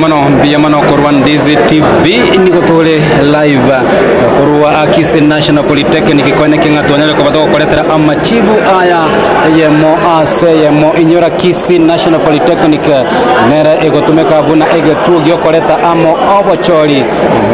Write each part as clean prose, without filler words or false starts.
mono, mbuya mono korwa Ndizi TV, nigo tore live korwa Kisii National Polytechnic koeneki ng'a twanyare koba togokoretera amachibu aya eyemo ase eyemo. Inyora Kisii National Polytechnic nere egotumeka buna egetuo giokoreta amo obochori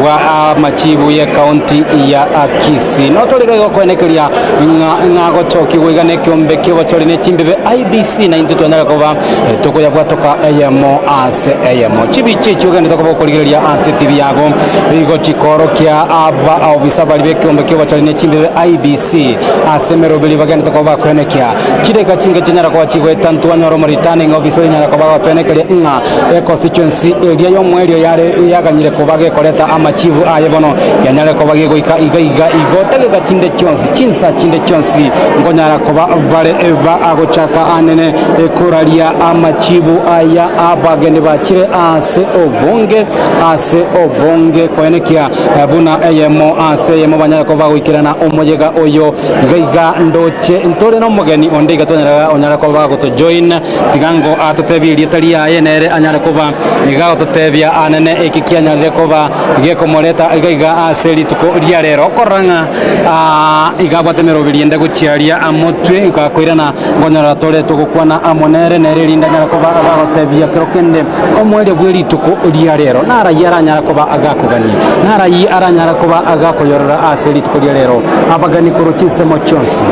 bwa amachibu ye county ya Kisii. Notore iga igo koenekeria ng'a ng'a gochokigwa iga nekeombe kiobochori ne chimbibe IEBC na intwe twanyare koba Tokoyabwatoka eyemo ase eyemo. Chibicha echio ogenderete koba okorigereria ase etibi yago nigo chikoorokia aba obisa baria b'ekeombe ki'obochori ne chimbibe, IEBC, ase emeroberi bagenderete koba bakoenekia. Chidakika chinke chinyara koba chigoeta ntwanyora omoreturning officer onyara koba agotwenekeria ng'a econstituency eria y'omoerio yare yaganyire koba gekoreta amachibu aye bono yanyare koba gegoika iga iga igo dageka chinde chionsi chinsa chinde chionsi nkonyara koba bare bagochaka anene Ekoraria amachibu aya abageni bachire ase obonge ase obonge koenekia buna eyemo ase eyemo banyare koba bagoikerana omoyega oyo. Iga iga ndoche ntore nomogeni onde iga twanyare onyare koba agotojoin tiga ngo atotebie erieta riaye nere anyare koba iga agototebia anene eki kianyarire koba gekomoreta iga iga ase rituko ria rero. Okorora ng'a iga abwate emeroberi ende gochia aria amotwe gakoirana Nkonyora tore togokwana amo nere, nere erinde anyare koba agagotebia kero kende omoerio bwe rituko ria rero. Narayie aranyare koba agakogania? Narayie aranyare koba agakoyorora ase rituko ria rero? Abageni korwa chinsemo chionsi,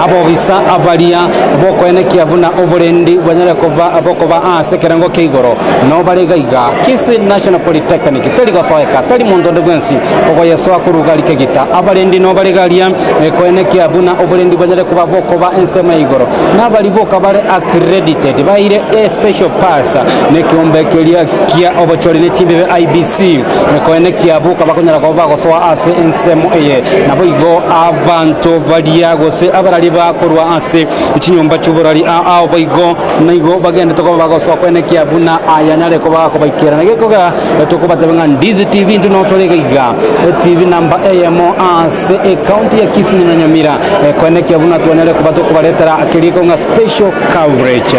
abobisa baria bokoenekia buna oborendi bwanyare koba bokoba ase ekerengo kia igoro, nao bare iga iga. Kisii National Polytechnic teri gosoeka, tari monto onde bwensi ogoyesoa korwa gari kegita. Abarendi nao bare iga aria. Ekoenekia buna oborendi bwanyare koba bokoba ensemo ya igoro, nabari boka bare accredited baeire a special pass nekeombe keria kia obochori ne chimbibe IEBC. Ekoenekia boka bakonyara koba bagosoa ase ensemo eye. Naboigo abanto baria gose abarari bakorwa ase chinyomba chi'oborari ao boigo naigo bagendete koba bagosoa koenekia buna ayanyare koba akobaikera. Na gekogera tokobatebia ng'a Ndizi TV intwe noo tore iga iga, TV namba eyemo ase. Ase ecounty ya Kisii na Nyamira ekoenekia buna twanyare koba tokobaretera keriko ng'a special coverage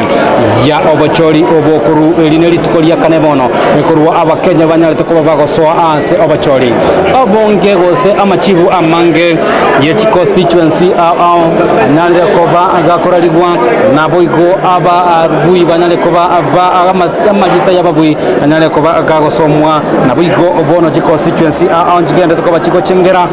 ya obochori obo koru eri ne rituko ria kane bono korwa abakenya banyarete koba bagosoa ase obochori obonge gose amachibu amange ye chiconstituency ao ao anyarire koba gakorarigwa naboigo ababui banyare koba ba amarieta y'ababui anyare koba gagosomwa Naboigo bono chiconstituency ao nchigenderete koba chigochengera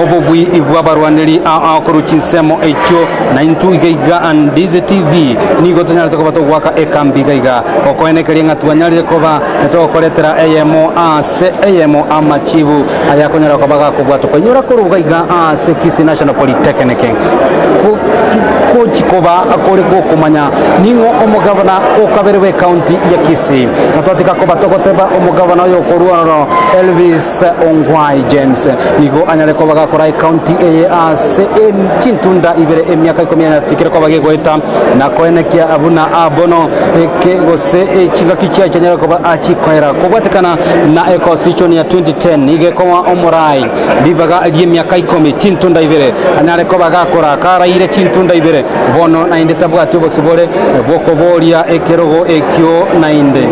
obobui bw'abarwaneri ao korwa chinsemo echio, na intwe iga iga Ndizi TV nigo tonyarete koba togoaka ekambi iga iga gokoenekeria ng'a twanyarire koba togokoretera eyemo ase eyemo amachibu ayakonyara koba gakobwatwa koinyora korwa iga iga ase Kisii National Polytechnic gochi koba kore gokomanya ning'o omogavana okabere bw'ecounty ya Kisii. Na twatiga koba togoteba omogavana oyo okorua ororo Elvis Ongwae James nigo anyare koba gakora ecounty eye ase chintunda ibere emiaka ikomi yatikire koba gegoeta na koenekia buna bono eke gose chingaki chiaye chianyare koba chikoera kobwatekana na econstitution ya 2010 nigo ekoa omorai ribaga ri'emiaka ikomi chintunda ibere anyare koba gakora karaire chintunda ibere Bono naende tabwati obosibore bw'okoboria ekerogo ekio naende.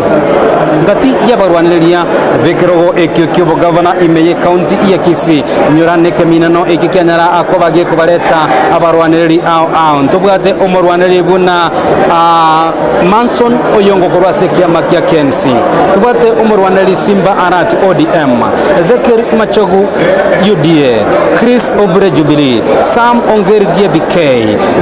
Gati y'abarwanereria b'ekerogo ekio ki'obogavana ime y'ecounty ya Kisii, inyora nekeminano eke kianyara koba gekobareta abarwanereri ao ao. Ntobwate omorwanereri buna Manson Oyongo korwa ase ekiama kia KNC. Tobwate omorwanereri Simba Arati ODM, Ezekiel Machogu UDA, Chris Obure Jubilee, Sam Ongeri DABK,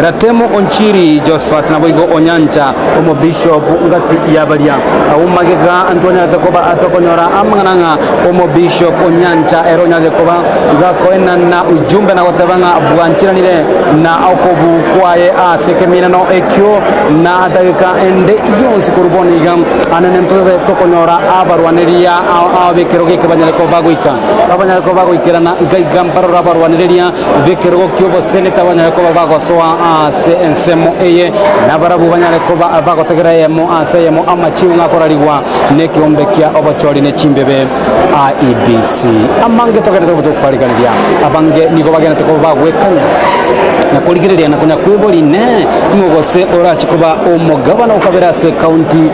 Ratemo Onchiri Josphat naboigo Onyancha omobishop ngati yabaria abwo magega ntwanyarete koba tokonyora amang'ana ng'a omobishop Onyancha ere onyarire koba gakoenana ujumbe na goteba ng'a bwancheranire na okobu kwaye ase ekeminano ekio na dageka ende yonsi korwa bono iga anene ntobe tokonyora abarwaneria ao bekerogo eke banyare koba bagoika. Abanyare koba bagoikerana iga iga mbarore abarwanereria b'ekerogo ki'oboseneta. Abaseneta banyare koba bagosoa ase ensemo eye, nabarabwo banyare koba bagotegera eyemo ase eyemo amachiu ng'a akorarigwa nekeombe kia obochori ne chimbebe, IEBC. Amange togenderete koba tokwarigereria, abange nigo bagenderete koba bagwekanya na korigereria na konya kweboria, Inee, ing'o gose orache koba omogabana okabere ase ekaunti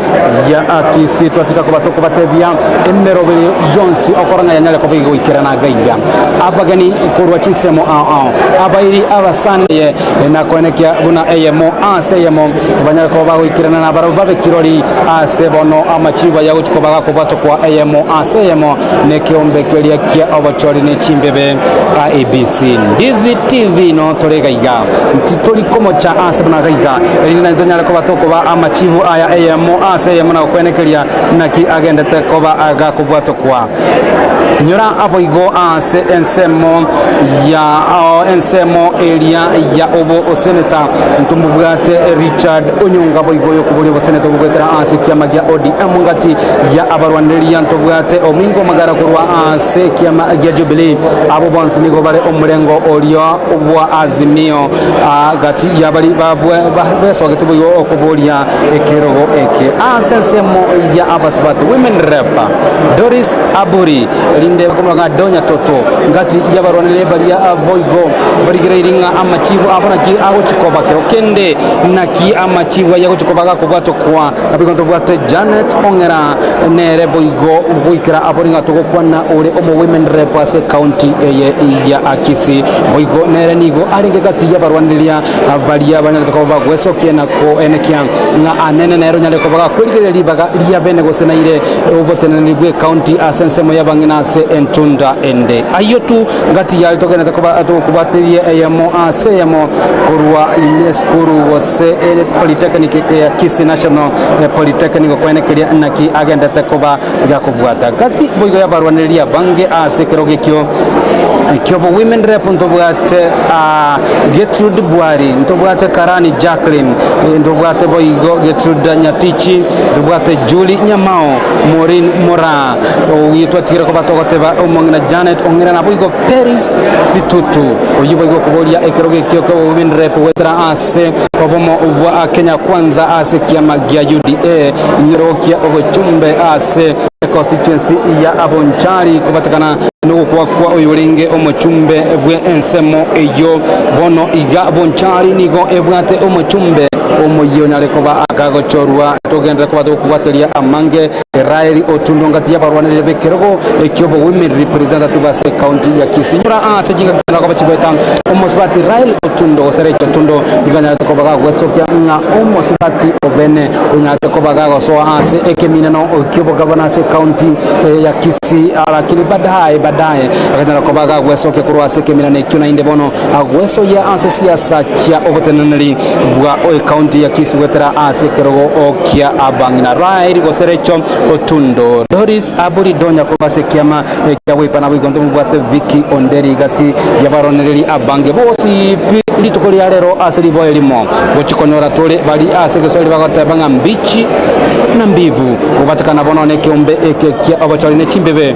ya Kisii? Twatiga koba tokobatebia emeroberi yonsi okora ng'a yanyare koba egoikerana gaiga. Abageni korwa chinsemo ao ao, abairi abasani eye nakoenekia buna eyemo ase eyemo banyare koba bagoikerana nabarabwo babe kirori ase bono amachibu aya gochia koba gakobwatokwa eyemo ase eyemo nekeombe keria kia obochori ne chimbebe IEBC. Ndizi TV no tore gaiga titori komocha ase buna gaiga erinde naintwe tonyare koba tokoba amachibu aya eyemo ase eyemo na gokoenekeria naki agendete koba gakobwatokwa. Inyora aboigo ase ensemo ya ensemo eria ya obo oseneta ntomobwate Richard Onyonga boigo oyokoboria oboseneta obogoetera ase ekiama gia ODM ngati ya abarwanereria ntobwate Omingo Magara korwa ase ekiama gia Jubilee. Abo bonsi nigo bare omorengo oria bwa Azimio gati ya bari besogete boigo okoboria ekerogo eke ase ensemo ya abasubati Women Rep. Doris Aburi, erinde bakomorora ng'a Donya Toto, ngati y'abarwaneri baria boigo barigereirie ng'a amachibu abo naki agochia koba kero kende, naki amachibu ayio agochia koba gakobwatokwa. Naboigo ntobwate Janet Ong'era nere boigo goikera abore ng'a togokwana ore omo women rep ase ecounty eye ya Kisii. Boigo nere nigo arenge gati y'abarwanereria baria banyarete koba bagwesokia na koenekia ng'a anene nere onyare koba gakwerigereria ribaga ria bene gose naire oboteneneri bw'ecounty ase ensemo y'abang'ina ase entunda ende. Ayio tu ngati yare togenderete koba tokobwatirie eyemo ase eyemo korwa ime esukuru gose polytechnic ya Kisii National Polytechnic gokoenekeria naki agenderete koba gakobwata. Gati boigo y'abarwanereria abange ase ekerogo ekio ekiobo Women Rep ntobwate Gertrude Bwari, ntobwate Karani Jacqueline, ntobwate boigo Gertrude Nyatichi, ntobwate Julie Nyamao, Maureen Moraa, oyio twatigire koba togoteba omong'ina Janet Ong'era naboigo Peris Bitutu, oyio boigo okoboria ekerogo ekio kia Women Rep goetera ase obomo bwa Kenya Kwanza ase ekiama gia UDA, inyerokia obochumbe ase econstituency ya Bonchari kobatekana nogokwa kwa oyorenge omochumbe bwe ensemo eyio. Bono iga Bonchari nigo ebwate omochumbe omoyia onyare koba akagochorwa. Togenderere koba togokobwateria amange Raeli Otundo ngati y'abarwanereria b'ekerogo ekio Women Representative ase ekaunti ya Kisii. Nyora ase chingaki chinyara koba chigoeta omosubati Rael Otundo gose Rachel Otundo nigo anyarete koba gagwesokia ng'a omosubati obene onyarete koba gagosoa ase ekemineno ki'obogavana ase ekaunti ya Kisii lakini baadaye baadaye akanyara koba gagwesokia korwa ase ekeminano ekio naende bono agwesoyia ase siasa chia oboteneneri bwa ekaunti ya Kisii goetera ase ekerogo kia abang'ina Rael gose Rachel Otundo Doris Aburi Donya korwa ase ekiama kia Wiper naboigo ntomobwate Vicky Onderi gati y'abaronereri abange bonsi pi rituko ria rero ase riboe rimo gochia konyora tore bari ase egeswahili bagoteba ng'a mbichi na mbivu kobatekana bono nekeombe eke kia obochori ne chimbebe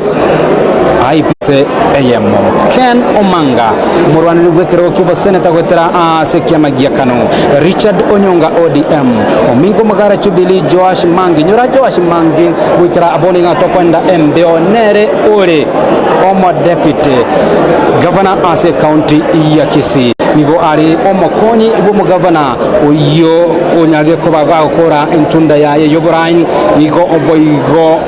IEBC eyemo. Ken Omanga, omorwaneri bw'ekerogo ki'oboseneta goetera ase ekiama gia Kanu, Richard Onyonga ODM, Omingo Magara Jubilee, Joash Mangi, nyora Joash Mangi goikera bono iga tokoenda embeo nere ore omodeputy gavana ase ecounty ya Kisii. Nigo are omokonyi bw'omogavana oyio onyarire koba gagokora entunda yaye y'oboraai. Nigo boigo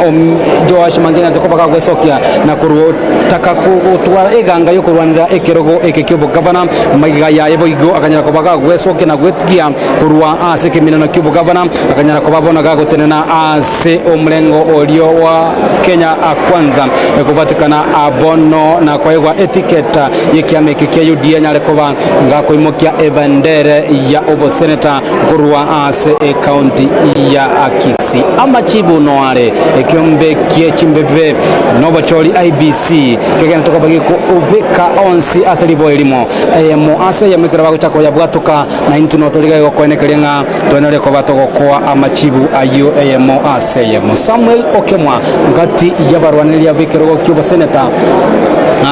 Joash Mangi anyarete koba gagwesokia na korotaka gotwara eganga y'okorwanera ekerogo eke ki'obogavana. Magega yaye boigo akanyara koba gagwesokia na gwetigia korwa ase ekeminano ki'obogavana, akanyara koba bono gagotenena ase omorengo oria wa Kenya Kwanza ekobatikana bono na koegwa etiketa y'ekiama eke kia UDA anyare koba gakoimokia ebendere ya oboseneta korwa ase ekaunti ya Kisii. Amachibu noare ekeombe kie chimbebe nobochori IEBC kegenderete koba gekobeka onsi ase riboe rimo eyemo ase eyemo ekero bagochaka koyabwatoka na intwe notorigereria gokoenekeria ng'a tonyare koba togokoa amachibu ayio eyemo ase eyemo. Samuel Okemwa ngati y'abarwanereria b'ekerogo ki'oboseneta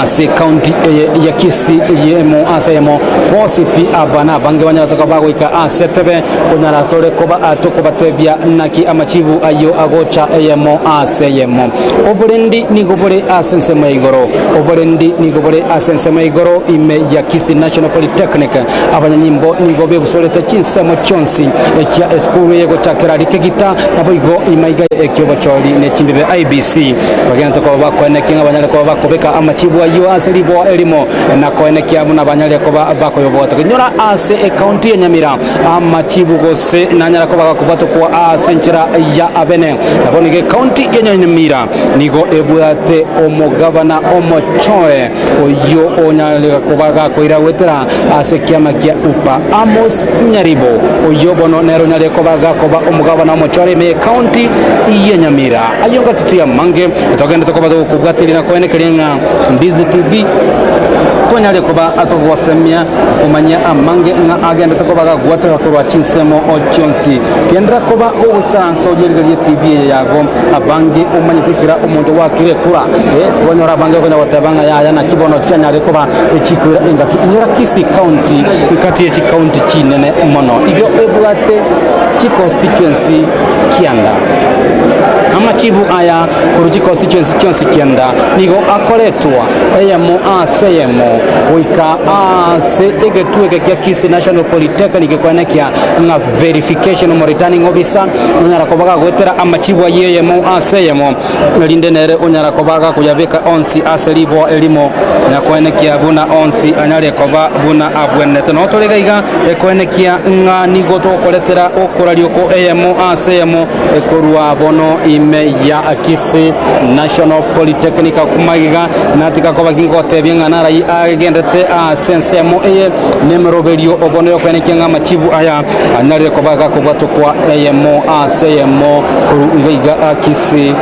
ase ekaunti eye ya Kisii eyemo ase eyemo. Bonsi pi aba nabange banyarete koba bagoika ase etebe, konyara tore koba tokobatebia naki amachibu ayio agocha eyemo ase eyemo. Oborendi nigo bore ase ensemo ya igoro. Oborendi nigo bore ase ensemo ya igoro ime ya Kisii National Polytechnic. Abanyanyimbo nigo bebusorete chinsemo chionsi chia esukuru eye gochakera Rikegita naboigo imaiga ekiobochori ne chimbibe IEBC bagente koba bakoenekia ng'a banyare koba bakobeka amachibu ayio ase riboa erimo na koenekia buna banyare koba bakoyobwata. Nyora ase ekaunti ya Nyamira amachibu gose nanyara koba gakobwatokwa ase enchera ya abene. Nabo nigo ekaunti ya Nyamira nigo ebwate omogavana omochore oyio onyarire koba gakoira goetera ase ekiama kia UPA, Amos Nyaribo, oyio bono nere onyarire koba gakoba omogavana omochore ime y'ekaunti ya Nyamira. Ayio ngatutu y'amange togenderete koba togokobwateria na koenekeria ng'a Ndizi TV twanyarire koba togosemia komanyia amange ng'a agenderete koba gagwateka korwa chinsemo chionsi. Genderera koba ogoisaransa origererie TV eye yago abange omanyete kera omonto gwakire ekura. Eh, twanyora abange bakonya goteba ng'a yaya naki bono chianyare koba chikoira engaki. Inyora Kisii County nkati ye chicounty chinene mono. Igo ebwate chiconstituency kianda. Amachibu aya korwa chiconstituency chionsi kianda nigo akoretwa eyemo ase eyemo goika ase egetuo eke kia Kisii National Polytechnic koenekia ng'a verification omo returning officer onyara koba gagoetera amachibu ayio eyemo ase eyemo erinde nere onyara koba gakoyabeka onsi ase riboa erimo na koenekia buna onsi anyare koba buna abwenerete. Noo tore iga iga ekoenekia ng'a nigo togokoretera okoraria oko eyemo ase eyemo korwa bono ime ya Kisii National Polytechnic magega natiga koba gingotebia ng'a narai agendete ase ensemo eye nemeroberio obono yokoenekia ng'a amachibu aya anyarire koba gakobwatokwa eyemo ase eyemo korwa iga iga Kisii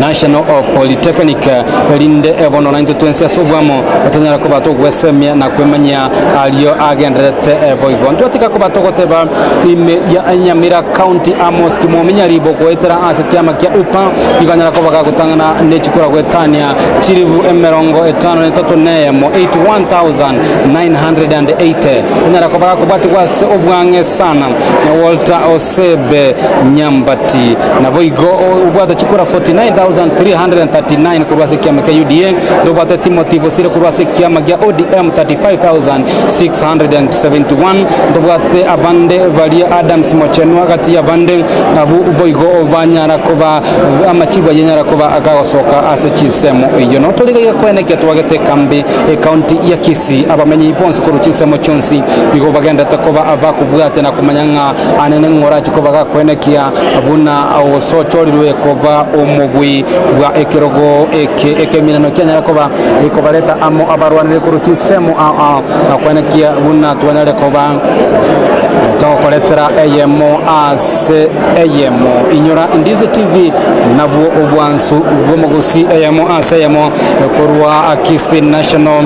National Polytechnic erinde bono naintwe twensi ase obwamo tonyare koba togwesemia na kwemanyia ario agendererete boigo. Ntwatiga koba togoteba ime ya Nyamira County Amos Kimomi Nyaribo goetera ase kiama kia UPA nigo anyara koba gagotang'ana ne chikura goetania chilifu 53 neyemo, 81,980. Onyara koba gakobwatigwa ase obwang'e sana na Walter Osebe Nyambati. Naboigo obwate chikura 49,339 korwa ase ekiama kia UDA, ndobwate Timothy Bosire korwa ase ekiama gia ODM 35,671, ntobwate abande baria Adams Mochenwa gati y'abande abwo boigo banyara koba amachibu ayio anyara koba agagosoka ase chinsemo eyio. Notorigereria koenekia twagete ekambi Ekaunti ya Kisii, abamenyi bonsi korwa chinsemo chionsi nigo bagenderete koba abakobwatia na komanya ng'a ane ning'o orache koba gakoenekia buna osochorirwe koba omobui bwa ekerogo eke ekeminano kianyare koba gekobareta amo abarwanire korwa chinsemo ao ao na koenekia buna twanyare koba togokoretera eyemo ase eyemo. Inyora Indizi TV nabwo obwansu bw'omogusi eyemo ase eyemo korwa Kisii National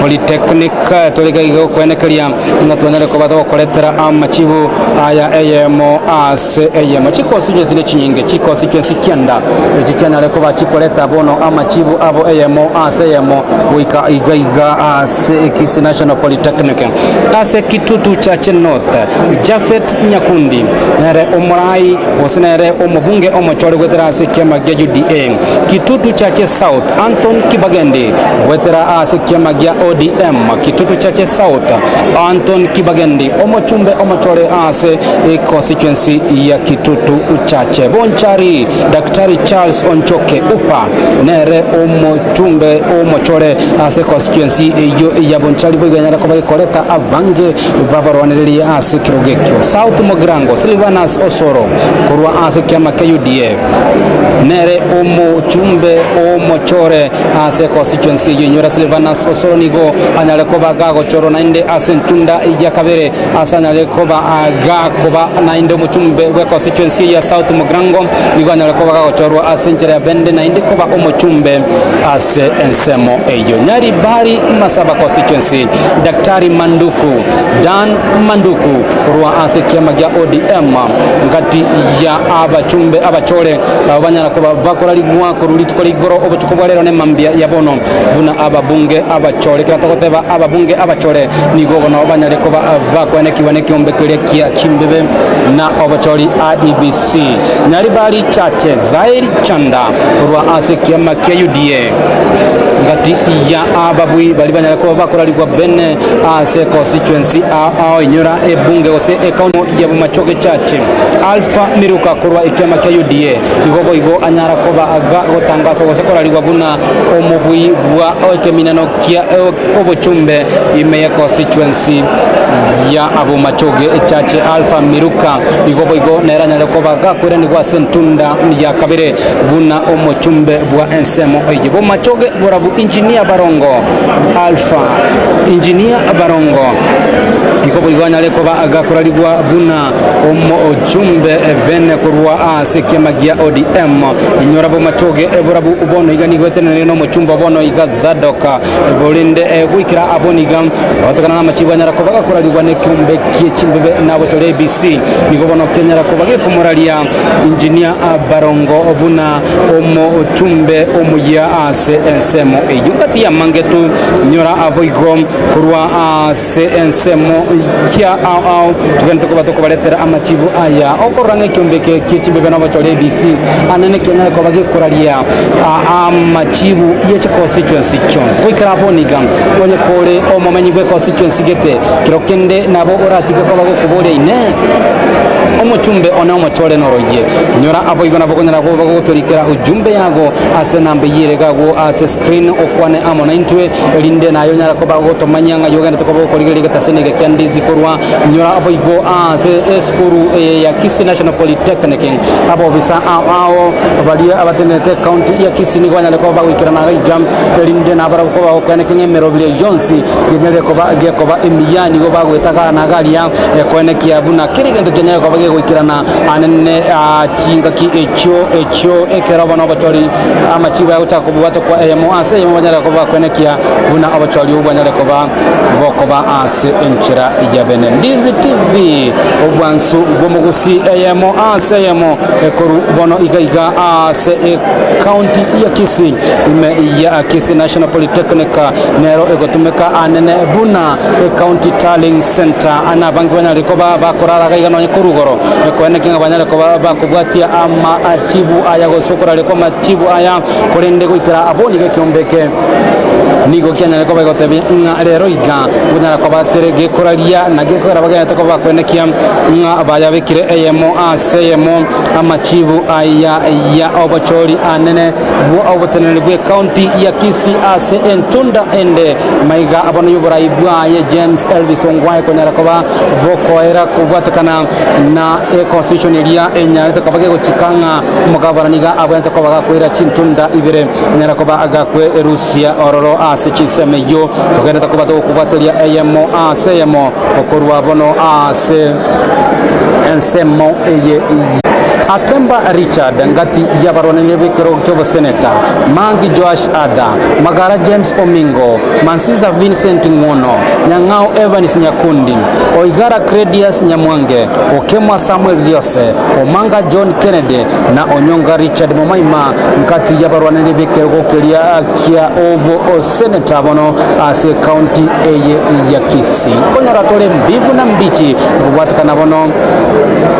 Polytechnic tore iga iga gokwenekeria ng'a twanyare koba togokoretera amachibu aya eyemo ase eyemo. Chiconstituency ne chinyinge, chiconstituency kianda echi chianyare koba chikoreta bono amachibu abo eyemo ase eyemo goika iga iga ase Kisii National Polytechnic. Ase Kitutu Chache North, Japhet Nyakundi nere omorai gose nere omobunge omochore goetera ase ekiama gia UDA. Kitutu Chache South, Anthony Kibagendi goetera ase ekiama gia ODM. Kitutu Chache South, Anthony Kibagendi omochumbe omochore ase econstituency ya Kitutu Chache. Bonchari, Daktari Charles Onchoke Upa nere omochumbe omochore ase econstituency eyio ya Bonchari boigo anyare koba gekoreta abange babarwanererie ase ekerogo ekio. South Mugirango, Silvanus Osoro korwa ase ekiama kia UDA nere omochumbe omochore ase constituency eyio. Inyora Silvanus Osoro nigo anyare koba gagochorwa naende ase entunda ya kabere ase anyare koba gakoba naende omochumbe bwe constituency eyio ya South Mugirango nigo anyare koba gagochorwa ase enchera ya bende naende koba omochumbe ase ensemo eyio. Nyaribari Masaba constituency, Daktari Manduku, Dan Manduku. Korwa ase ekiama gia ODM ngati ya abachumbe abachore abwo banyara koba bakorarigwa korwa rituko ria igoro obotuko bwa rero nemambia ya bono buna ababunge abachore. Ekero togoteba ababunge abachore nigo bono banyare koba bakoenekigwa nekeombe keria kia chimbebe na obochori IEBC. Nyaribari Chache Zairi Chanda korwa ase ekiama kia UDA ngati ya ababui baria banyare koba bakorarigwa bene ase constituency ao inyora ebunge gose ekaunti ya Bomachoge Church. Alpha Miruka korwa ekiama kia UDA nigo boigo anyara koba gotangaswa gose korarigwa buna omobui bwa ekeminano kia obochumbe ime ye constituency ya Bomachoge Church. Alpha Miruka nigo boigo nere anyare koba gakoiranigwa ase entunda ya kabere buna omochumbe bwa ensemo eye. Bomachoge borabu Engineer Barongo Alpha Engineer Barongo igo boigo anyare koba agakorarigwa buna omochumbe bene korwa ase ekiama gia ODM. Inyora bomachoge borabu bono iga nigo eteneneire nomochumbe bono iga Zadok borende goikera abwo niga gotokana namachibo anyara koba agakorarigwa nekeombe kie chimbebe nagochora ABC nigo bono kianyara koba gekomoraria Engineer Barongo buna omochumbe omuya ase ensemo eyio. Gati y'amangetu nyora boigo korwa ase ensemo chia ao ao togende koba tokobaretera amachibu aya okorora ng'a ekiombe eke kie chimbebe na obochore ABC anene kianyare koba gekoraria amachibu ye chiconstituency chionsi. Goikera abwo niga onye kore omomenyi bwe constituency gete kero kende nabo oratige koba gokoboria inee omochumbe one omochore noroyie. Nyora aboigo nabo okonyara koba gogotorikera ujumbe yago ase enamba eyio ere iga agwo ase screen okwane amo naintwe erinde naye onyare koba ogotomanyia ng'a ogenderete koba gokorigereria egetaseni eke kia Ndizi korwa nyora boigo ase esukuru eye ya Kisii National Polytechnic. Abobisa ao ao baria abatenenete ecounty ya Kisii nigo banyare koba bagoikerana iga iga erinde nabarabwo koba bagokoeneka ng'a emerobio yonsi yenyarire koba gekoba emiya nigo bagoeta igaa na iga aria ekoenekia buna kera egento kianyare koba gegoikerana anene chingaki echio echio ekero bono obochori amachibo agochaka kobwatokwa eyemo ase eyemo banyare koba bakwenekia buna obochori obwo bwanyare koba bokoba ase enchera ya bene. Ndizi TV, obwansu bw'omogusi eyemo ase eyemo ekoru bono iga iga ase ecounty ya Kisii ime ya Kisii National Polytechnic nero egotumeka anene buna ecounty tallying center na abange banyare koba bakorara iga iga nonye korwa igoro Koeneki ng'a banyare koba bakobwatia amachibu aya gose okoraria kw'amachibu aya, korende goikera abwo nigo ekeombe eke nigo kianyare koba gegotebia ng'a rero iga nkonyara koba kere gekoraria na gekogera bagenderete koba bakoenekia ng'a bayabekire eyemo ase eyemo amachibu aya ya obochori anene bwa oboteneneri bw'ecounty ya Kisii ase entunda ende maiga bono y'oborai bwaye James Elvis Ongwae konyara koba bokoera kobwatekana na econstitution eria enyarete koba gegochika ng'a omogavana nigo abwenerete koba gakoira chintunda ibere anyare koba agakwerusia ororo ase chinsemo eyio togenderete koba togokobwatoria eyemo ase eyemo okorwa bono ase ensemo eye. Atemba Richard ngati y'abarwanani b'ekerogo ki'oboseneta, Mangi Joash Adha, Magara James Omingo, Mansisa Vincent Ng'wono, Nyang'au Evans Nyakundi, Oigara Credius Nyamwange, Okemwa Samuel Riose, Omanga John Kennedy na Onyonga Richard Momaima nkati y'abarwaneri b'ekerogo keria kia oboseneta bono ase ekaunti eye ya Kisii. Nkonyora tore mbibu na mbichi kobwatekana bono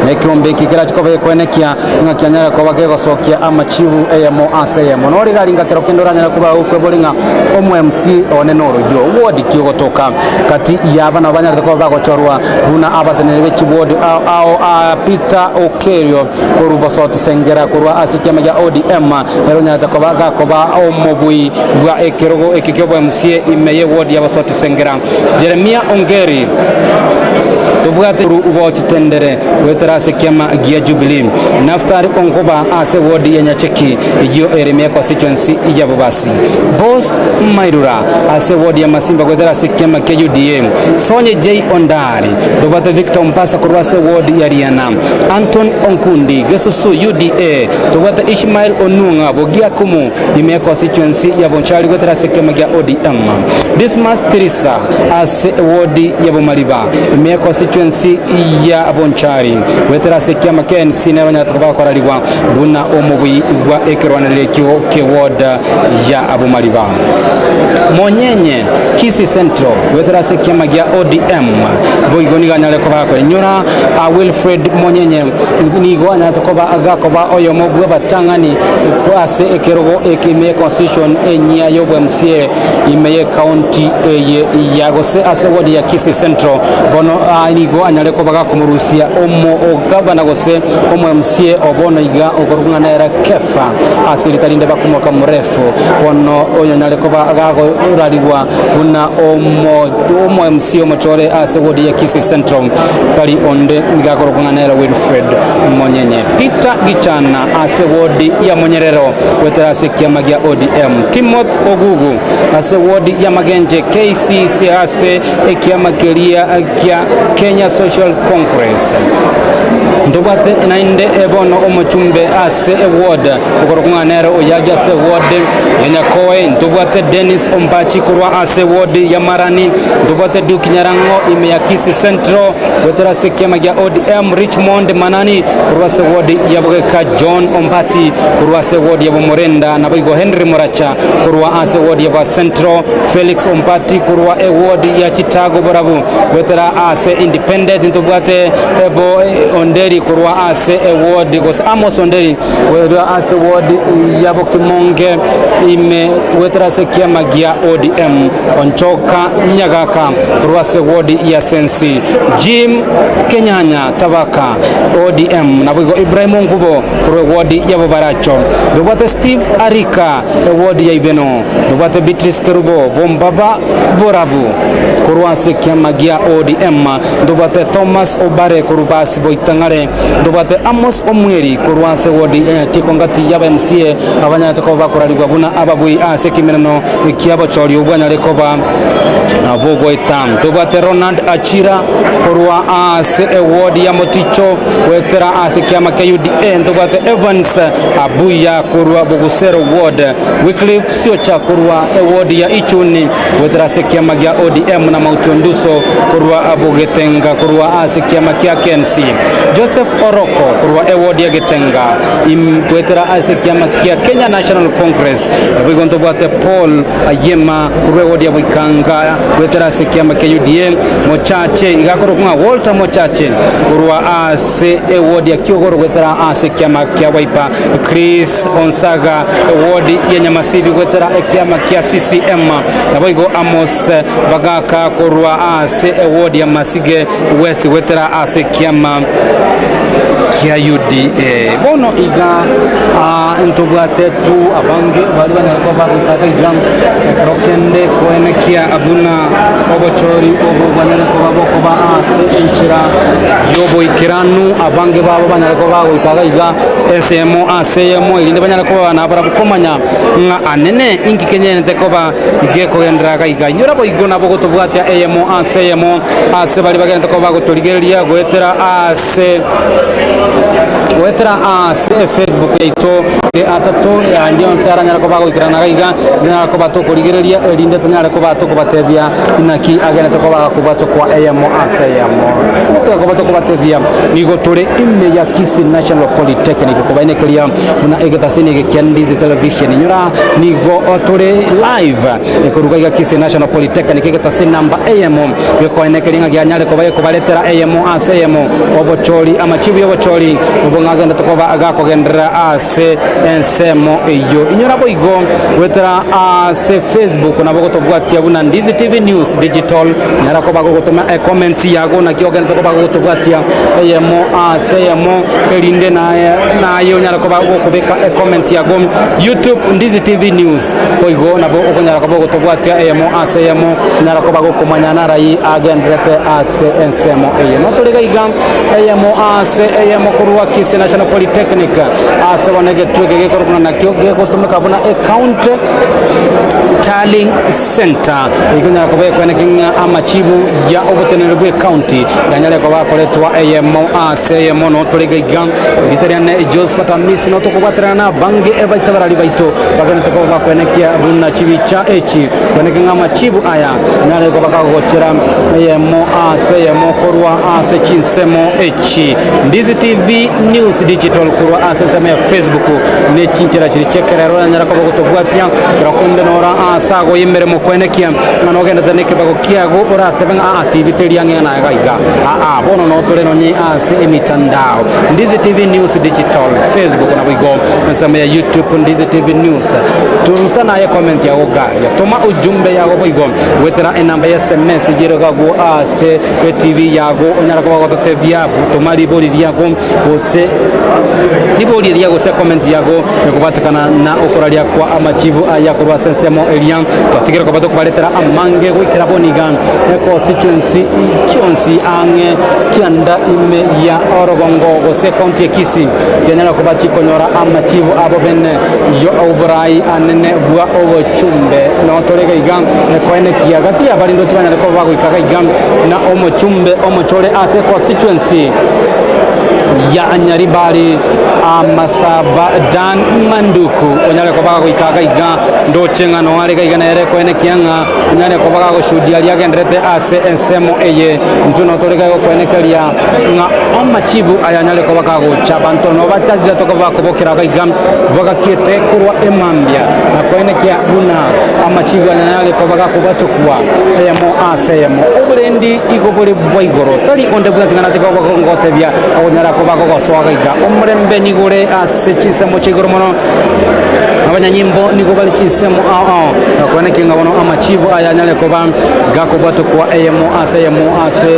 nekeombe eke kerache koba gekoenekia Ng'a kianyare koba kegosokia amachibu eyemo ase eyemo. Norigaringa kero kende oranyare koba okweboria ng'a omo MC one noroyio. Ward ki ogotoka gati yaba nabo banyarete koba bagochorwa buna abateneneri be chiward ao ao a Peter Okerio korwa Bosoti Sengera korwa ase ekiama gia ODM ere onyarete koba gakoba omobui bwa ekerogo eke kiobo MCA ime ye ward ya Bosoti Sengera. Jeremia Ongeri tobwate korwa Bochitendere goetera ase ekiama gia Jubilee. Naftali Onkoba ase ewodi ya Nyacheki eyio ere ime ya constituency ya Bobasi. Boss Mairura ase ewodi ya Masimba goetera ase ekiama kia UDA. Sonye J Ondari, Dobate Victor Ompasa korwa ase ewodi ya Riana. Anton Onkundi, Gesusu UDA, Tobwate Ishmael Onung'a, Bogiakumu ime ya constituency ya Bonchari goetera ase ekiama gia ODM. Dismas Tirisa ase ewodi ya Bomariba ime ya constituency ya Bonchari goetera ase ekiama kia ANC nere onyarete koba akorarigwa buna omobui bwa ekerwanerero ekio k'eward ya Bomariba. Monyenye Kisii Central goetera ase ekiama gia ODM boigo nigo anyare koba akoinyora Wilfred Monyenye nigo anyarete koba gakoba oyomo bw'abatang'ani ase ekerogo eke ime ye constitution enyia y'obo MCA ime ye county eye ya gose ase ward ya Kisii Central bono nigo anyare koba gakomorusia omo ogavana gose omo MCA o bono iga okorokwa ng'a nere Kefa ase erita rinde bakomoka Mrefu bono oyonyare koba gagorarigwa buna omo omo MCA omochore ase ward ya Kisii Central tari onde nigo akorokwa ng'a nere Wilfred Monyenye. Peter Gichana ase ward ya Monyerero goetera ase ekiama gia ODM. Timothy Ogugu ase ward ya Magenche KCC ase ekiama keria kia Kenya Social Congress. Ntobwate naende bono omochumbe ase eward okorokwa ng'a nere Oyagi ase eward ya Nyakoe. Ntobwate Dennis Ombachi korwa ase eward ya Marani. Ntobwate Duke Nyarang'o ime ya Kisii Central goetera ase ekiama gia ODM. Richmond Manani korwa ase eward ya Bogeka. John Ombati korwa ase eward ya Bomorenda. Naboigo Henry Moracha korwa ase eward ya Ba Central. Felix Ombati korwa eward ya Chitago Borabu goetera ase Independent. Ntobwate bo Onderi korwa ase eward gose Amos Onderi korwa ase ward ya Bokimonge ime goetera ase ekiama gia ODM. Onchoka Nyagaka korwa ase ward ya Sensi. Jim Kenyanya Tabaka ODM. Naboigo Ibrahim Ongubo korwa eward ya Bobaracho. Ntobwate Steve Arika eward ya Ibeno. Ntobwate Beatrice Kerubo Bombaba Borabu korwa ase ekiama gia ODM. Ntobwate Thomas Obare korwa Basi Boitang'are. Ntobwate Amos Omweri korwa ase wodi ya Nyatiko ngati y'aba MCA abanyarete koba bakorarigwa buna ababui ase ekemerano ki'abochori obwanyare koba bogoeta. Ntobwate Ronald Achira korwa ase ewodi ya Moticho goetera ase ekiama kia UDA. Ntobwate Evans Abuya korwa Bogusero ward, Wycliffe Siocha korwa ewodi ya Ichuni goetera ase ekiama gia ODM na Mauti Onduso korwa Bogetenga korwa ase ekiama kia KNC. Joseph Oroko korwa ewodi ya Getenga im goetera ase ekiama kia Kenya National Congress. Naboigo ntobwate Paul Ayema korwa ewodi ya Boikanga goetera ase ekiama kia UDA. Mochache iga akorokwa ng'a Walter Mochache korwa ase ewodi ya Kiogoro goetera ase ekiama kia Wiper. Chris Onsaga ewodi ya Nyamasibi goetera ekiama kia CCM. Naboigo Amos Bagaka korwa ase ewodi ya Masige West goetera ase ekiama kia UDA. Bono iga ntobwate tu abange baria banyare koba bagoika iga ekero kende koenekia buna obochori obo bwanyare koba bokoba ase enchera y'oboikeranu abange babo banyare koba bagoika iga ensemo ase eyemo erinde banyare koba nabarabwo komanya ng'a anene inki kenyenete koba gekogenderera iga iga. Inyora boigo nabo gotobwatia eyemo ase eyemo ase baria bagenderete koba bagotorigereria goetera ase goetera ase efacebook yaito ere atato ande onsi aranyare koba agoikerana iga iga tonyare koba tokorigereria erinde tonyare koba tokobatebia inaki agenderete koba agakobwatwa kwa eyemo ase eyemo. Togakoba tokobatebia nigo tore ime ya Kisii National Polytechnic kobainekeria buna egetasini eke kia Ndizi Television. Inyora nigo tore live koruga iga Kisii National Polytechnic egetasini namba eyemo gekoenekeria ng'a gianyare koba gekobaretera eyemo ase eyemo obochori amachibu y'obochori obo ng'agendete koba gakogenderera ase. Ensemo eyio. Inyora boigo goetera ase Facebook nabo gotobwatia buna Ndizi TV News Digital. Nyara koba gogotoma ecomment yago naki ogenderete koba gogotobwatia eyemo ase eyemo erinde naye naye onyare koba gokobeka ecomment yago. YouTube Ndizi TV News boigo nabo okonyara koba ogotobwatia eyemo ase eyemo onyara koba gokomanya narai agenderete ase ensemo eye. Notore iga iga eyemo ase eyemo korwa Kisii National Polytechnic ase bono egetuo eke gekorokwa ng'a nakio gegotumeka buna ecounty tallying centre. Ekonyara koba ekweneki ng'a amachibu ya oboteneneri bwa ecounty yanyare koba akoretwa eyemo ase eyemo notore iga iga rita riane Josephat Amisi notokobwaterana na abange ebaitabarari baito bagenete koba bakwenekia buna chibicha echi kweneki ng'a amachibu aya anyare koba kagochera eyemo ase eyemo korwa ase chinsemo echi. Ndizi TV News Digital korwa ase ensemo ya Facebook ne chinchera chiria chi'ekerero oranyare koba ogotobwatia kero konde nora ase agoya emeremo kwenekia ng'a nogendete nekebago kiago oratebe ng'a aa TV teri ang'e naye iga iga aa bono notore nonye ase emitandao Ndizi TV News Digital Facebook naboigo ensemo ya YouTube Ndizi TV News turuta naye comment yago garia toma ujumbe yago boigo goetera enamba ya SMS eyio ere agwo ase etv yago onyare koba ogototebia toma ribori riago gose ribori eria gose comment yago ekobatikana na okoraria kwa amachibu aya korwa ase ensemo eria twatigire koba tokobaretera amange goikera bono iga econstituency chionsi ang'e kianda ime ya orogongo gose county ya Kisii kianyara koba chikonyora amachibu abo bene yo oborai anene bwa obochumbe notore iga iga ekoenekia gati y'abarindochi banyare koba bagoika iga iga na omochumbe omochore ase constituency ya Nyaribari Amasaba Dan Manduku onyare koba agoika iga iga ndoche ng'a noare iga iga nere ekoenekia ng'a onyare koba gagoshudia aria agenderete ase ensemo eye intwe notore iga gokoenekeria ng'a amachibu aya anyare koba kagocha abanto nobatagete koba bakobokera iga iga bagakiete korwa emambia na koenekia buna amachibu aya anyare koba gakobatokwa eyemo ase eyemo. Oborendi igo bore bwa igoro, tari onde bwensi ng'a natige gotebia okonyara koba gogosoa iga. Omorembe nigo ore ase chinsemo chia igoro mono, abanyanyimbo nigo bare chinsemo ao ao, na koenekia ng'a bono amachibu aya anyare koba gakobwatokwa eyemo ase eyemo ase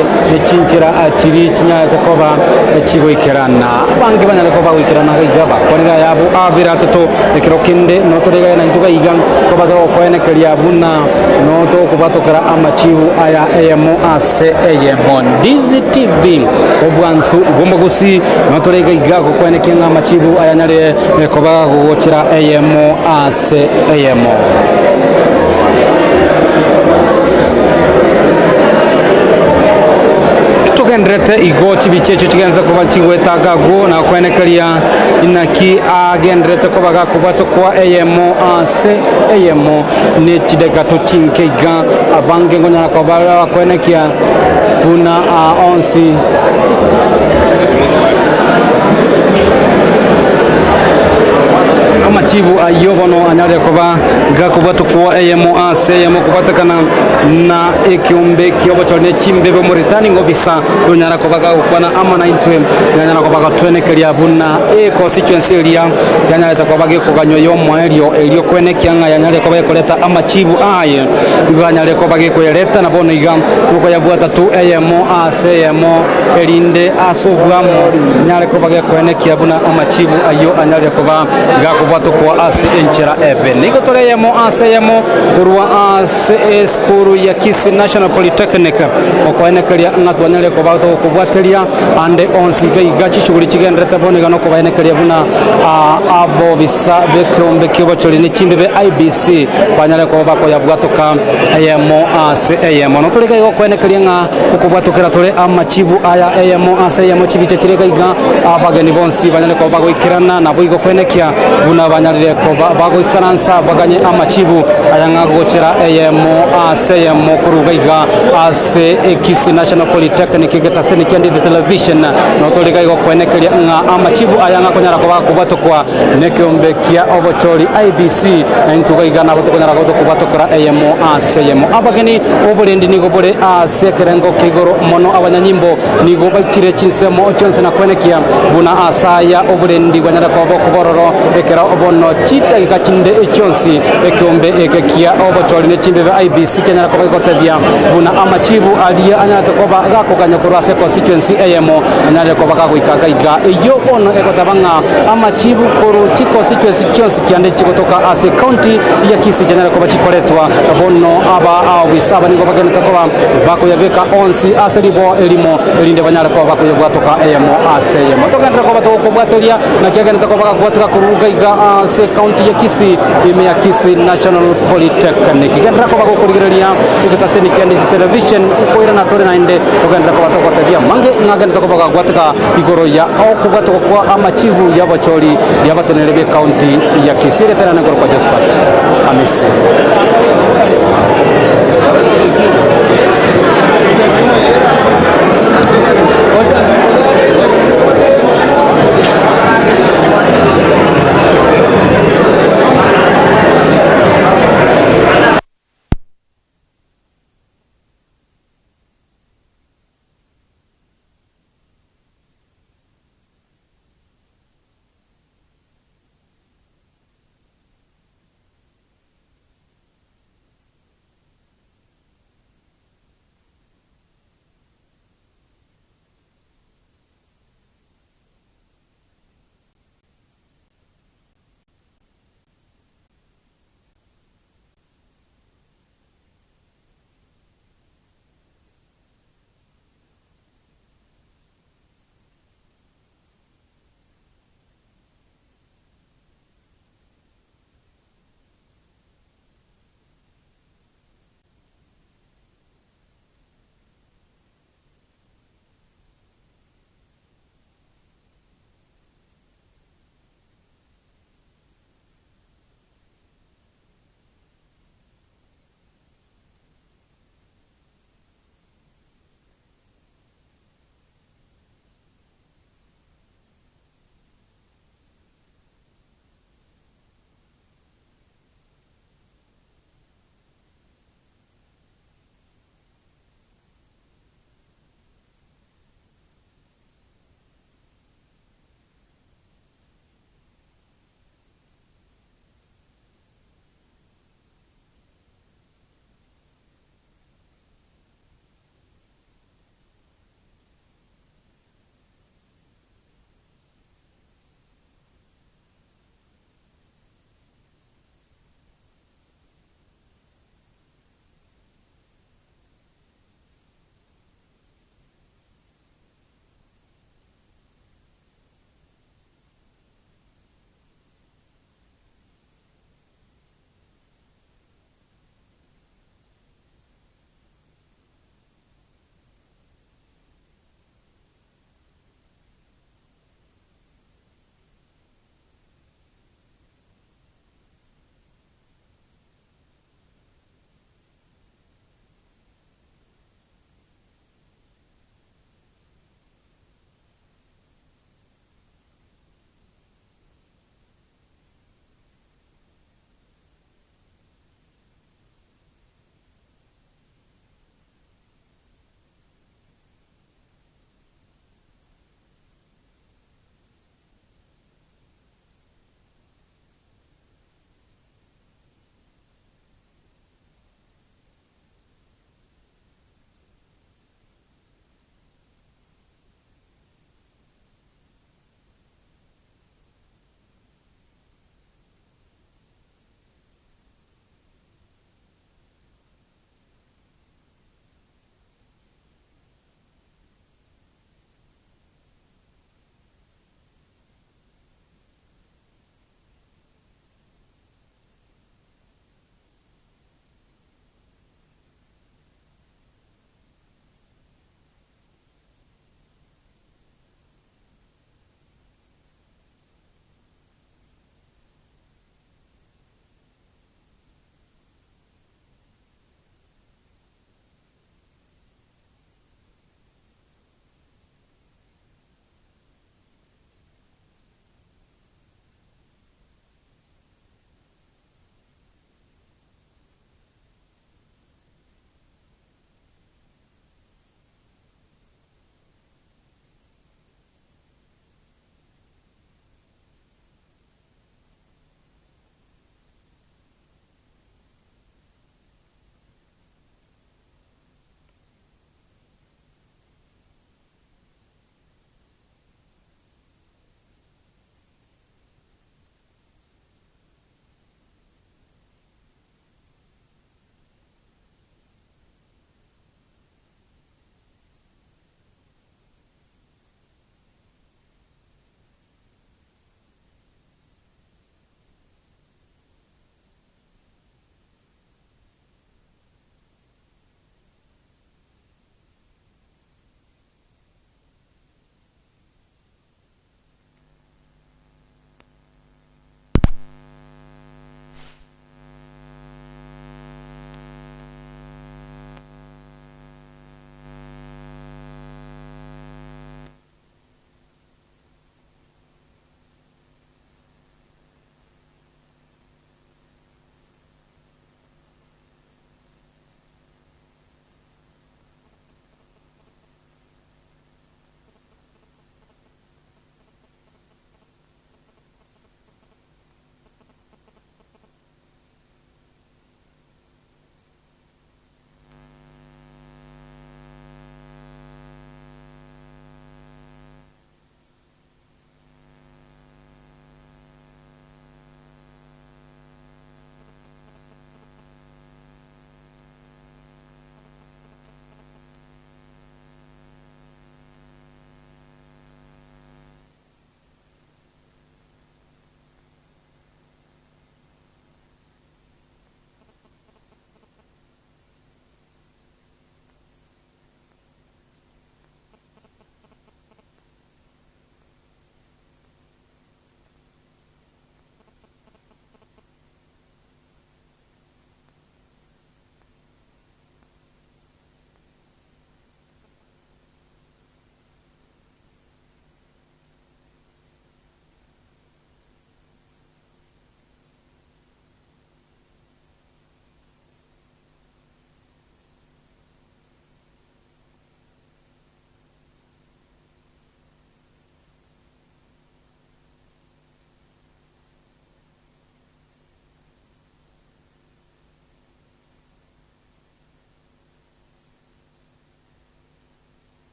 chinchera chiria chinyarete koba chigoikerana. Abange banyare koba bagoikerana iga bakwanire ayabo abere atato, ekero kende notore iga naintwe iga iga koba togokoenekeria buna Notokobwatokera amachibu aya eyemo ase eyemo. Ndizi TV, obwansu bw'omogusi, notore iga iga gokwenekia ng'a amachibu aya anyare koba gogochera eyemo ase eyemo. Togendererete igo chibicha echio chigendererete koba chigoetaka agwo na kwenekeria inaki agendererete koba gakobwatokwa eyemo ase eyemo. Ne chidakika chinke iga, abange nkonyara koba bakoenekia buna aa onsi. Amachibu ayio bono anyare koba gakobwatokwa eyemo ase eyemo kobwatekana na ekeombe ki'obochori ne chimbebe omoreturning officer onyara koba gagokwana amo naintwe yanyara koba gotwenekeria buna econstituency eria yanyarete koba gekoganywa y'omoerio, erio kwenekia ng'a yanyarire koba gekoreta amachibu aye, nigo anyarire koba gekoyareta, na bono iga nokoyabwata tu eyemo ase eyemo, erinde ase obwamo nyare koba gekoenekia buna amachibu ayio anyarire koba gakobwatokwa ase enchera ebe. Nigo tore eyemo ase eyemo korwa ase esukuru ya Kisii National Polytechnic, okoenekeria ng'a twanyarire koba togokobwateria Ande onsi iga iga chishughuli chigendererete bono iga nokobaenekeria buna abobisa b'ekeombe ki'obochori ne chimbibe IEBC banyare koba bakoyabwatoka eyemo ase eyemo. Notore iga iga okoenekeria ng'a okobwatokera tore amachibu aya eyemo ase eyemo chibicha chire iga iga abageni bonsi banyare koba bagoikerana naboigo koenekia buna banyarire koba bagoisaransa baganye amachibu aya ng'a gochera eyemo ase eyemo korwa iga iga Ase Kisii National Polytechnic egetaseni kia Ndizi Television notore iga igokwenekeria ng'a amachibu aya ng'akonyara koba akobwatokwa nekeombe kia obochori IEBC na intwe iga iga nabo tokonyara koba tokobwatokora eyemo ase eyemo. Abageni oborendi nigo bore ase ekerengo kia igoro mono abanyanyimbo nigo baichire chinsemo chionsi na kwenekia buna ase aya oborendi bwanyare koba bokoba ororo ekero. Bono chidageka chinde chionsi ekeombe eke kia obochori ne chimbebe IEBC kenyara koba gegotebia buna amachibu aria anyarete koba gakoganya korwa ase econstituency eyemo anyare koba gagoika gaiga. Eyio bono egoteba ng'a amachibu korwa chiconstituency chionsi kiande chigotoka ase ecounty ya Kisii chianyare koba chikoretwa. Bono aba aobisa aba nigo bagenete koba bakoyabeka onsi ase riboa erimo erinde banyare koba bakoyebwatoka eyemo ase eyemo. Togenderere koba togokobwateria naki agenete koba gakobwateka korwa iga ase ecounty ya Kisii ime ya Kisii National Polytechnic. Genderera koba gokorigereria egetaseni kia Ndisi Television nkoirana tore naende togenderere koba togotebia amange ng'a agenete koba gagwateka igoro ya okobwatokwa kwa amachibu y'abochori y'abateneneri b'ecounty ya Kisii ereterane korokwa Josephat Amisi.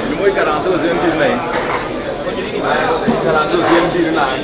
Nimoikaranse gose ndiri naye? Ikaranse gose ndiri naye?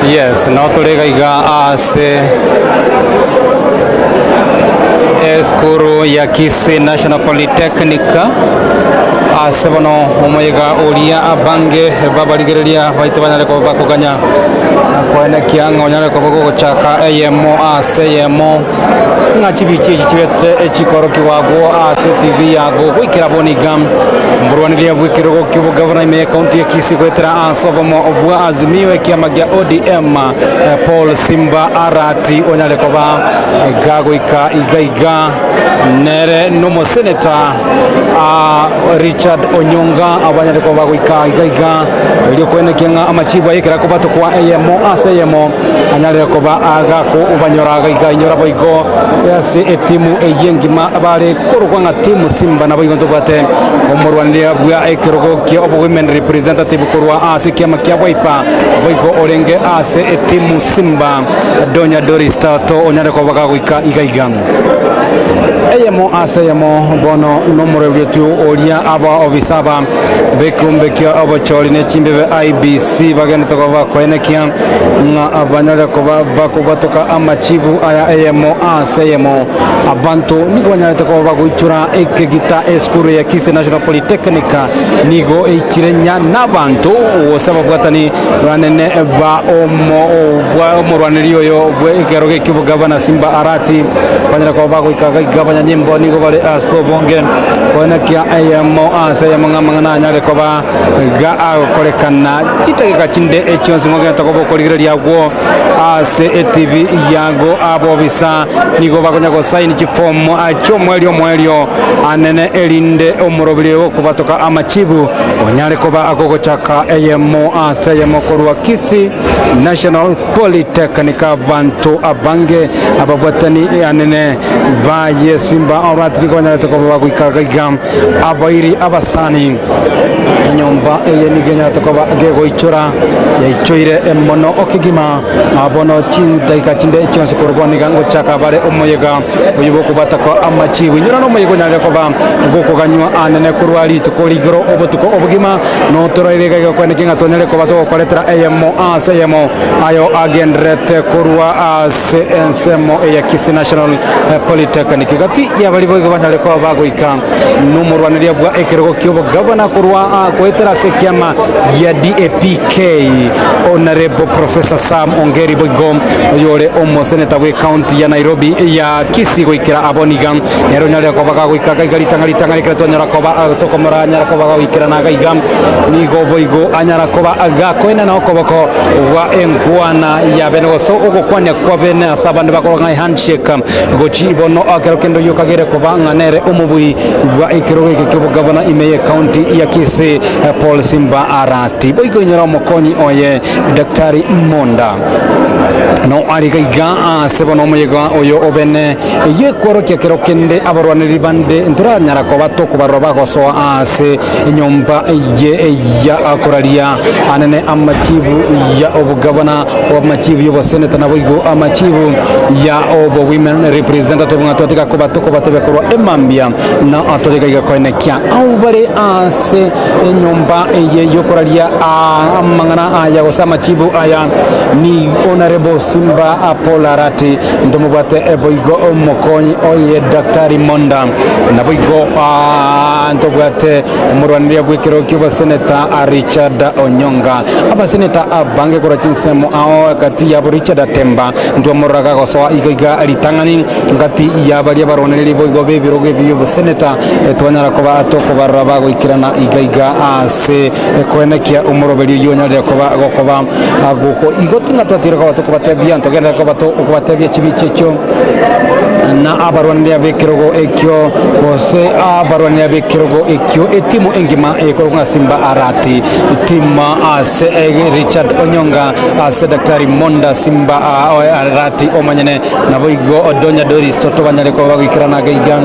Yes, nao tore iga iga ase esukuru ya Kisii National Polytechnic ase bono omoyega oria abange babarigereria baito banyare koba bakoganya koenekia ng'a onyare koba gogochaka eyemo ase eyemo Ng'a chibicha echi chibete echikorokigwa agwo ase TV yago goikera bono iga. Mborwanirie bw'ekerogo ki'obogavana ime y'ekaunti ya Kisii goetera ase obomo bwa Azimio ekiama gia ODM Paul Simba Arati onyare koba gagoika iga iga nere nomoseneta Richard Onyonga abanyare koba bagoika iga iga erio koenekia ng'a amachibu aye ekero akobatokwa eyemo ase eyemo Anyare koba agakobanyora gaiga inyora boigo ase etimu eyio engima bare korokwa ng'a timu Simba naboigo ntobwate omorwaniria bwa ekerogo kia obowomen representative korwa ase ekiama kia Wiper boigo orenge ase etimu Simba Donya Doris Tato onyare koba gagoika iga iga. Eyemo ase eyemo bono nomorwebwetu oria aba obisa aba bekeombe kia obochori ne chimbebe IEBC bagenderete koba bakoenekia ng'a banyare koba bakobwatoka amachibu aya eyemo ase eyemo. Abanto nigo banyarete koba bagoichora ekegita esukuru ya Kisii National Polytechnic nigo eichire nya nabanto gose ababwatani banene ba omorwaneri oyo bwe ekero geki'obogavana Simba Arati banyare koba bagoika gaiga abanyanyimbo nigo bare ase obonge koenekia eyemo ase eyemo ng'a amang'ana anyare koba Iga agokorekana chidageka chinde echionsi ng'ogento koba okorigereria agwo ase etibi yago abobisa nigo bakonya gosaini chifomu chi'omoerio omoerio anene erinde omoroberi gokobatoka amachibu onyare koba agogochaka eyemo ase eyemo korwa Kisii National Polytechnic abanto abange ababwatani anene baye Simba Orati nigo banyarete koba bagoika gaiga Abairi abasani, enyomba eye nigo enyarete koba gegoichora, yaichoire mono kegima. Bono chidaika chinde chionsi korwa bono iga ngochaka bare omoyega oyo bw'okobata kwa amachibu. Inyora nomoyega onyarire koba gokoganywa anene korwa rituko rigoro obotuko obogima, notoroire iga iga kweneki ng'a tonyare koba togokoretera eyemo ase eyemo ayo agendererete korwa ase ensemo eya Kisii National Polytechnic. Gati y'abaria boigo banyare koba bagoika nomorwaneria bwa ekerogo ki'obogavana korwa goetera ase ekiama gia DAPK Honourable Professor Sam Ongeri boigo oyore omoseneta bw'ecounty ya Nairobi ya Kisii goikera abwo niga nere onyarire koba gagoika gaiga ritang'a ritang'ani ekero twanyora koba tokomorora anyara koba gagoikerana gaiga nigo boigo anyara koba gakoenana okoboko gwa enkwana ya bene gose ogokwania kwa bene ase abande bakorwa ng'a ehandshake gochi bono ekero kende oyio okagere koba ng'a nere omobui bwa ekerogo eke ki'obogavana ime y'ecounty ya Kisii Paul Simba Arati. Boigo inyora omokonyi oye Daktari Monda no are gaiga ase bono omoyega oyo obene eyio ekworokia kero kende abarwanereri bande ntoranyara koba tokobarora bagosoa ase enyomba eye ya koraria anene amachibu ya obogavana amachibu y'oboseneta naboigo amachibu ya obo women representative ng'a twatiga koba tokobatebia korwa emambia na torega iga koenekia abwo bare ase enyomba eye y'okoraria amang'ana aya gose amachibu aya ni Honourable Simba Paul Arati ntomobwate boigo omokonyi oye Daktari Monda naboigo ntobwate Omorwaniria bw'ekerogo ki'oboseneta Richard Onyonga. Abaseneta abange korwa chinsemo ao gati yabo Richard Atemba ntwamorora gagosoa iga iga ritang'ani gati ya baria barwanereria boigo b'ebirogo ebi bi'oboseneta twanyara koba tokobarora bagoikerana iga iga ase koenekia omoroberi oyio onyarire koba gokoba goko igo ting'a twatiire koba tokobatebia ntogenderere koba tokobatebia chibicha echio na abarwaniria b'ekerogo ekio gose abarwaniria b'ekerogo ekio etimu engima ekorokwa ng'a Simba Arati tima ase Richard Onyonga ase Daktari Monda Simba Arati omonyene naboigo Donya Doris Toto banyare koba bagoikerana iga iga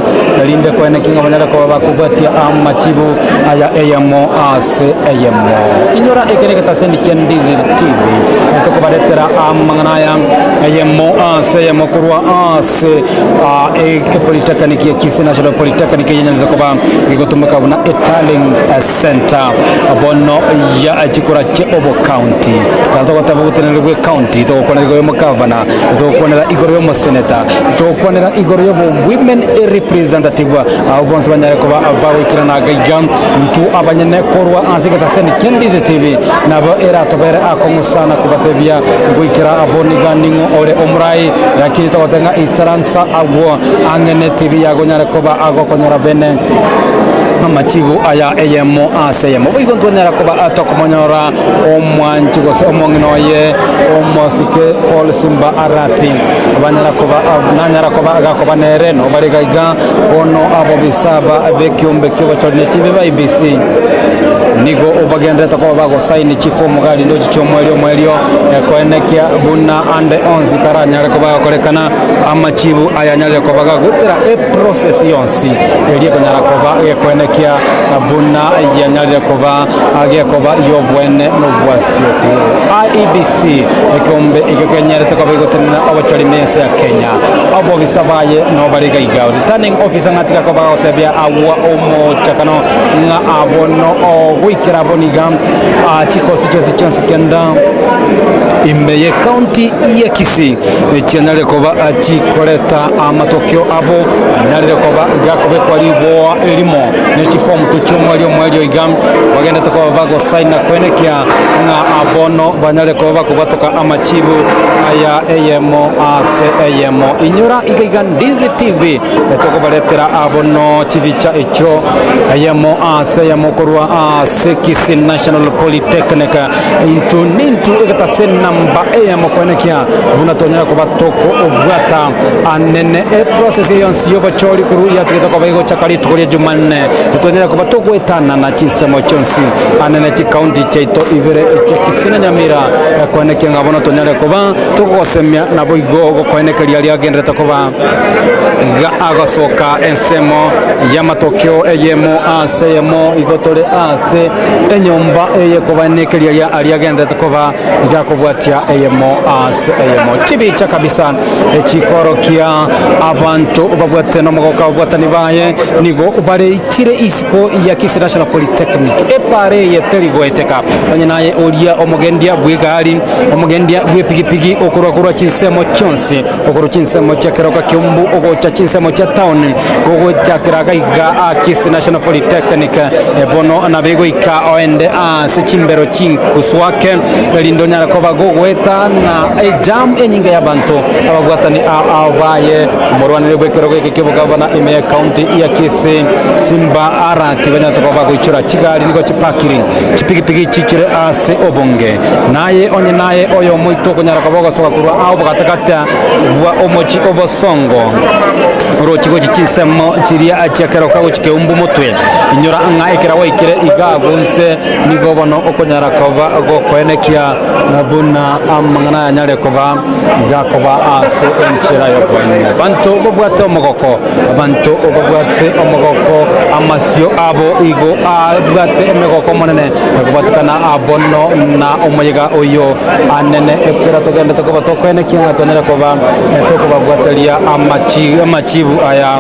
erinde koenekia ng'a banyare koba bakobwatia amachibu aya eyemo ase. ase eyemo. Inyora eke negetaseni kia Ndizi TV tokobaretera amang'ana aya eyemo ase eyemo korwa ase Polytechnic ya Kisii National Polytechnic eyenyarete koba egotumeka buna etallying center bono ya chikura chia obocounty. Ekero togoteba oboteneneri bwe county togokwanera igoro yomogavana, togokwanera igoro yomoseneta, togokwanera igoro yobo women representative abwo bonsi banyare koba bagoikerana iga intwe abanyene korwa ase egetaseni kia Ndizi TV nabo eratobere akong'u sana kobatebia goikera abwo niga ning'o ore omorai lakini togoteba ng'a isaransa agwo ang'e ne TV yago onyare koba agokonyora bene amachibu aya eyemo ase eyemo. Boigo ntwanyara koba tokomonyora omwanchi gose omong'ina oye omosike Paul Simba Arati banyara koba nanyara koba gakoba nere nobare iga iga bono abobisa ba b'ekiombe ki'obochori ne chibe ba IEBC nigo bagenderete koba bagosaini chifomu gari ndochi chi'omoerio omoerio koenekia buna ande onsi karanyare koba gakorekana amachibu ayanyarire koba gagotera eprocess yonsi eria ekonyara koba gekoenekia buna yanyarire koba gekoba y'obwene nobwasioku. IEBC ekeombe ekio kenyarete koba egotenena obochori ime y'ense ya Kenya. Abobisa baye nabo bare iga iga. Returning officer ng'a tiga koba agotebia agwo omochakano ng'a abwo no ogoikera abwo niga chikosi chionsi chionsi kenda ime ye county ya Kisii chianyarire koba chikoreta amatokeo abo anyarire koba gakobekwa riboa erimo ne chifomu tu chi'omoerio omoerio iga bagendete koba bagosaina kwenekia ng'a bono banyare koba bakobwatoka amachibu aya eyemo ase eyemo. Inyora iga iga Ndizi TV tokobaretera bono chibicha echio eyemo ase eyemo korwa ase Kisii National Polytechnic. Intwe nintwe egetase namba eyemo kwenekia buna twanyara koba tokobwata anene eprocess eye yonsi y'obochori korwa yatigete koba egochaka rituko ria Jumanne. Twanyara koba togoetanana chinsemo chionsi anene chikaunti chiaito ibere echia Kisii na Nyamira kwenekia ng'a bono tonyare koba togosemia naboigo gokoenekeria aria agenderete koba iga agosoka ensemo y'amatokeo eyemo ase eyemo igo tore ase enyomba eye kobaenekeria aria aria agenderete koba iga akobwatia eyemo ase eyemo. Chibicha kabisa echikorokia abanto babwate nomogoka ababwatani baye nigo bareichire isiko ya Kisii National Polytechnic. Epara eye teri goeteka onye naye oria omogendia bw'egari, omogendia bw'epigipigi okorwa korwa chinsemo chionsi, okorwa chinsemo chia Keroka Kiumbu ogocha chinsemo chia town gogochakera gaiga aa Kisii National Polytechnic bono nabo egoika oende ase chimbero chinkuswake erinde onyare koba gogoeta na ejam enyinge y'abanto ababwatani ao baye omorwaneri bw'ekerogo eke ki'obogavana ime ye county ya Kisii Simba Arati banyarete koba bagoichora chigari nigo chipakiri chipigipigi chichire ase obonge. Naye onye naye oyomoito okonyara koba ogosoka korwa ao bogatagata bwa omochie obosongo, orochie gochia chinsemo chiria chia keroka gochia keumbu motwe. Inyora ng'a ekero gwaikire iga agwo inse nigo bono okonyara koba gokoenekia buna amang'ana ayanyare koba gakoba ase enchera y'okoenia. Abanto babwate omogoko, abanto babwate omogoko, amasio abo igo abwate emegoko omonene Ekobwatikana bono na omoyega oyo anene ekero togenderete koba tokoenekia ng'a tonyare koba tokobabwateria amachibu aya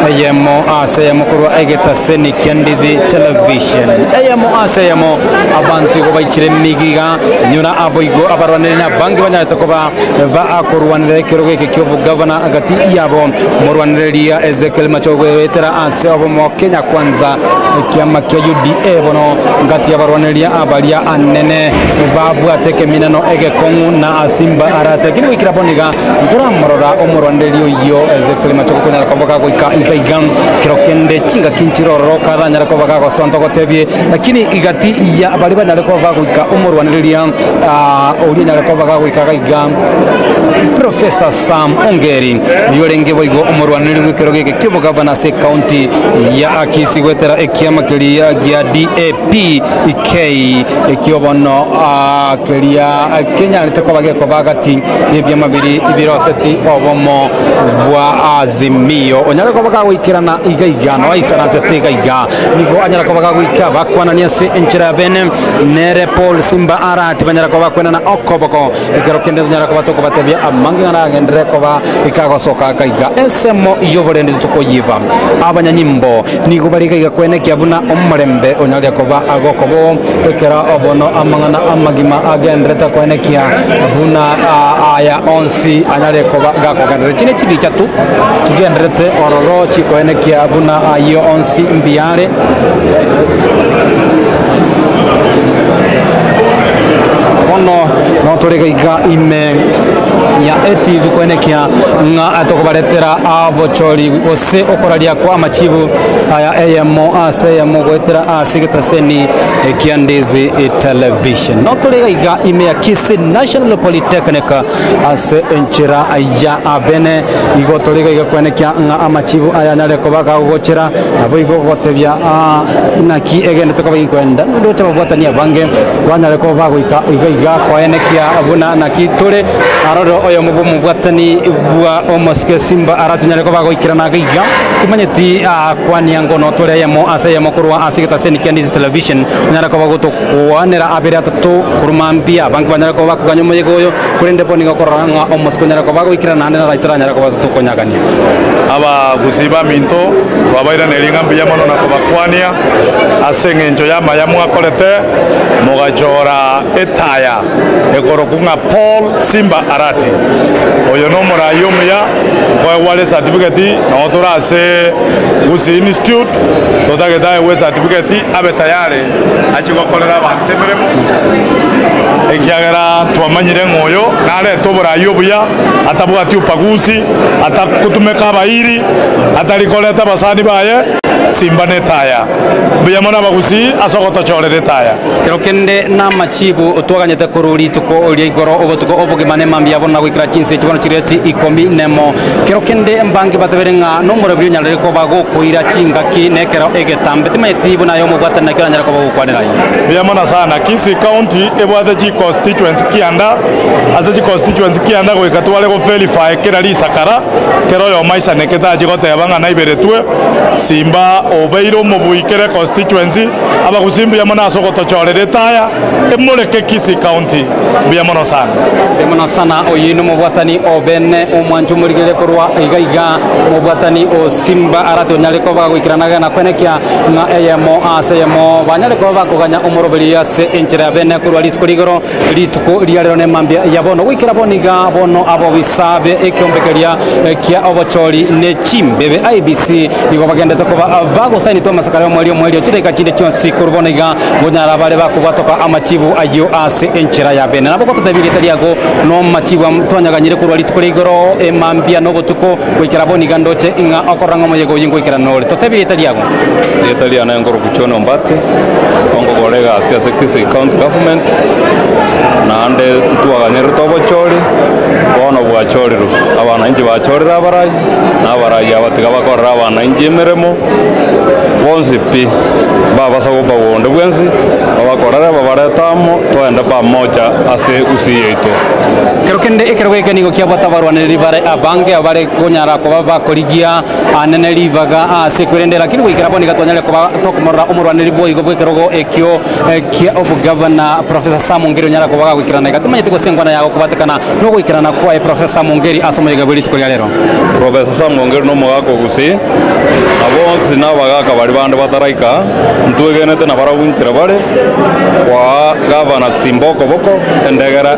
eyemo ase eyemo korwa egetaseni kia Ndizi Television. Eyemo ase eyemo abanto igo baichire emigiga nyora aboigo abarwaneri na abange banyarete koba bakorwanera ekerogo eke ki'obogavana gati yabo omorwanereria Ezekiel Machogu goetera ase obomo Kenya Kwanza Ekiama kia UDA bono ngati y'abarwaneria abaria anene babwate ekeminano egekong'u na Simba Arati. Lakini goikera bono iga nkoramorora omorwanereria oyio Ezekiel Machogu konyara koba kagoika iga iga kero kende chingaki nchire ororo karanyare koba kagosonta gotebie lakini igati ya. baria banyare koba bagoika omorwanereria oria onyare koba gagoika gaiga Professor Sam Ongeri oyio orenge boigo omorwanereri bw'ekerogo eke ki'obogavana ase ekaunti ya Kisii goetera ekiama keria gia DAP-K ekio bono keria kenyarete koba gekoba gati y'ebiama biria biroseti obomo bwa Azimio. Onyare koba gagoikerana iga iga na oaisaransete iga iga nigo anyare koba gagoika bakwanani ase enchera ya bene nere Paul Simba Arati banyare koba bakwenana okoboko ekero kende tonyare koba tokobatebia amange ng'a nagenderere koba ikagosoka gaiga ensemo y'oborendi titokoyiba. Abanyanyimbo nigo bare gaiga kwenekia buna omorembe onyarire koba agokoba ekero bono amang'ana amagima agenderete kwenekia buna aya onsi anyare koba gakogenderera. Echi nechibicha tu chigenderete ororo chikoenekia buna ayio onsi mbuya are. Bono notore gaiga ime ya ATV kwenekia ng'a tokobaretera abochori gose okoraria kwa amachibu aya eyemo ase eyemo goetera ase egetaseni ekia Ndizi Television. Notore gaiga ime ya Kisii National Polytechnic ase enchera ya abene. Igo tore gaiga kwenekia ng'a amachibu aya anyare koba gagochera, naboigo gotebia inaki egenderete koba inkwenda. Ndoche ababwatani abange banyare koba bagoika iga iga koenekia buna naki tore aroro oyomo bw'omobwatani bwa omosike Simba aratonyare koba agoikerana iga iga. Timanyeti kwania ngono tore eyemo ase eyemo korwa ase egetaseni kia Ndizi Television onyare koba gotokwanera abere atato korwa mambia abange banyare koba bakoganya omoyega oyo. Korende bo nigo okorora ng'a omosike onyare koba agoikerana naende naraito oranyare koba tokonyagania. Abagusii baminto, twabairanerie ng'a mbuya mono na kobakwania ase engencho y'amaya mwakorete, mogachora etaya ekorokwa ng'a Paul Simba Arati. Oyo nomoraai omuya, nkoegwa are ecertificate, noo tore ase Gusii Institute, totagete aegwe ecertificate abe tayari achie gokorera abanto emeremo, ekiagera twamanyire ng'a oyo narete oboraai obuya, atabwati upagusi, atagotumeka abairi, atari koreta abasani baye, simba netaya. Mbuya mono abagusii ase ogotochorera etaya. Kero kende namachibu twaganyete korwa rituko ria igoro obotuko obogima nemambia bono na goikera chinsa echi bono chireti ikomi nemo. Kero kende mbange batebere ng'a nomorabia onyarire koba gokoira chingaki nekero egetambe timanyeti buna aye omobwatani naki oranyare koba ogokwanera ayio. Mbuya mono sana. Kisii County ebwate chi constituency kianda, ase chi constituency kianda goika tware go verify kera risakara, kera oyomo aisanekete achie goteba ng'a naiberetwe, Simba obeire omobui kera econstituency, Abagusii mbuya mono ase ogotochorera etaya emoreke Kisii County. Mbuya mono sana. Mbuya mono sana oyio nomobwatani o bene omwancho omorigereria korwa iga iga omobwatani o Simba arati onyare koba goikerana na kwenekia ng'a eyemo ase eyemo banyare koba bakoganya omoroberi ase enchera ya bene korwa rituko rigoro rituko ria rero nemambia ya bono goikera bono iga bono abobisa be ekeombe keria kia obochori ne chimbebe IEBC Nigo bagenderete koba bagosainetwe amasakara y'omoerio omoerio chidaeka chinde chionsi korwa bono iga, ngonyara bare bakobwatoka amachibu ayio ase enchera ya bene. Nabo gototebia erieta riago nomachibu twanyaganyire korwa rituko ria igoro, emambia na obotuko, goikera bono iga ndoche ng'a okorora ng'a omoyega oyio ngoikerana ore. Totebie erieta riago. Erieta riane nkorokwa John Ombati, nkogora egasi ase Kisii County Government, naende ntwaganyerete obochori, bono bwachorirwe, abananchi bachorire abarai. Na abarai aba tiga bakorere abananchi emeremo bonsi pi, mbabasa gobagwa onde bwensi, babakorere babarete amo, toende pamoja ase gusii yaito. Kero kende ekerogo eke nigo kiabwate abarwanereri bare abange abare konyara koba bakorigia anene ribaga ase kwerende, lakini goikera bono iga twanyarire koba tokomorora omorwanereri boigo bw'ekerogo ekio kia obogavana Professor Sam Ongeri onyara koba gagoikerana iga. Tomanyeti gose enkwana yago kobatekana Nogoikerana kwaye Professor Sam Ongeri ase omoyega bwe rituko ria rero. Professor Sam Ongeri nomogaka o Gusii, na bonsi nabagaka baria bande bataraika, ntwegenete nabarabwo inchera bare koa Gavana. Simba okoboko, endegera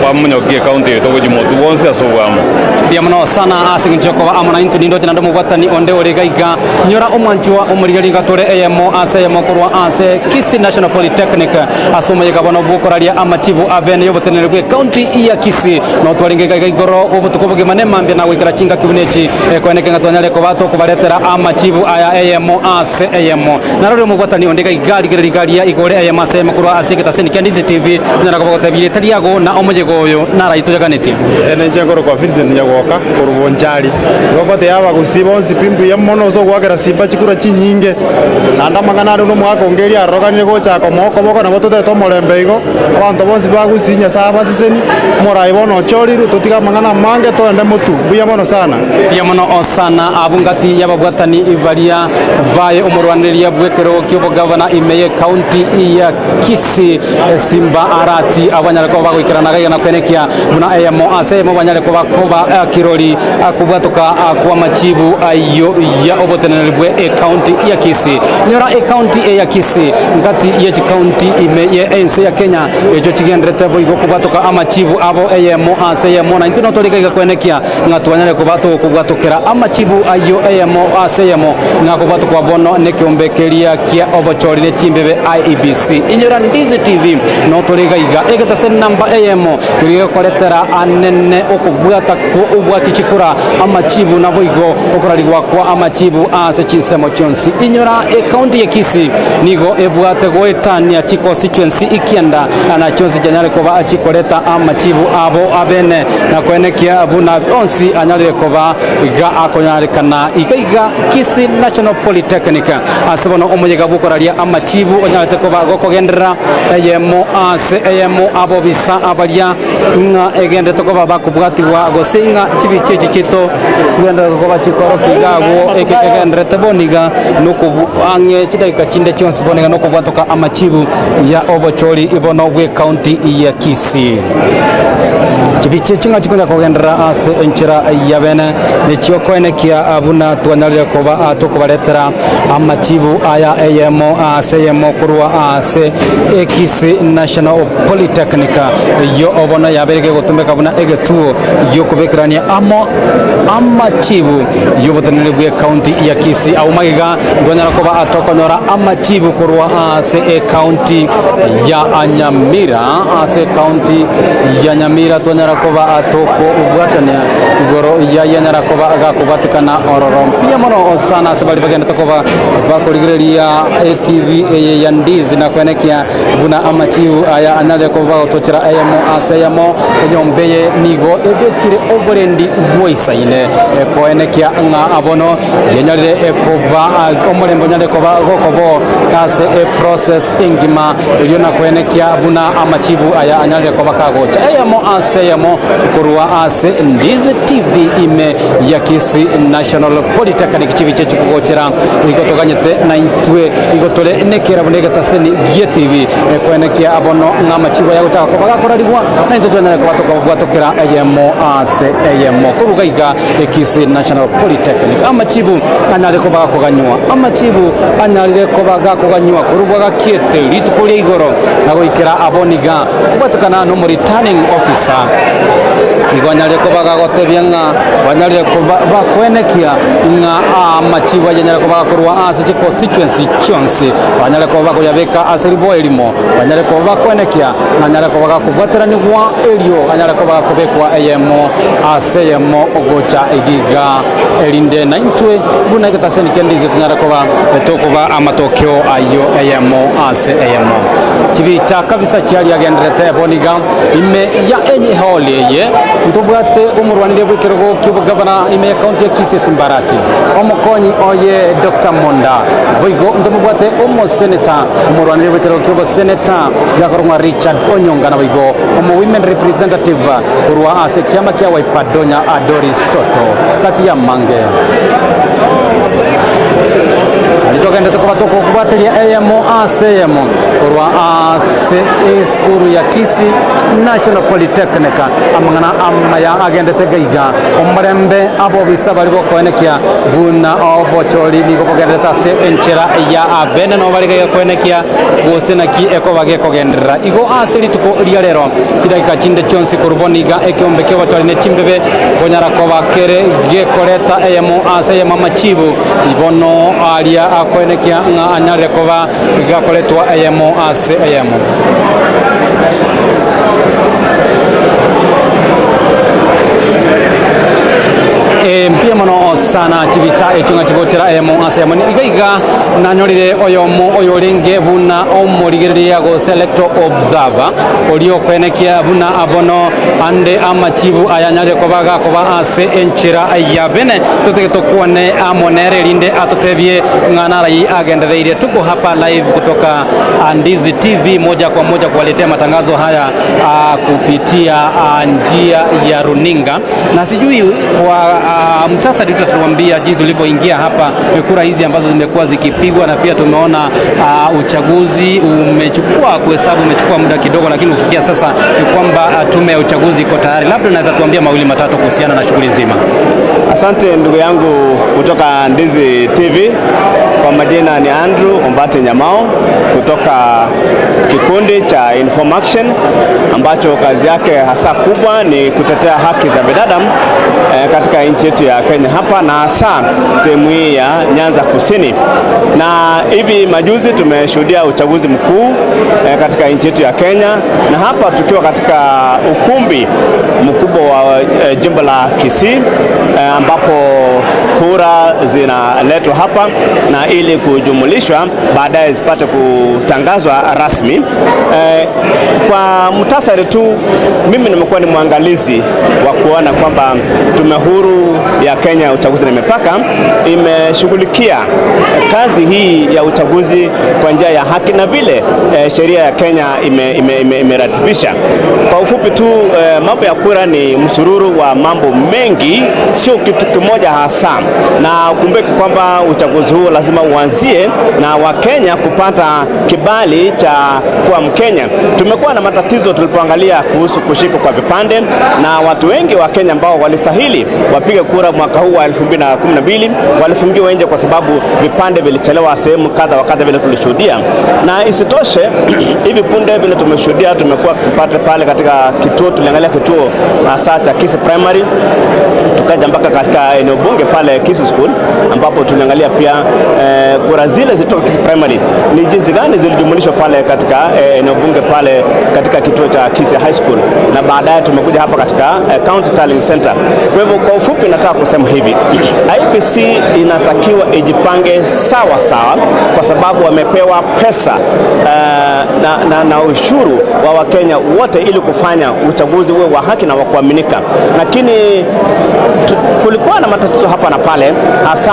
bamonyokie ekaunti yaito gochia motwe bwonsi ase obwamo. Mbuya mono sana ase engencho yokoba amo naintwe. Nindoche naende omobwatani onde ore iga iga. Inyora omwanchwa omorigereria iga tore eyemo ase eyemo korwa ase Kisii National Polytechnic ase omoyega bono bw'okoraria amachibu abene y'oboteneneri bw'ecounty ya Kisii. Notwarenge iga iga igoro obotuko obogima nemambia na goikera chingaki buna echi ekoeneke ng'a twanyare koba tokobaretera amachibu aya eyemo ase eyemo. Narore omobwatani onde iga iga rigereria iga ria igoro eyemo ase eyemo korwa ase egetaseni kia Ndizi TV onyara koba gotebia erieta riago na omoyega oyo naraitoyeganetie. Ninche nkorokwa Vincent Nyagwoka korwa Bonchari. Igo ngotebia abagusii bonsi pi mbuya mono ase ogoakera Simba chikura chinyinge. Naende amang'ana aria buna omogaka onge erio aroganire gochaka komoa okoboko nabo totete omorembe igo, abanto bonsi ba Gusii Nyasae abaseseni, omorai bono ochorirwe totige amang'ana amange toende motwe. Mbuya mono sana. Mbuya mono sana abwo ngati y'ababwatani baria baye omorwanereria bw'ekerogo ki'obogavana ime y'ecounty ya Kisii Simba Arati abwo banyare koba bagoikerana gaiga na kwenekia buna eyemo ase eyemo banyare koba koba kirori kobwatoka kw'amachibu ayio ya oboteneneri bwe ecounty ya Kisii. Nyora ecounty eye ya Kisii ngati ye chicounty ime ye ense ya Kenya echio chigenderete boigo kobwatoka amachibu abo eyemo ase eyemo na intwe notore gaiga kwenekia ng'a twanyare koba togokobwatokera amachibu ayio eyemo ase eyemo, ng'a kobwatokwa bono nekeombe keria kia obochori ne chimbebe IEBC. Inyora Ndizi TV notore iga iga egetase namba eyemo keria gekoretera anene okobwata kwo obwaki chikura amachibu naboigo okorarigwa kwa amachibu ase chinsemo chionsi. Inyora ecounty ya Kisii nigo ebwate goetania chiconstituency ikianda na chionsi chianyare koba chikoreta amachibu abo abene na koenekia buna onsi anyarire koba iga akonyarekana iga iga Kisii National Polytechnic. Ase bono omoyega bw'okoraria amachibu onyarete koba gokogenderera eyemo ase eyemo abobisa abaria ng'a egenderete koba bakobwatigwa gose ng'a chibicha echi chiaito chigenderere koba chikorokia iga agwo eke kegendererete bono iga nokobu ang'e chidakika chinde chionsi bono iga nokobwatoka amachibu ya obochori bono bw'ecounty ya Kisii. Chibicha echio ng'a chikonya kogenderera ase enchera ya bene, nechiokoenekia buna twanyarire koba tokobaretera amachibu aya eyemo ase eyemo korwa ase Kisii National Polytechnic, eyio bono yabeire kegotumeka buna egetuo giokobekerania amo amachibu y'oboteneneri bw'ecounty ya Kisii. Agwo magega ntwanyara koba tokonyora amachibu korwa ase ecounty ya Nyamira, ase ecounty ya Nyamira twanyara koba tokobwatania igoro yayanyara koba gakobwatekana ororo. Mbuya mono sana ase baria bagendete koba bakorigereria etv eye ya Ndizi na koenekia buna amachiu aya anyare koba bagotochera eyemo ase eyemo. Enyomba eye nigo ebekire oborendi bwaisaine koenekia ng'a bono yenyarire koba omorembe onyare koba gokoboo ase eprocess engima erio na koenekia buna amachibu aya anyarire koba kagocha eyemo ase eyemo korwa ase Ndizi TV ime ya Kisii National Polytechnic chibicha chikogochera igo toganyete naintwe igo tore nekerabo na egetaseni gie TV koenekia bono ng'a amachibu aya agochaka koba gakorarigwa naintwe twanyare koba tokobwatokera eyemo ase eyemo koruga iga Kisii National Polytechnic. Amachibu anyare koba gakoganywa Amachibu anyarire koba gakoganywa korwa gakiete rituko ria igoro na goikera abwo niga kobwatekana nomo returning officer. Igo anyarire koba gagotebia ng'a banyarire koba bakoenekia ng'a amachibu ayio anyare koba gakorwa ase chiconstituency chionsi banyare koba bakoyabeka ase riboa erimo banyare koba bakoenekia ng'a anyare koba gakobwateranigwa erio anyare koba gakobekwa eyemo ase eyemo gocha iga erinde naintwe buna egetaseni kia Ndizi tonyare koba tokoba amatokeo ayio eyemo ase eyemo. Chibicha kabisa chiaria agenderete bono iga ime ya ehall eye ntobwate omorwanire bw'ekerogo ki'obogavana ime ya county ya Kisii Simbarati, omokonyi oye Doctor Monda, naboigo ntomobwate omoseneta omorwanire bw'ekerogo ki'oboseneta gakorokwa Richard Onyonga naboigo omo women representative korwa ase ekiama kia Wiper Donya Doris Toto gati y'amange. Togenderete koba tokobwateria eyemo ase eyemo korwa ase esukuru ya Kisii National Polytechnic. Amang'ana amaya agendete gaiga omorembe abobisa baria bokoenekia buna obochori nigo bogenderete ase enchera ya bene nabo bare gaiga koenekia gose naki ekoba gekogenderera. Igo ase rituko ria rero chidakika chinde chionsi korwa bono iga ekeombe ki'obochori ne chimbebe konyara koba kere gekoreta eyemo ase eyemo amachibu bono aria akoenekia ng'a anyarire koba gakoretwa eyemo ase eyemo. Mbuya mono sana chibicha echio ng'a chigochera eyemo ase eyemo. Iga iga nanyorire oyomo oyorenge buna omorigereria gose electoral observer oria okoenekia buna bono ande amachibu aya anyarire koba gakoba ase enchera ya bene. Totege tokwane amo nere erinde atotebie ng'a narai agendereire. Tuko hapa live kutoka Ndizi TV moja kwa moja kuwaletea matangazo haya kupitia njia ya runinga, na sijui kwa mtasari tu tutatuambia jinsi ulivyoingia hapa, kura hizi ambazo zimekuwa zikipigwa, na pia tumeona uchaguzi umechukua kuhesabu umechukua muda kidogo, lakini kufikia sasa ni kwamba tume ya uchaguzi iko tayari. Labda unaweza tuambia mawili matatu kuhusiana na shughuli nzima. Asante ndugu yangu kutoka Ndizi TV. Kwa majina ni Andrew Ombati Nyamao kutoka kikundi cha Inform Action ambacho kazi yake hasa kubwa ni kutetea haki za binadamu katika nchi yetu ya Kenya hapa na hasa sehemu hii ya Nyanza Kusini. Na hivi majuzi tumeshuhudia uchaguzi mkuu katika nchi yetu ya Kenya, na hapa tukiwa katika ukumbi mkubwa wa jimbo la Kisii ambapo kura zinaletwa hapa na ili kujumulishwa baadaye zipate kutangazwa rasmi. Kwa muhtasari tu, mimi nimekuwa ni mwangalizi wa kuona kwamba Tume Huru ya Kenya ya Uchaguzi na Mipaka imeshughulikia kazi hii ya uchaguzi kwa njia ya haki na vile sheria ya Kenya imeratibisha. Kwa ufupi tu, mambo ya kura ni msururu wa mambo mengi, sio kitu kimoja hasa, na ukumbuke kwamba uchaguzi huu lazima uanzie na Wakenya kupata kibali cha kuwa Mkenya. Tumekuwa na matatizo tulipoangalia kuhusu kushikwa kwa vipande, na watu wengi wa Kenya ambao walistahili wapige kura mwaka huu wa 2012 walifungiwa nje kwa sababu vipande vilichelewa sehemu kadha wa kadha vile tulishuhudia. Na isitoshe hivi punde vile tumeshuhudia, tumekuwa kupata pale katika kituo, tuliangalia kituo hasa cha Kisii Primary, tukaja mpaka katika eneo bunge pale Kisii School ambapo tuliangalia pia kura zile zilitoka Kisii Primary ni jinsi gani zilijumulishwa pale katika eneo bunge pale katika kituo cha Kisii High School, na baadaye tumekuja hapa katika County Tallying Center. Kwa hivyo kwa ufupi nataka kusema hivi, IEBC inatakiwa ijipange sawa sawa, kwa sababu wamepewa pesa na ushuru wa Wakenya wote ili kufanya uchaguzi uwe wa haki na wa kuaminika, lakini kulikuwa na matatizo hapa na pale, hasa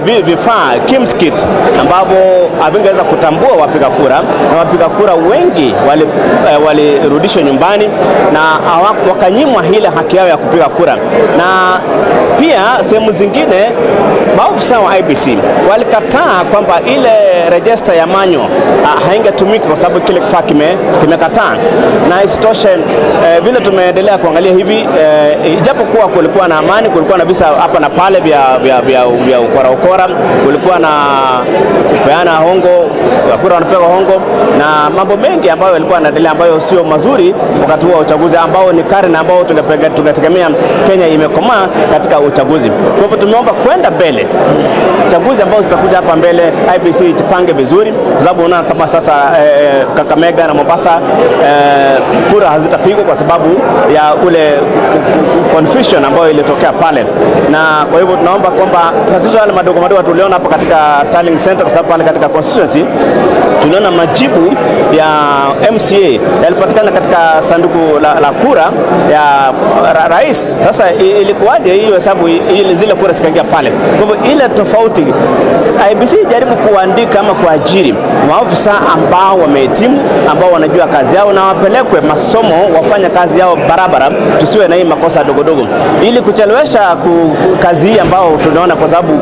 vile vifaa KIEMS kit ambavyo havingeweza kutambua wapiga kura, na wapiga kura wengi walirudishwa nyumbani na wakanyimwa ile haki yao ya kupiga kura. Na pia sehemu zingine maofisa wa IEBC walikataa kwamba ile register ya manual haingetumika kwa sababu kile kifaa kimekataa. Na isitoshe vile tumeendelea kuangalia hivi, ijapokuwa kulikuwa na amani, kulikuwa na visa hapa na pale vya ukora ukora, kulikuwa na kupeana hongo, kura wanapewa hongo na mambo mengi ambayo yalikuwa yanaendelea ambayo sio mazuri wakati huo wa uchaguzi, ambao ni karne ambao tungetegemea Kenya imekomaa katika uchaguzi. Kwa hivyo tumeomba kwenda mbele, chaguzi ambazo zitakuja hapa mbele, IEBC ijipange vizuri, kwa sababu unaona kama sasa Kakamega na Mombasa kura hazitapigwa kwa sababu ya ule confusion ambayo ilitokea pale, na kwa hivyo tunaomba kwamba tatizo yale madogo madogo tuliona hapa katika tallying center, kwa sababu pale katika constituency tuliona majibu ya MCA yalipatikana katika sanduku la, la kura ya ra, rais. Sasa ilikuwaje hiyo hesabu ile zile kura zikaingia pale? Kwa hivyo ile tofauti, IEBC jaribu kuandika ama kuajiri maofisa ambao wamehitimu, ambao wanajua kazi yao na wapelekwe masomo wafanye kazi yao barabara, tusiwe na hii makosa dogodogo, ili kuchelewesha ku, kazi hii ambao tunaona, kwa sababu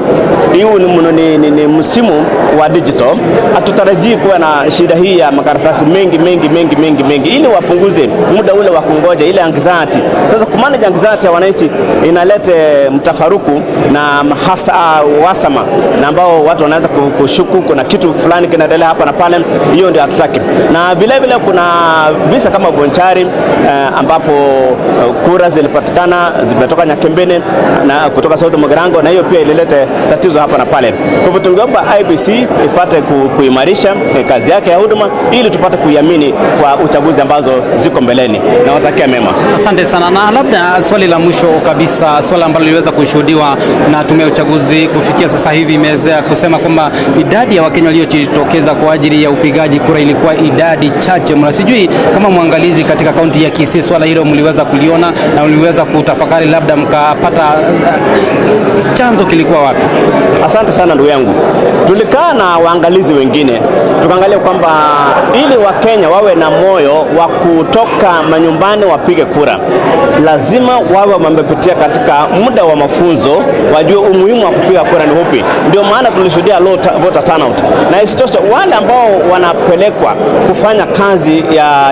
huu ni, ni, ni, ni msimu wa digital. Hatutarajii kuwa na shida hii ya makaratasi mengi mengi mengi mengi mengi, ili wapunguze muda ule wa kungoja ile anxiety. Sasa kumanage anxiety ya wananchi inalete mtafaruku na hasa uhasama na ambao watu wanaanza kushuku kuna kitu fulani kinaendelea hapa na pale. Hiyo ndio hatutaki. Na vile vile kuna visa kama Bonchari ambapo kura zilipatikana zimetoka Nyakembene na kutoka South Mugirango, na hiyo pia ililete tatizo hapa na pale. Kwa hivyo tungeomba IEBC ipate ku, kuimarisha kazi yake ya huduma ili tupate kuiamini kwa uchaguzi ambazo ziko mbeleni. Nawatakia mema. Asante sana, na labda swali la mwisho kabisa, swala ambalo liliweza kushuhudiwa na tume ya uchaguzi kufikia sasa hivi imeweza kusema kwamba idadi ya Wakenya waliojitokeza kwa ajili ya upigaji kura ilikuwa idadi chache mno. Sijui kama mwangalizi katika kaunti ya Kisii, swala hilo mliweza kuliona na mliweza kutafakari, labda mkapata chanzo kilikuwa wapi? Asante sana ndugu yangu. Tulikaa na waangalizi wengine tukaangalia kwamba ili Wakenya wawe na moyo wa kutoka manyumbani wapige kura, lazima wawe wamepitia katika muda wa mafunzo, wajue umuhimu wa kupiga kura ni upi. Ndio maana tulishuhudia low voter turnout, na isitoshe wale ambao wanapelekwa kufanya kazi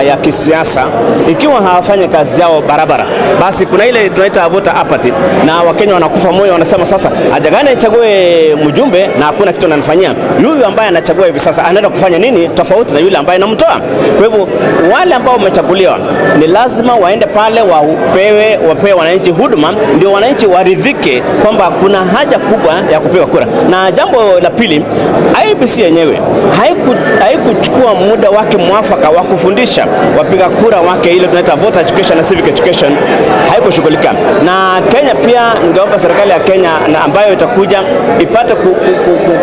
ya kisiasa, ikiwa hawafanyi kazi yao barabara, basi kuna ile tunaita voter apathy, na Wakenya wanakufa moyo, wanasema sasa haja gani nichague mjumbe na hakuna kitu ananifanyia. Huyu ambaye anachagua hivi sasa anaenda kufanya nini tofauti na yule ambaye namtoa? Kwa hivyo wale ambao wamechaguliwa ni lazima waende pale wapewe wananchi huduma, ndio wananchi waridhike kwamba kuna haja kubwa ya kupiga kura. Na jambo la pili, IEBC yenyewe haikuchukua muda wake mwafaka wa kufundisha wapiga kura wake, ile tunaita voter education na civic education, haikushughulika. Na Kenya pia, ningeomba serikali ya Kenya na ambayo itakuja ipate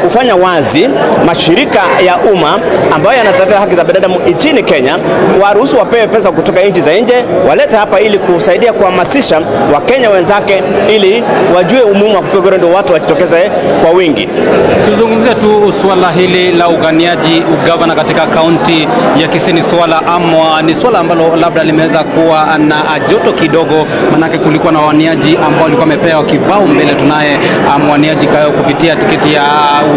kufanya wazi mashirika ya umma ambayo yanatetea haki za binadamu nchini Kenya, waruhusu wapewe pesa kutoka nchi za nje, walete hapa ili kusaidia kuhamasisha Wakenya wenzake ili wajue umuhimu wa kupiga kura, ndio watu wajitokeze kwa wingi. Tuzungumzie tu swala hili la uganiaji ugavana katika kaunti ya Kisii. Ni swala ama ni swala ambalo labda limeweza kuwa na joto kidogo, manake kulikuwa na waniaji ambao walikuwa wamepewa kibao mbele. Tunaye mwaniaji Kayo kupitia tiketi ya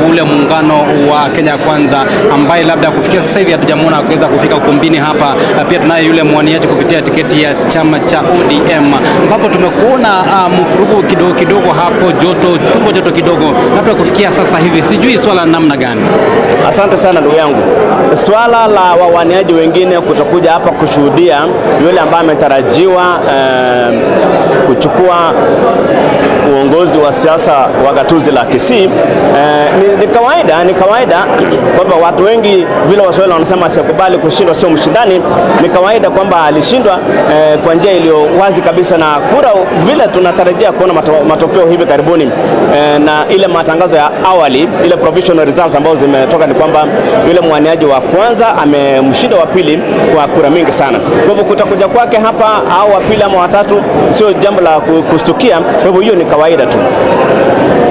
ule muungano wa Kenya Kwanza ambaye labda kufikia sasa hivi hatujamuona kuweza kufika ukumbini hapa. Pia tunaye yule mwaniaji kupitia tiketi ya chama cha ODM ambapo tumekuona mfurugu kidogo kidogo hapo, joto tumbo joto kidogo, labda kufikia sasa hivi sijui swala namna gani. Asante sana ndugu yangu. Swala la wawaniaji wengine kutokuja hapa kushuhudia yule ambaye ametarajiwa kuchukua uongozi wa siasa wa gatuzi la Kisii ni kawaida kwamba watu wengi vile Waswahili wanasema asikubali kushindwa sio mshindani. Ni kawaida kwamba alishindwa kwa njia iliyo wazi kabisa, na kura vile tunatarajia kuona matokeo hivi karibuni na ile matangazo ya awali, ile provisional result ambazo zimetoka ni kwamba yule mwaniaji wa kwanza amemshinda wa pili kwa kura mingi sana. Kwa hivyo kutakuja kwake hapa au wa pili ama watatu sio jambo la kustukia. Kwa hivyo hiyo ni kawaida tu.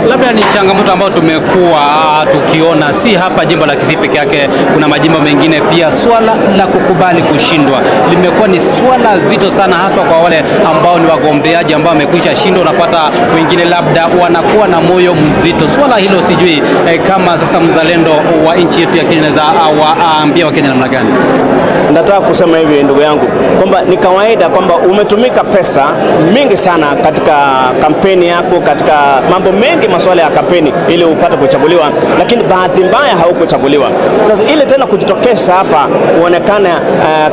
Labda ni changamoto ambayo tumekuwa tukiona si hapa jimbo la Kisii peke yake, kuna majimbo mengine pia. Swala la kukubali kushindwa limekuwa ni swala zito sana, haswa kwa wale ambao ni wagombeaji ambao wamekwisha shindwa. Unapata wengine labda wanakuwa na moyo mzito. Swala hilo sijui kama sasa mzalendo wa nchi yetu ya Kenya anaweza waambia Wakenya namna gani? Nataka kusema hivi ndugu yangu kwamba ni kawaida kwamba umetumika pesa mingi sana katika kampeni yako, katika mambo mengi, masuala ya kampeni ili upate kuchaguliwa, lakini bahati mbaya haukuchaguliwa. Sasa ile tena kujitokeza hapa uonekane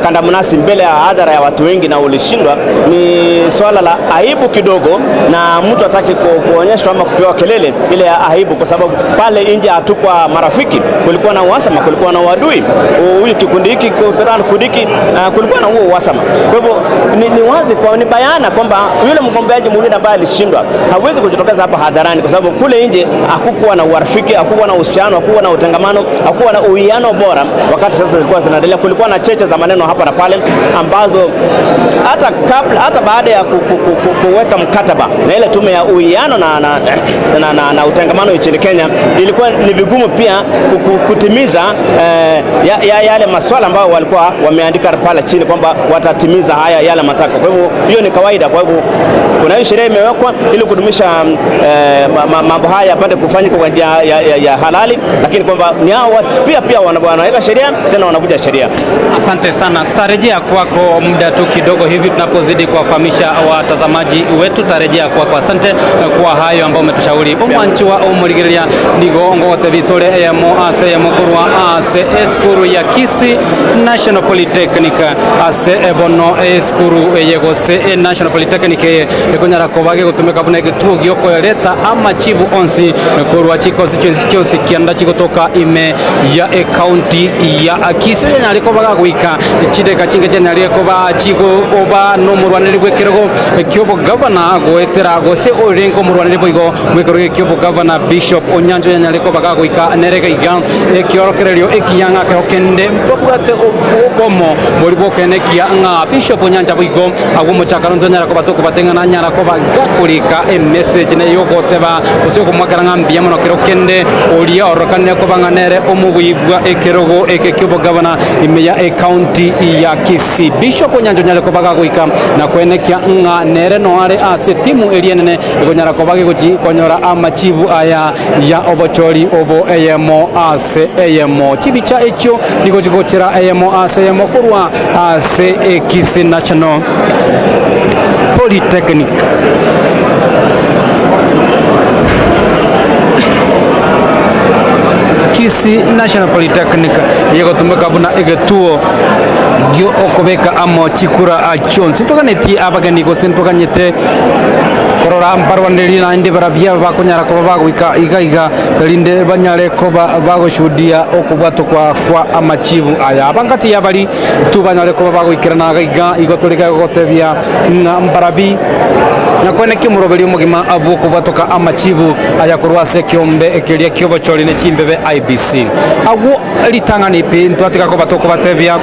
kandamnasi mbele ya hadhara ya watu wengi na ulishindwa, ni swala la aibu kidogo, na mtu hataki kuonyeshwa ama kupewa kelele ile ya aibu, kwa sababu pale nje hatukwa marafiki, kulikuwa na uhasama, kulikuwa na uadui. Huyu kikundi hiki kutokana Kikundi hiki kulikuwa na huo uhasama. Kwa hivyo ni, ni wazi kwa, ni bayana kwamba yule mgombeaji mwingine ambaye alishindwa hawezi kujitokeza hapa hadharani, kwa sababu kule nje hakukuwa na urafiki, hakukuwa na uhusiano, hakukuwa na utangamano, hakukuwa na uwiano bora. Wakati sasa zilikuwa zinaendelea, kulikuwa na cheche za maneno hapa na pale ambazo hata kabla, hata baada ya ku, ku, ku, ku, kuweka mkataba na ile tume ya uwiano na, na, na, na, na utangamano nchini Kenya, ilikuwa ni vigumu pia kutimiza eh, ya, ya, yale maswala ambayo walikuwa wameandika pale chini kwamba watatimiza haya yale matakwa. Kwa hivyo hiyo ni kawaida. Kwa hivyo kuna hiyo sheria imewekwa ili kudumisha eh, mambo haya yapate kufanyika kwa njia ya, ya, ya halali, lakini kwamba ni hao pia pia wanaweka sheria tena wanavunja sheria. Asante sana, tutarejea kwako muda tu kidogo hivi tunapozidi kuwafahamisha watazamaji wetu, tutarejea kwako. Asante kwa hayo ambayo umetushauri. Omwanchi wa omorigereria nigo ngogotebi tore eyemo ase eyemo korwa ase esukuru ya Kisii National Polytechnic ase ebono esukuru eye gose e National Polytechnic eye ekonyara koba gegotumeka buna egetuo giokoereta amachibu onsi korwa chikosi chionsi chionsi kianda chigotoka ime ya ecounty ya Kisii. Onyare koba gagoika chideka chinge chianyarire koba chigoba nomorwaneri bw'ekerogo ki'obogavana goetera gose orenge omorwaneri boigo bw'ekerogo ki'obogavana Bishop Onyancha onyanyare koba gagoika nere gaiga ekiorokererio ekiya ng'a kero kende mbabwate obomo boria bw'okoenekia ng'a Bishop Onyancha boigo agwo omochakano ntonyara koba tokobate ng'a nanyara koba gakorika emessage neye yogoteba gose okomoakera ng'a mbuya mono kero kende oria orokanire koba ng'a nere omobui bwa ekerogo eke ki'obogavana ime ya ecounty ya Kisii. Bishop Onyancha onyare koba gagoika na koenekia ng'a nere noare ase etimu eria enene ekonyara koba gegochi konyora amachibu aya ya obochori obo eyemo ase eyemo. Chibicha echio nigo chigochera eyemo ase eyemo korwa ase Kisii National Polytechnic. Kisii National Polytechnic egotumeka buna egetuo gi'okobeka amo chikura chionsi. Toganetie abageni gose ntoganyete korora mbarwaneri naende barabwo bakonyara koba bagoika iga iga erinde banyare koba bagoshuhudia okobwatokwa kwa amachibu aya. Abangati y'abari tubanyare koba bagoikerana iga iga, igo tore gotebia ng'a mbarabi nakwane omoroberi omogima bw'okobwatoka amachibu aya korwa ase ekeombe keria ki'obochori ne chimbebe IEBC. Agwo ritang'ani pi ntwatiga koba tokobatebia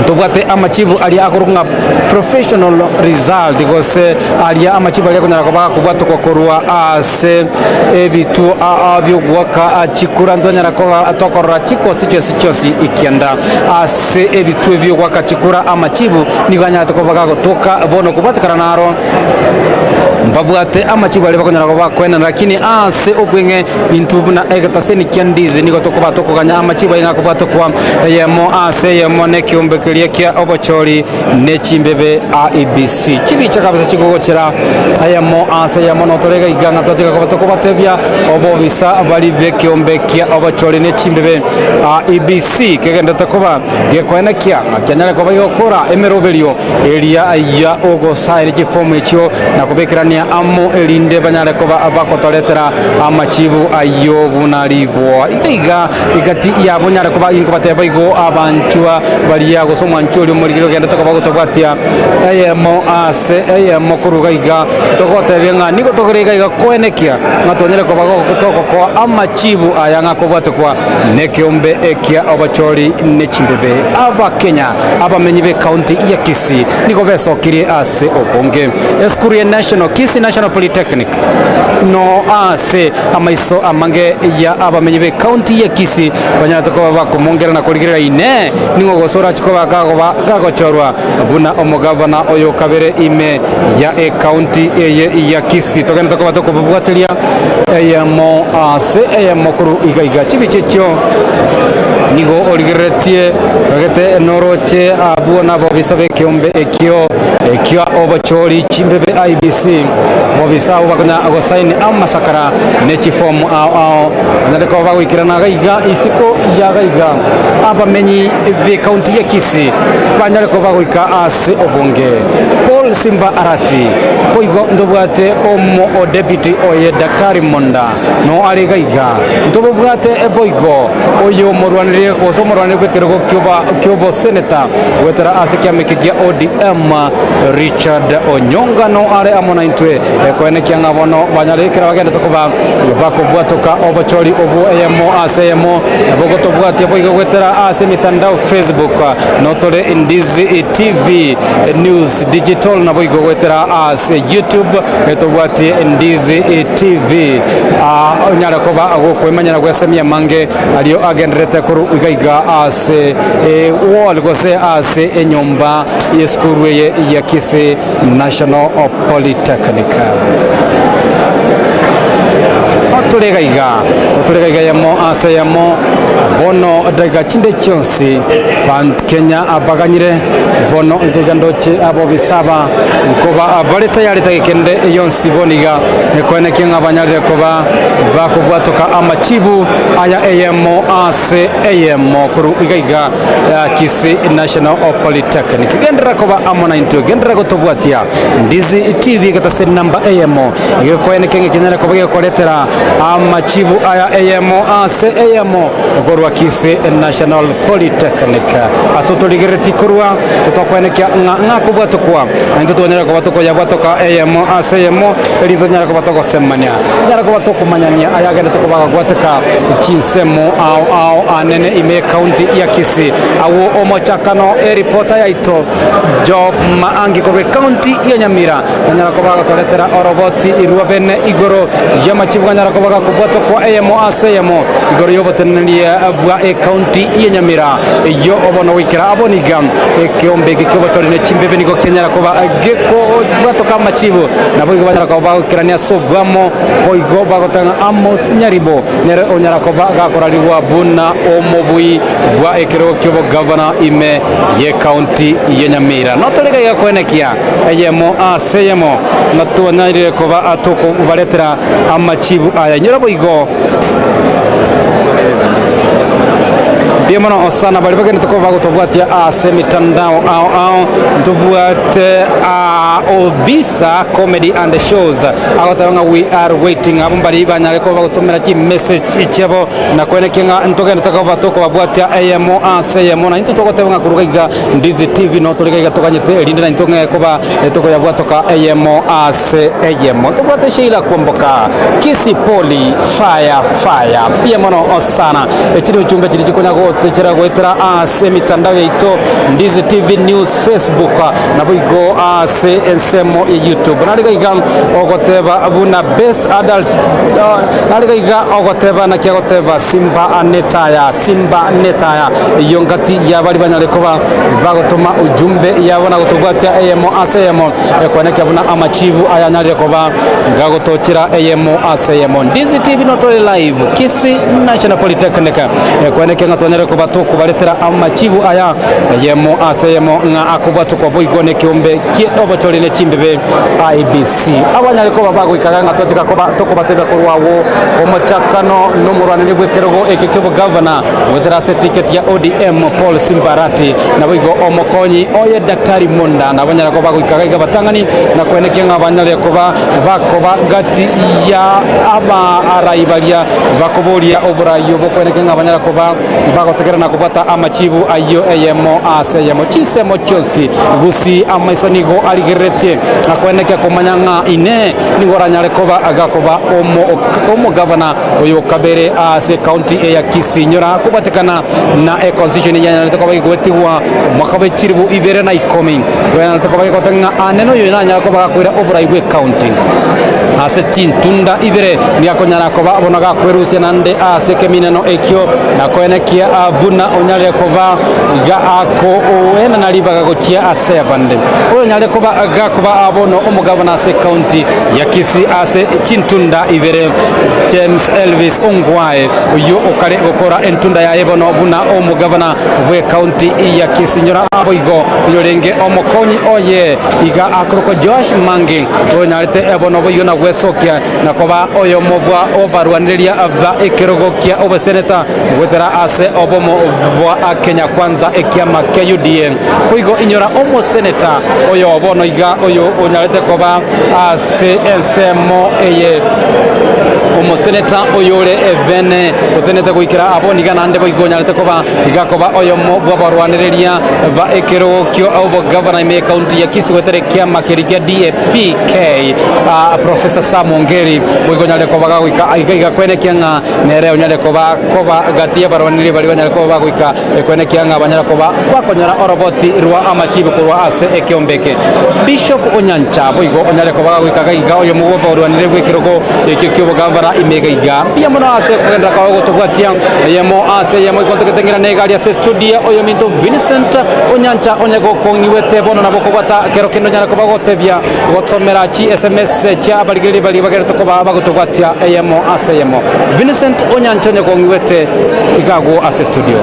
ntobwate amachibu aria akorokwa ng'a professional result gose aria amachibu aria akonyara koba gakobwatokwa korwa ase ebituo bi'ogoaka chikura ntwanyara koba tokorora chikosi chionsi chionsi ekianda ase ebituo bi'ogoaka chikura amachibu nigo anyarete koba gagotoka bono kobwatekana naro mbabwate amachibu aria bakonyara koba bakoenana lakini ase obweng'e intwe buna egetaseni kia ndizi nigo tokoba tokoganya amachibu aye ng'akobwatokwa eyemo ase eyemo nekeombe keria kia obochori ne chimbebe IEBC. Chibicha kabisa chikogochera eyemo ase eyemo notore iga iga ng'a twachika koba tokobatebia obobisa bari b'ekeombe kia obochori ne chimbebe IEBC kegenderete koba gekoenekia ng'a kianyare koba gegokora emeroberio eria ya ogosaeria chifomu echio na kobekerania amo erinde banyare koba bagotoretera amachibu ayio buna riboa. Iga iga egati yabo nyare koba inkobateba igo abanchwa baria gose omwanchwa oria omorigeri ogenderete koba gotobwatia eyemo ase eyemo korwa iga iga togotebia ng'a nigo tokore iga iga koenekia ng'a twanyare koba togokoa amachibu aya ng'a kobwatekwa nekeombe ekia obochori ne chimbebe. Abakenya abamenyi b'ecounty ya Kisii nigo besokirie ase obonge. Esukuru ya National Kisii National Polytechnic no ase amaiso amange ya abamenyi b'ecounty ya Kisii banyarete koba bakomongera na korigereria inee ning'o gose orachi koba kagoba kagochorwa buna omogavana oyo kabere ime ya ecounty eye ya Kisii. Togenderete koba tokobabwateria eyemo ase eyemo korwa iga iga chibicha echio nigo origereretie gete noroche abwo nabobisa b'ekeombe ekio ekia obochori chimbebe IEBC bobisa abwo bakonya gosaini amasakara ne chifomu ao ao banyare koba bagoikerana iga iga isiko ya iga iga abamenyi b'ekaunti ya Kisii banyare koba bagoika ase obonge. Paul Simba Arati, boigo ntobwate omo o deputy oye Daktari Monda no are iga iga, ntobobwate boigo oyo omorwanerie gose omorwanerie bw'ekerogo kioba kioboseneta goetera ase ekiama eke gia ODM Richard Onyonga no are amo naintwe koenekia ng'a bono banyare ekero bagendete koba bakobwatoka obochori obwo eyemo ase eyemo bogotobwatia boigo goetera ase emitandao Facebook notore Ndizi TV News Digital naboigo goetera ase YouTube etobwatie Ndizi TV onyare koba gokwemanyera gwesemia amange ario agendererete korwa iga iga ase wall gose ase enyomba yesukuru eye ya Kisii National Polytechnic. Otore iga iga, otore iga iga eyemo ase eyemo, bono daiga chinde chionsi ban Kenya abaganyire, bono iga iga ndoche abobisa aba nkoba bare tayari tageka ende yonsi bono iga ekoenekia ng'a banyarire koba bakobwatoka amachibu aya eyemo ase eyemo korwa iga iga Kisii National Polytechnic. Genderera koba amo naintwe, genderera gotobwatia. Ndizi TV getase namba eyemo gekoeneke ng'a kenyare koba gekoretera amachibu aya eyemo ase eyemo korwa Kisii National Polytechnic. Ase otorigereretie korwa tokoenekia ng'a ng'akobwatokwa naintwe twanyare koba tokoyabwatoka eyemo ase eyemo erinde tonyare koba togosemania, tonyare koba tokomanyania ayagenderete koba agagwateka chinsemo ao ao anene ime y'ecounty ya Kisii. Agwo omochakano eripota yaito Job Maangi korwa ecounty ya Nyamira anyara koba agotoretera oroboti rwa bene igoro y'amachibu ganyara koba gakobwatokwa eyemo ase eyemo igoro y'oboteneneri bwa ecounty ya Nyamira eyio obono goikera abwo niga ekeombe eke ki'obotori ne chimbebe nigo kianyara koba gekobwatoka amachibu naboigo banyara koba bagoikerania ase obwamo boigo bagotanga Amos Nyaribo nere onyara koba gakorarigwa buna omobui bwa ekerogo ki'obogavana ime y'ecounty ya Nyamira. Notore gaiga koenekia eyemo ase eyemo ng'a twanyarire koba tokobaretera amachibu aya. Inyora boigo mbuya mono sana baria bagenderete koba bagotobwatia ase emitandao ao ao. Ntobwate Obisa Comedy and Shows agoteba ng'a we are waiting. Abwo mbari banyare koba bagotomera chimessage chiabo na koenekia ng'a ntogenderete koba tokobabwatia eyemo ase eyemo, na intwe togoteba ng'a korwa iga Ndizi TV no tore iga toganyete erinde naintwe ng'e koba tokoyabwatoka eyemo ase eyemo. Ntobwate Sheila Kwamboka, Kisii Poly, fire fire, mbuya mono sana. Echi nichumbe chiria chikonya gotochera goetera ase emitandao yaito Ndizi TV News Facebook naboigo ase ensemo ya YouTube. Nare iga iga ogoteba buna best adult nare iga iga ogoteba naki agoteba Simba netaya Simba netaya eyio ngati ya baria banyare koba bagotoma ujumbe yabo na gotobwatia eyemo ase eyemo ekoenekia buna amachibu ayanyarire koba gagotochera eyemo ase eyemo. Ndizi TV notore live Kisii National Polytechnic ekoenekia ng'a twanyare koba tokobaretera amachibu aya eyemo ase eyemo ng'a akobwatokwa boigo nekeombe kie obochori ne chimbibe IEBC. Abanyare koba bagoikaga ng'a twachaka koba tokobatebia korwa agwo omochakano nomorwaneri bw'ekerogo eke ki'obogavana goetera ase ticket ya ODM Paul Simbarati naboigo omokonyi oye Daktari Monda nabanyare koba bagoikaga iga abatang'ani na koenekia ng'a banyare koba bakoba gati ya abarai baria bakoboria oborai obo koenekia ng'a banyare koba bagotegerera na kobwata amachibu ayio eyemo ase eyemo chinsemo chionsi gusii amaiso nigo arigereretie na koenekia komanya ng'a inee nigo oranyare koba gakoba omogavana oyo okabere ase ekaunti eya Kisii. Nyora kobwatekana na econstitution yanyarete koba egoetigwa omwaka bwe chilifu ibere na ikomi, yanyarete koba egoteba ng'a ane noyo nanyare koba gakoira oborai bwe ekaunti ase chintunda ibere, nigo akonyara koba bono gakwerusia naende ase ekemineno ekio na koenekia buna onyarire koba iga akoenana ribaga gochia ase abande. Oyo onyare koba gakoba bono omogavana ase ekaunti ya Kisii ase chintunda ibere, James Elvis Ongwae, oyio okare gokora entunda yaye bono buna omogavana bw'ekaunti ya Kisii. Nyora boigo oyorenge omokonyi oye iga akorokwa Joash Mangi, oyonyarete bono boigo na. gwesokia na koba oyomo bwa obarwanereria ba ekerogo kia oboseneta goetera ase obomo bwa Kenya Kwanza ekiama kia UDA. Boigo inyora omoseneta oyo bono iga oyo onyarete koba ase ensemo eye omoseneta oyore bene otenete goikera abwo niga naende boigo onyarete koba iga koba oyomo bw'abarwanereria ba ekerogo kio obogavana ime y'ekaunti ya Kisii goetera ekiama keria kia DAPK Professor Sam Ongeri boigo onyare koba gagoika iga iga kwenekia ng'a nere onyare koba koba gati y'abarwanereria baria banyare koba bagoika kwenekia ng'a banyare koba bakonyora oroboti rwa amachibu korwa ase ekeombe eke. Bishop Onyancha boigo onyare koba gagoika iga iga oyomo bw'abarwanereria bw'ekerogo ekio ki'obogavana ime iga iga. Mbuya mono ase kogenderera kwao gotobwatia eyemo ase eyemo igo ntogete ng'irane egari ase estudio oyominto Vincent Onyancha onye gokong'iwete bono nabo okobwata kero kende onyare koba gotebia gosomera chi sms chia abarigereria baria bagerete koba bagotobwatia eyemo ase eyemo. Vincent Onyancha onye gokong'iwete iga agwo ase estudio.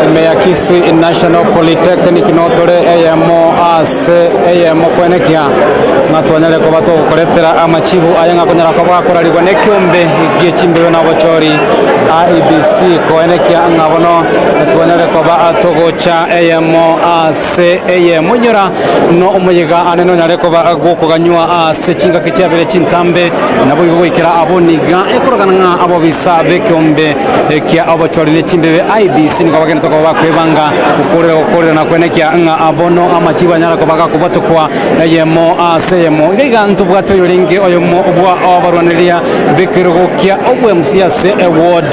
Ime ya Kisii National Polytechnic notore eyemo ase eyemo kwenekia ng'a twanyare koba togokoretera amachibu aye ng'a konyara koba gakorarigwa nekiombe gie chimbeyo na obochori IEBC koenekia ng'a bono twanyare koba togocha eyemo ase eyemo inyora no omoyega ane nonyare koba gokoganywa ase chingaki chiabere chintambe naboigo goikera abwo niga ekorogana ng'a abobisa b'ekeombe kia obochori ne chimbebe IEBC nigo bagenderete koba bakwebanga gokorera gokorera na kwenekia ng'a bono amachibu anyare koba gakobwatokwa eyemo ase eyemo. Iga iga ntobwate oyorenge oyomo bwa abarwanereria b'ekerogo kia obwemc ase eward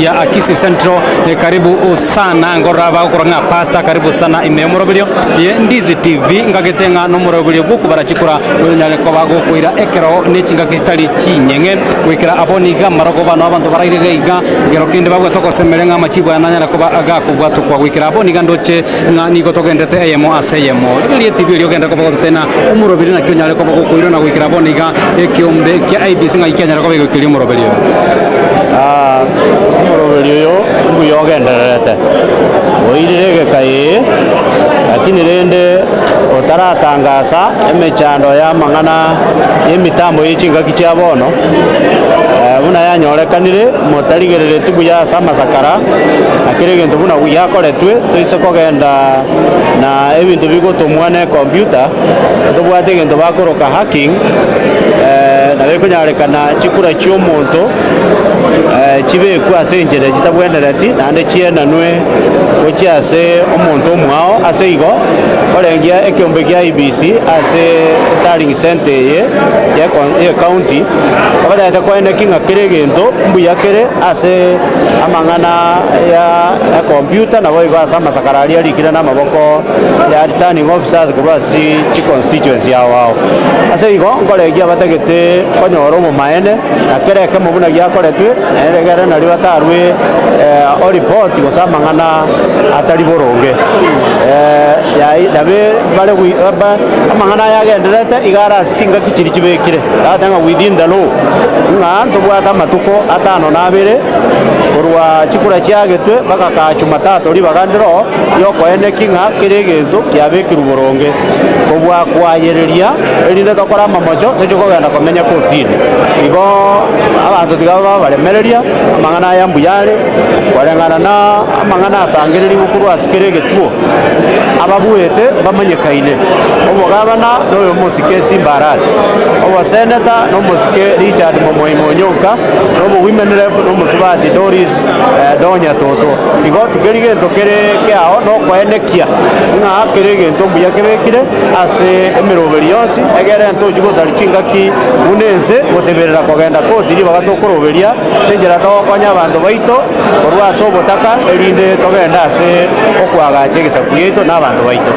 ya Kisii Central karibu sana nkorora bagokora ng'a pastor karibu sana ime y'omoroberio ye Ndizi TV ngagete ng'a nomoroberio bw'okobara chikura oyonyare koba gokoira ekero ne chingaki chitari chinyeng'e goikera abwo nigo amarogoba nao abanto baraire iga iga ekero kende babwate ogosemeria ng'a amachibu aya nanyare koba gakobwatokwa goikera abwo niga ndoche ng'a nigo togenderete eyemo ase eyemo. Rigereria etibi eria ogende koba gototena omoroberio naki onyare koba gokoirana goikera bono iga ekeombe kia IEBC ng'ai kianyare koba egoikeria omoroberio oyo. Omoroberio oyo mbuya ogendererete, oirire egeka eye, lakini rende otaratangasa emechando y'amang'ana y'emitambo ye chingaki chia bono, buna yanyorekanire motarigerereti buya ase amasakara, na kera egento buna giakoretwe. Toise kogenda na ebinto bigotomwa ne computer, tobwate egento bakoroka hacking, nabo ekonyarekana chikura chi'omonto chibekwe ase enchera chitabwenereti naende chienanwe gochia ase omonto omwao. Ase igo, korengia ekeombe kia IEBC ase tallying centre eye ye county, babatagete koeneki ng'a kera egento mbuya kere ase amang'ana ya ecomputer naboigo ase amasakara aria arikire namaboko ya returning officers korwa ase chiconstituency ao ao. Ase igo nkoregia abatagete konyora obomaene na kera ekemo buna giakoretwe naende egere nario batarwe oripoti gose amang'ana atari boronge. Yai nabe bare gwi ba amang'ana aya agendererete iga are ase chingaki chiria chibekire, tagoteba ng'a within the law, ng'a ntobwate amatuko atano na abere. Korwa chikura chiagetwe bagakaa Jumatatu ribaga ndiro riokoeneki ng'a kera egento kiabekirwe boronge, kobua koayereria, erinde tokore amamocho tochie kogenda komenya kotini. Igo abanto tiga babe abaremereria, amang'ana aya mbuya are, koreng'ana na amang'ana asangererigwe korwa ase kera egetuo, ababuete mbamanyekaine, omogabana noyomosike Simba Arati, oboseneta nomosike Richard Momoima Onyonka, na obowomen rep nomosubati Doris Donya Toto. Igo tikeri gento kere kiao nokoenekia ng'a kera egento mbuya kebekire ase emeroberi yonsi, egere ntochi gosaria chingaki buna ense goteberera kogenda koti ribaga tokoroberia enchera togokonya abanto baito korwa ase obotaka erinde togende ase okoagacha egesaku giaito na abanto baito.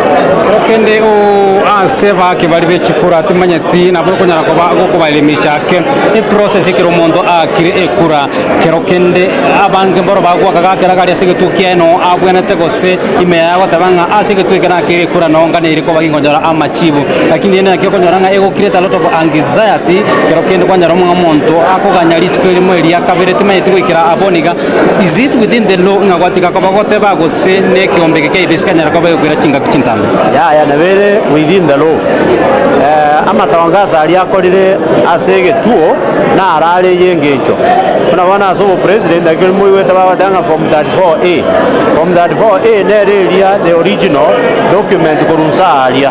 Kero kende oo ase bake baria be chikura timanyeti nabo okonyara koba gokobaremisha ake eprocess ekero omonto aakire ekura kero kende abange mboro bagoaka gakera gari ase egetuo kiaye noo abwenerete gose ime yaye agoteba ng'a ase egetuo eke nakeire ekura noo nganeirie koba ginkonyora amachibu. Lakini rende naki okonyora ng'a ego create a lot of anxiety kero kende kwanyora ng'a omonto akoganya rituko erimo eria kabere timanyeti goikera abwo niga is it within the law ng'a gwatiga koba goteba gose ne ekeombe eke kia IEBC kanyara koba gekoira chingaki chintambe? Yaya nabo ere within the law. Amatangaso aria akorire ase egetuo naro are ay'engencho. Buna bono ase obopresident naki moigwete bagoteba ng'a form 34A. Form 34A nere eria the original document korwa nse aaria.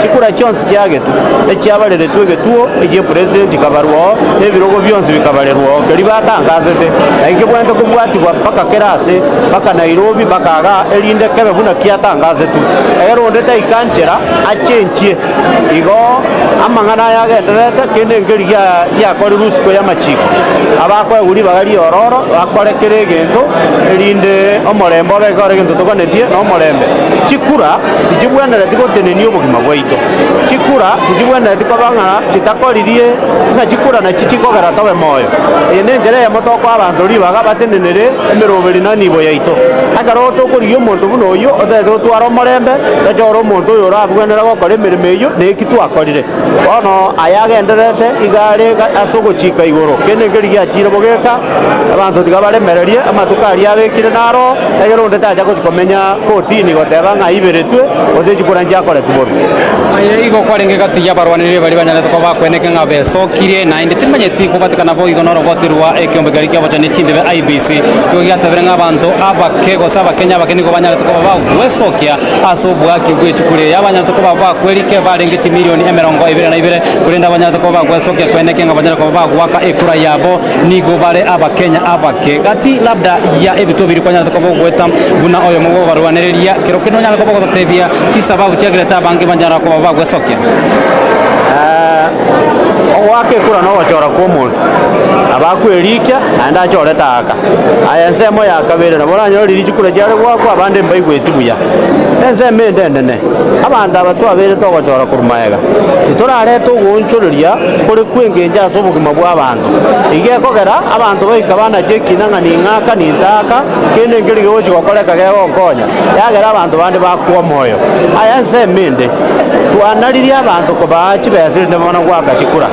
Chikura chionsi chiagetwe, echiabareretwe egetuo, echia president chikabarwa oo, na ebirogo bionsi bikabarerwa oo. Keria batangasete, naki kebwenerete kobwatigwa mpaka kera ase, mpaka Nairobi, mpaka igaa, erinde kebe buna kiatangasetwe. Ekero onde taika nchera, achenchie. Igo amang'ana aya agendererete, kende nkeri giakorirwe isiko y'amachiko. Abakoegwa ribaga ri'ororo bakore kera egento, erinde omorembe obe ekero egento toganetie nomorembe. Chikura tichibwenereti gotenenia obogima bwaito. Chikura tichibwenereti koba ng'a chitakoririe ng'a chikura nachio chikogera tobe moyo. Eye nenchera eyemo tokoa abanto ribaga batenenere emeroberi na enibo yaito. Ekero tokorigia omonto buna oyio, otagete gotwara omorembe, tochore omonto oyo orabwenere gokora emeremo eyio, na eki twakorire. Bono aya agendererete iga are ase ogochika igoro, kende nkeri giachire bogeka, abanto tiga baremererie amatuko aria abekire naro, egere onde tacha gochia komenya kotini goteba ng'a aiberetwe, gose chikura nchiakoretwe bobe. Aye igo kwarenge gati y'abarwaneri baria banyarete koba bakweneke ng'a besokirie, naende timanyeti kobatikana boigo noroboti rwa ekeombe keria ki'obochenu ne chimbebe IEBC. Nigo giatebire ng'a abanto abake gose Abakenya abake nigo banyarete koba bagwesokia ase oboaki bw'echukuru eye. Abanyarete koba bakwerike barenge chimilioni 21, korende abanyarete koba bagwesokia kweneke ng'a banyare koba bagoaka ekura yabo nigo bare Abakenya abake. Gati labda ya ebituo biria kwanyarete koba ogoeta buna oyomo bw'abarwanereria, kero kende onyare koba ogototebia chisababu chiagerete abange banyara koba bagwesokia. Ogoaka ekura nogochora kw'omonto, nabo akwerikia naende achorete aaka. Aye ensemo ya kabere nabo oranyore riria chikura chiare goakwa abande mbaigweti buya. Ensemo ende enene, abanto aba twabeire togochora korwa magega, titorareta ogoonchoreria kore kw'engencho ase obogima bw'abanto. Iga ekogera abanto baika banache ekina ng'a ning'aka nintaaka, kende nkeri gegochia gokoreka gegonkonya, yagera abanto bande bakwa omoyo. Aye ensemo ende, twanaririe abanto kobaa chibesa erinde bono goaka chikura.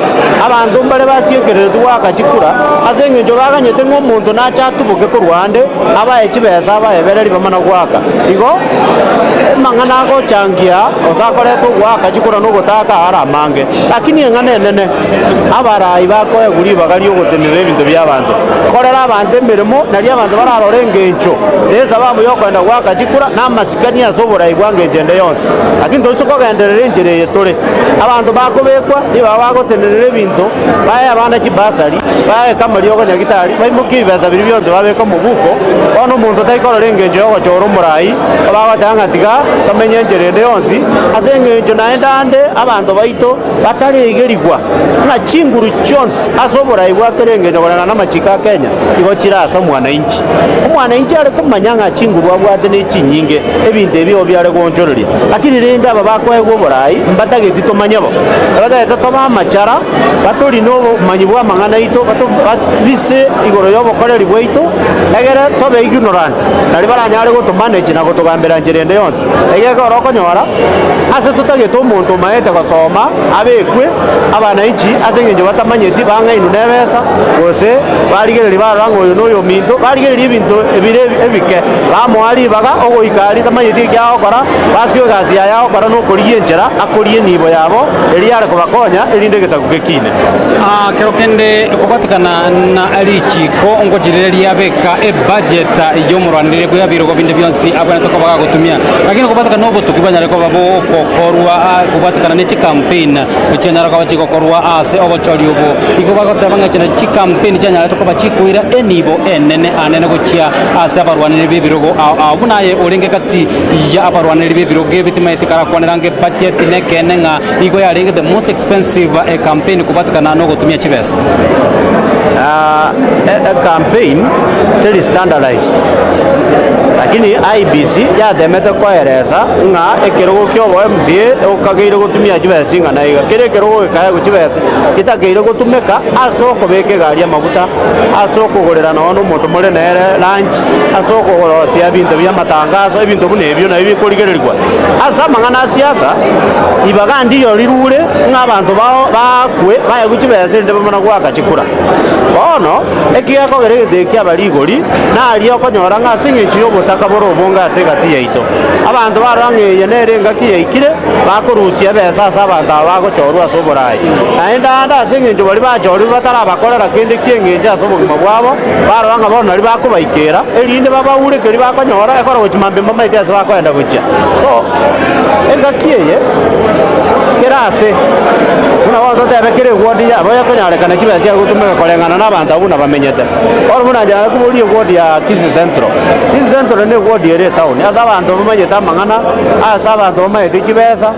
Abanto mbare basiekereretwe goaka chikura ase engencho baganyete ng'a omonto nache atuboke korwa ande, abae chibesa abaebererie bamana goaka. Igo amang'ana agochangia gose akoreta ogoaka chikura na ogotaaka are amange. Lakini eng'ana enene, abarai bakoegwa ribaga riogotenenera ebinto bi'abanto, korera abanto emeremo, nario abanto bararore engencho na esababu y'okoenda goaka chikura na amasikani ase oborai bwa ngencho ende yonsi. Lakini toise kogenderera enchera eye tore, abanto bakobekwa ribaga bagotenenera ebinto, bae abana chibasari, baeke amariogo nyagitari, baimokie ebibesa biria bionsi babeke omobuko, bono omonto taikorora engencho y'ogochora omorai, bagoteba ng'a tiga tomenye enchera ende yonsi, ase engencho naende ande abanto baito bataregerigwa ng'a chinguru chionsi ase oborai bwa kera engencho koreng'ana namachiko a Kenya igo chire ase omwananchi. Omwananchi are komanya ng'a chinguru abwate ne chinyinge, ebinto ebi igo biare goonchoreria. Lakini rende aba bakoegwa oborai mbatageti tomanye bo, batagete tobe amachara, batorine obomanyi bw'amang'ana aito, bato babise igoro y'obokoreri bwaito, egere tobe ignorant, nario baranyare gotomanage na gotogambera nchera ende yonsi. Iga ekero okonyora, ase totagete omonto omaete gosoma abekwe abananchi ase eng'encho batamanyeti bang'ainwe na ebesa, gose barigereria barora ng'a oyo noyominto, barigereria ebinto ebire ebike, bamoa ribaga ogoika aria tamanyeti eki agokora, basio egasi yaye agokora nokorigia enchera akorie enibo yabo, eria yare kobakonya erinde egesaku gekine. Kero kende kobatikana na richiko ngochirereria beka ebudget y'omorwanire bw'ebirogo binde bionsi abwenerete koba gagotumia, lakini kobatikana nobotuki banyare koba bogokorwa kobwatikana ne chicampaign chianyara koba chigokorwa ase obochori obo. Igo bagoteba ng'a echi nachi chicampaign chianyarete koba chikoira enibo enene anene gochia ase abarwaneri b'ebirogo ao ao. Buna aye orenge gati ya abarwaneri b'ebirogo ebi timaeti karakwanera ng'a ebudget nekeene ng'a Nigo yarenge the most expensive campaign kobwatikana nogotumia chibesa. Ecampaign teri standardized lakini IEBC yatemete koeresa ng'a ekerogo kia obo MCA okageire gotumia chibesa ing'ana iga. Kera ekerogo gekaegwa chibesa getakeire gotumeka ase okobeka egari amaguta, ase okogorera nonye na omonto more nere lunch, ase okorosia ebinto bia amatangazo, ebinto buna ebio nabio bikorigererigwa. Ase amang'ana a siasa, ribaga ndiyo rirure ng'a abanto bao baakwe baegwe chibesa erinde bamana goaka chikura. Bono, eki gekogera egento eke kiaba rigori, naria okonyora ng'a ase engencho y'obotaka bore obonge ase egati yaito, abanto barora ng'a eye nere engaki yaikire, bakorusia ebesa ase abanto aba bagochorwa ase oboraai. Naende aande ase engencho baria bachorirwe batarabakorera kende ki'engencho ase obogima bwabo, barora ng'a bono nario bakobaikera, erinde babaure keria bakonyora, ekero gochia mambia mbamaete ase bakoenda gochia. So, engaki eye, kera ase, buna bono totebe kera eward yabo ekonyarekana chibesa chiare gotumeka koreng'ana na abanto abwo buna bamenyete. Bono buna inche nare koboria eward ya Kisii Central, Kisii Central ne eward ere etown, ase abanto bamanyete amang'ana, ase abanto bamanyete chibesa,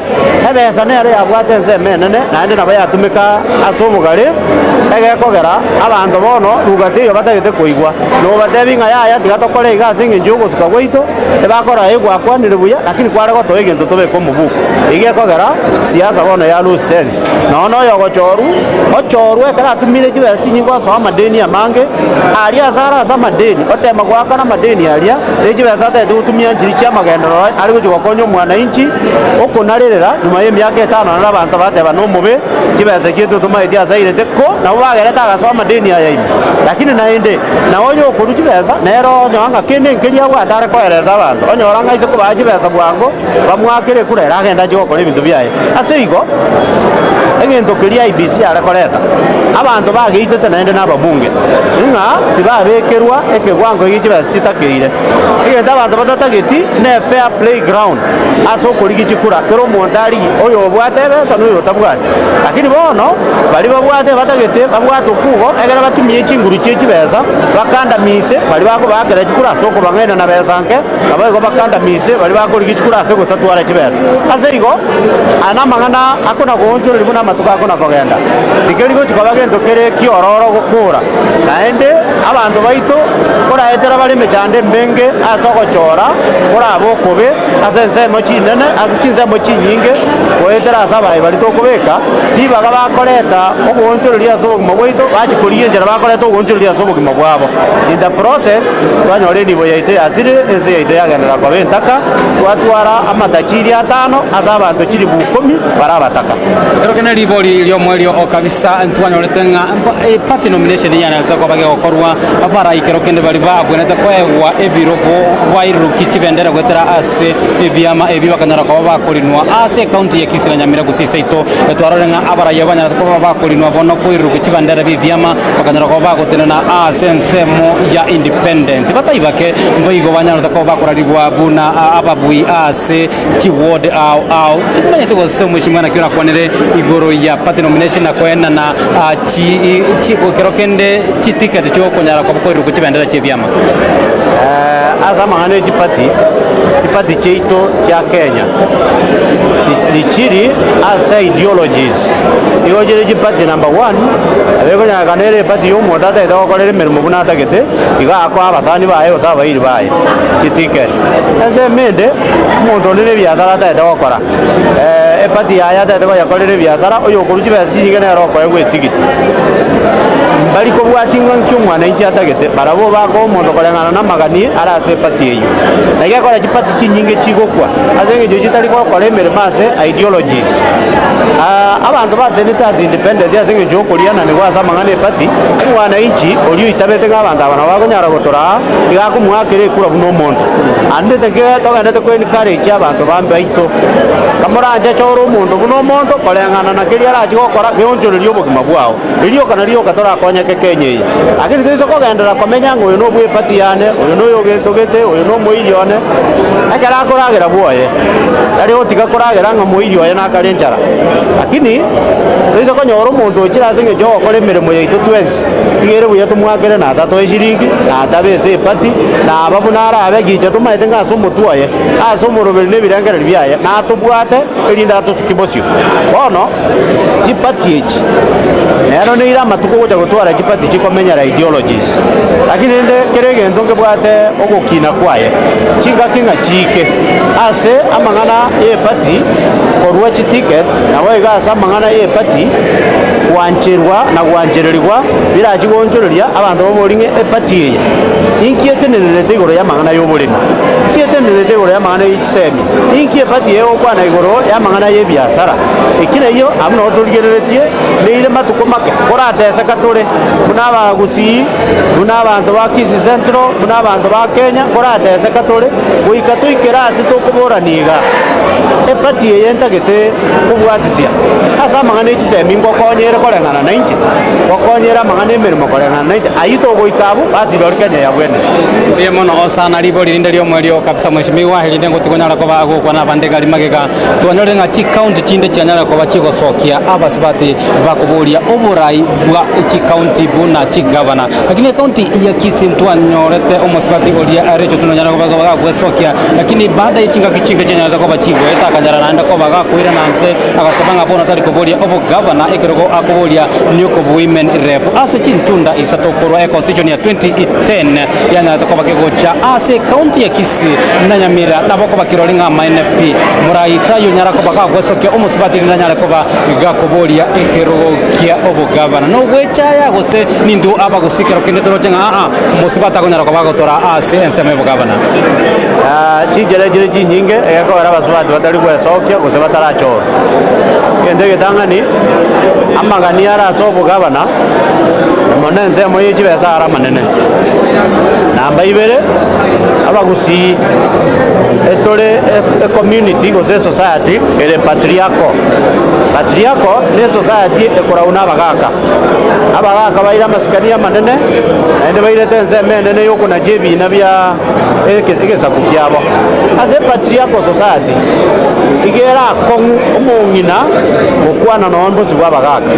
ebesa nero yabwate ensemo enene, naende nabo yatumeka ase obogare, egekogera abanto bono lugha teiyo batagete koigwa. Nobatebi ng'a yaya tiga tokore iga ase eng'encho ya ogosuka gwaito, ebakora aye gwakwanire buya, lakini kware gotoa egento tobeke omobuko. Iga ekogera siasa bono ya lose sense. Nonya na oyogochorwa, ochorwe ekero atumire chibesa chinyinge osoa amadeni amange, aria ase are ase amadeni, otema goakana amadeni aria, ne chibesa atagete gotumia nchiria chi'amagenderero are gochia gokonya omwananchi, okonarerera nyuma y'emiaka etano naende abanto bateba nomobe, chibesa echio totomaeti ase airete, ko nabo bagerete agasoa amadeni aya ime. Lakini naende, na oyo okorua chibesa, nere onyora ng'a kende nkeria abwate are koeresa abanto, onyora ng'a aise kobaa chibesa bwango, bamwakere ekura ere agende achie gokora ebinto biaye. Ase igo, egento keria IEBC yare koreta, abanto bageitete naende na ababunge, ng'a tibabekerwa ekewango gie chibesa chitakeire. Egento abanto batatageti ne fair play ground ase okorigia chikura, kera omonto arigie oyo obwate ebesa na oyo otabwati. Lakini bono, baria babwate batagete babwate okubo, ekero batumie chinguru chie chibesa, bakandamise baria bakobaakera chikura ase okobang'aina na besa nke, Naboigo bakandamise baria bakorigia chikura ase gotatwara chibesa. Ase igo, aya namang'ana akona-goonchoreria buna amatuko akona-kogenda. Tikeri gochia koba gento kere kiororo gokora. Naende abanto baito koraetera bare emechando emenge ase ogochora korabe okobe ase ensemo chinene, ase chinsemo chinyinge, goetera ase abaye baria tokobeka, ribaga bakoreta oboonchoreria ase obogima bwaito, bachia korigia enchera bakoreta oboonchoreria ase obogima bwabo. In the process, Twanyora enibo yaito yasirire, ense yaito yagenderera koba entaka, twatwara amatachiri atano ase abanto chilifu ikomi bare abataka. Ekero kende ribori ri'omoerio o kabisa ntwanyorete ng'a party nomination yanarete koba gegokorwa, abarai kero kende baria babwenerete koegwa ebirogo bairuruki chibendera goetera ase ebiama ebi bakanyora koba bakorinwa ase ecounty ya Kisii na Nyamira gose seito. Twarorire ng'a abarai aba banyarete koba bakorinwa bono koiruruki chibendera bi'ebiama Bakanyora koba bagotenena ase ensemo ya independent. Batai bake mboigo banyarete koba bakorarigwa buna ababui ase chiward ao ao. Timanyeti gose omweshimiwa naki orakwanere igoro ya party nomination na koenana chi chi kero kende chiticket chiokonyara koba koirurukwa chibendera chi'ebiama. Ase amang'ana e chipati, chipati chiaito chia Kenya tichiri ase ideologies. Nigo chire chipati number one, nabo ekonyarekana ere epati ya omonto atagete gokorera emeremo buna atagete, igo akoa abasani baye gose abairi baye chiticket. Ensemo ende, omonto onde na ebiasara atagete gokora, epati yaye atagete koyekorera ebiasara, oyokorwa chibesa chinyinge nere okoegwa etigiti. Mbari kobwatia ng'a nki omwananchi atagete, barabwo bakoa omonto koreng'ana na amagani are ase epati eyio. Naki ekora chipati chinyinge chigokwa, ase eng'encho chitari gokora emeremo ase ideologies. Abanto batenete ase independent ase eng'encho y'okoriananigwa ase amang'ana 'epati, omwananchi oria oitabete ng'a abanto aba nabo bakonyara gotoraa, iga akomoakera ekura buna omonto. Ande teke togenderete ko encourage abanto ba baito, kamoranche chora omonto buna omonto koreng'ana na keria arachie gokora geonchorerie obogima bwao. Rioka na rioka torakonyeke Kenya eye. Lakini toise kogenderera komenya ng'a oyo nobwa epati yane, oyo noyo ogento gete, oyo nomoiri one, ekero akoragera bwoye, tari gotiga koragera ng'a moiri oye nakare enchara. Lakini toise konyora omonto ochire ase eng'encho yogokora emeremo yaito twensi, iga ere buya tomwakere na tatoe shiringi, na tabe ase epati, na aba buna arabe gicha tomaete ng'a ase omotwe oye, ase omoroberi na ebirengererio biaye, natobwate erinde atosukie bosio. Bono. Chipati echi nero neire amatuko ogocha gotwara chipati chikomenyera ideologies, lakini rende kera egento nkebwate ogokina kwaye, chingaki ng'a chiike ase amang'ana ya epati korwa chiticket nabo iga ase amang'ana ya epati. Gwancherwa na gwanchererigwa birachi goonchoreria abanto babori ng'a eparty eye ninki etenenerete igoro y'amang'ana y'oboremi, ninki etenenerete igoro y'amang'ana ye chisemi, ninki eparty eye egokwana igoro y'amang'ana y'ebiasara. Eki neyio abwo nabo torigereretie neire matuko make korateseka tore buna abagusii, buna abanto ba Kisii Central, buna abanto ba Kenya, korateseka tore goika toikere ase tokoborania iga, eparty eye ntagete kobwatisia ase amang'ana e chisemi ngokonyere koreng'ana nainche, ngokonyere amang'ana emeremo koreng'ana nainche, ayio togoika abwo basi rirorio Kenya yabwenire. Mbuya mono osana ribori rinde ri'omoerio kabisa mheshimiwa, erinde ngotigonyara koba agokwana abande gari magega. Twanyorire ng'a chikaunti chinde chianyara koba chigosokia abasubati bakoboria oborai bwa chikaunti buna chigavana. Lakini ekaunti ya Kisii ntwanyorete omosubati oria Rachel Otieno onyare koba gagwesokia, lakini baada ye chingaki chinke chianyarete koba chigoeta akanyara naende koba gakoirana nse agateba ng'a bono tari koboria obogavana ekerogo akoboria nioko women rep ase chintunda isato korwa econstitution ya 2010 yanyarete koba kegocha ase ekaunti ya Kisii na Nyamira nabo koba kirori ng'a amaene pi morai tayio onyara koba gagwesokia omosubati rinde anyare koba gakoboria ekerogo kia obogavana nogwechaya gose nintwe abagusii kero kende toroche ng'a aa mosubati akonyara koba agotora ase ensemo y'obogavana. Chinchera echire chinyinge egekogera abasubati batari gwesokia gose batarachorwa. Egento egetang'ani, amagani are ase obogavana mono ensemo ye chibesa are amanene. Namba ibere, abagusii etore ecommunity gose esociety ere patriarchal. Patriarchal ne esociety ekorau na abagaka. Abagaka baire amasikani amanene, naende bairete ensemo enene ya okonacha ebina bia egesaku kiabo. Ase epatriarchal society, iga ere akong'u omong'ina gokwana nonya mbosio bwa abagaka.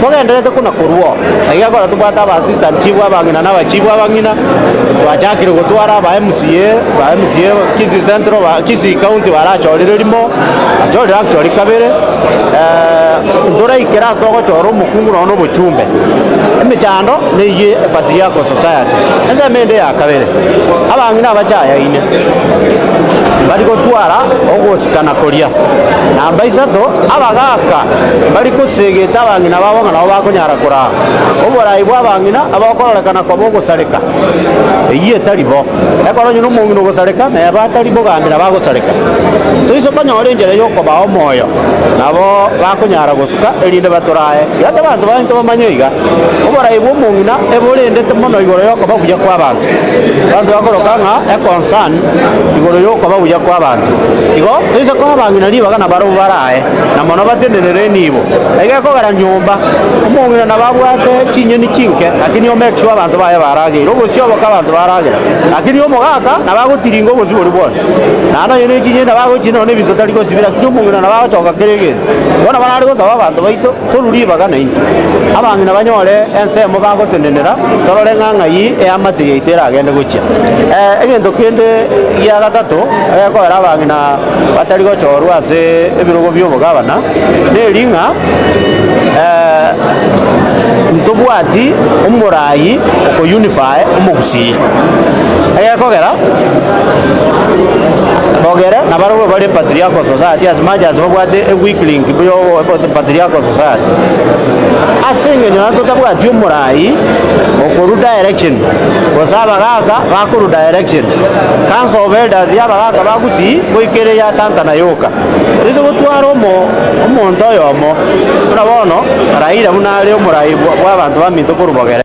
Togenderete kona korwa oo, naki gekogera tobwate aba assistant chief abang'ina na aba chief abang'ina, twachakire gotwara aba MCA, ba MCA Kisii Central, ba Kisii County barachorire rimo, bachorire actually kabere. Ntoraikere ase togochora omokungu nonya na obochumbe, emechando neyio epatriarchal society. Ensemo ende ya kabere, abang'ina abachayaine mbari gotwara ogosikana koria. Namba isato, abagaka mbari kosegeta abang'ina babo ng'a nabo bakonyara koraa. Oborai bwa abang'ina abokororekana koba ogosareka, eyio etari bo. Ekero onye nomong'ina ogosareka, neba atari bogambi nabo agosareka. Toise konyora enchera y'okobaa omoyo, nabo bakonyara gosuka, erinde batorae. Gete abanto baito bamanye iga, oborai bw'omong'ina eborendete mono igoro y'okoba buya kw'abanto. Abanto bakoroka ng'a econcern igoro y'okoba buya kw'abanto. Igo, toise koa abang'ina ribaga nabarabwo barae, na mono batenenere enibo. Egekogera nyomba, omong'ina nabo abwate chinyeni chinke, lakini o make sure abanto baye barageire. Obosio oboke abanto baragera, lakini omogaka nabo agotiringa obosio boria bwonsi. Naende onye ne chinyeni nabo agochia nonya ebinto tari gosibia, lakini omong'ina nabo agochoka kera egento. Bono nabo nare gosaba abanto baito, torue ribaga naintwe, abang'ina banyore ensemo bagotenenera, torore ng'a ng'ai eamate yaito eragende gochia. Egento kende gia gatato, egekogera abang'ina batari gochorwa ase ebirogo bi'obogabana, neri ng'a ntobwati omorai okounify omogusii. Egekogera, bogere nabarabwo bare patriarchal society as much as babwate eweak link buya patriarchal society. Ase eng'encho naende totabwati omorai okorwa direction, gose abagaka bakorwa direction, council of elders ya abagaka ba gusii goika ere yatantana yoka. Toise gotwara omo omonto oyomo buna bono Raila buna are omorai bwa abanto baminto korwa bogere.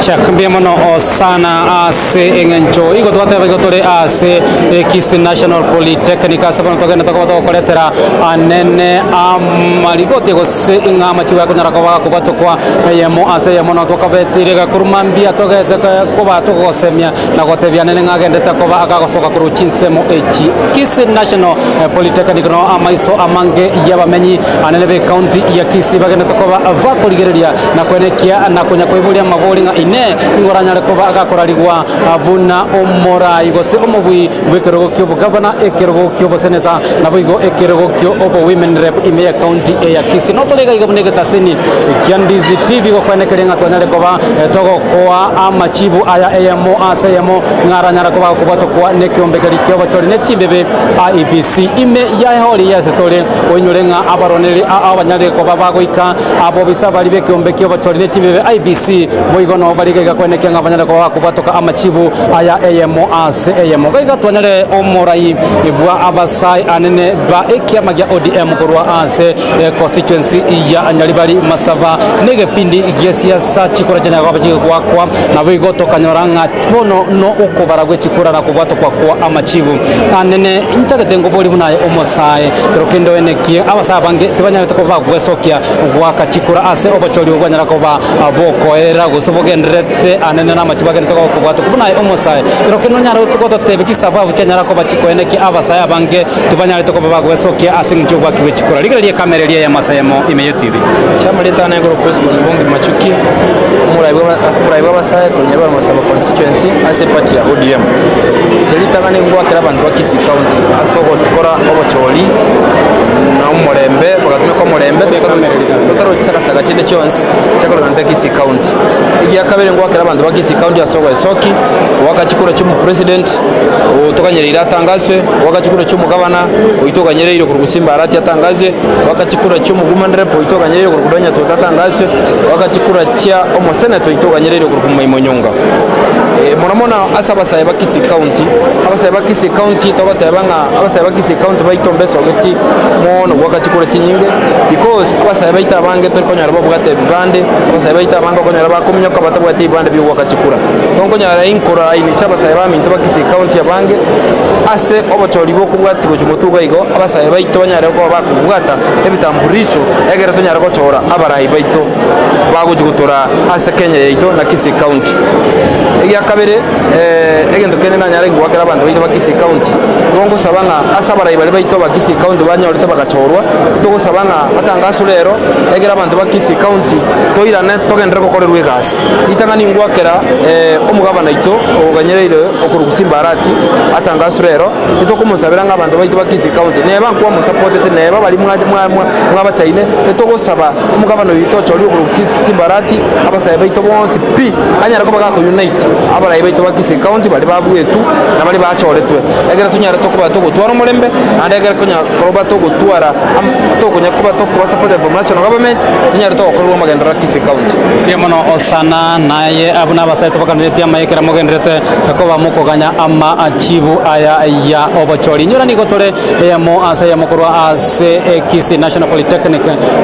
Check mbuya mono sana ase eng'encho igo twateba igo tore ase Kisii National Polytechnic ase bono togenderete koba togokoretera anene amariboti gose ing'a amachibo akonyara koba agakobwatokwa eyemo ase eyemo no twakabetire korwa mambia togete koba togosemia na gotebia anene ng'a agendete koba agagosoka korwa chinsemo echi Kisii National Polytechnic no amaiso amange y'abamenyi anene b'ecounty ya Kisii bagendete koba bakorigereria na kwenekia na konya koiboria amabori ng'a Inee, nigo oranyare koba agakorarigwa buna omorai gose omobui bw'ekerogo ki'obogavana, ekerogo ki'oboseneta, naboigo ekerogo ki'obowomen rep ime y'ecounty eye ya Kisii? Notore iga iga buna egetaseni kia Ndizi TV gokwenekeria ng'a twanyare koba togokoa amachibu aya eyemo ase eyemo ng'a aranyare koba agokobwatokwa nekeombe keria ki'obochori ne chimbebe IEBC ime ya ehori y'ase tore oinyore ng'a abarwanereri abanyare koba bagoika Abobisa baria b'ekeombe ki'obochori ne chimbebe, IEBC, boigo nabo bare iga iga kwenekia ng'a banyare koba bakobwatoka amachibu aya eyemo ase eyemo. Iga iga twanyare omorai bwa abasae anene ba ekiama gia ODM korwa ase constituency ya Nyaribari Masaba negepindi gia siasa chikura chianyare koba chigoakwa naboigo tokanyora ng'a bono no okobara gwe chikura na kobwatokwa kwa amachibu anene. Ntagete ngoborie buna aye omosae kero kende oenekie abasae abange tibanyarete koba bagwesokia Goaka chikura ase obochori obwo bwanyara koba bokoerera gose bogendererete anene namachibo agenderete koba kobwatokwa buna aye omosae. Kero kende nonyare gototebia chisababu chianyara koba chikoenekia abasae abange tibanyarete koba bagwesokia ase engencho y'ogoakigwa chikura. Rigereria ekamera eria y'amasae amo ime y'etibi. Chiamarieta ane igoro Crispin Obongi Machuki, omorai bwa abasae korwa Nyaribari Masaba Constituency ase eparty ya ODM. Inche ritang'ani ngoakera abanto ba Kisii County ase ogokora obochori na omorembe, bagatumeka omorembe totarochi sagasaga chinde chionsi chiakorekanete Kisii County. Egiakabere ngoakera abanto ba Kisii County ase ogoesoki, goaka chikura chia omopresident otoganyereire atangaswe, goaka chikura chia omogavana oito oganyereire korwa gose Mbarati atangaswe, goaka chikura chia omowoman rep oito oganyereire korwa Kudonya Toto atangaswe, goaka chikura chia omosenator oito oganyereire korwa Maimo Nyonga. Mono mono ase abasae ba Kisii County, abasae ba Kisii County togoteba ng'a abasae ba Kisii County baito mbesogeti mono goaka chikura chinyinge because abasae baito abange tori konyora babwate ebibande, abasae baito abange okonyora bakominyoka batabwati ebibande bia ogoaka chikura. Igo nkonyora inkorainisha abasae baminto ba Kisii County abange ase obochori bokobwatia gochia motwe iga igo, abasae baito banyare koba bakobwata ebitamburisho egere tonyare gochora abarai baito bagochia gotoraa ase Kenya yaito na Kisii County. Egiakabere, egento kende nanyare goakera abanto baito ba Kisii County, nigo ngosaba ng'a ase abarai baria baito ba Kisii County banyorete bagachorwa, togosaba ng'a batangaswe rero, ekero abanto ba Kisii County toirane togenderere gokorerwa egasi. Ritang'ani ngoakera omogabana oito oganyereire okorwa Simba Arati atangaswe rero, nitokomosabera ng'a abanto baito ba Kisii County neba nkwamosapotete neba baria mwabachaine, nitogosaba omogabana oyio tochorire okorwa Simba Arati, abasae baito bonsi pi, anyare koba gako unite abarai baito ba Kisii County baria babuetwe na baria bachoretwe, ekero tonyare tokoba togotwara omorembe, naende ekero konya koba togotwara am tokonya koba tokoba supported from national government, tonyare togokorerwa amagenderero a Kisii County. Mbuya mono Hosana, naye buna abasae tobakaneretie amaye ekero mogendererete koba mokoganya amachibu aya ya obochori. Inyora nigo tore eyemo ase eyemo korwa ase Kisii National Polytechnic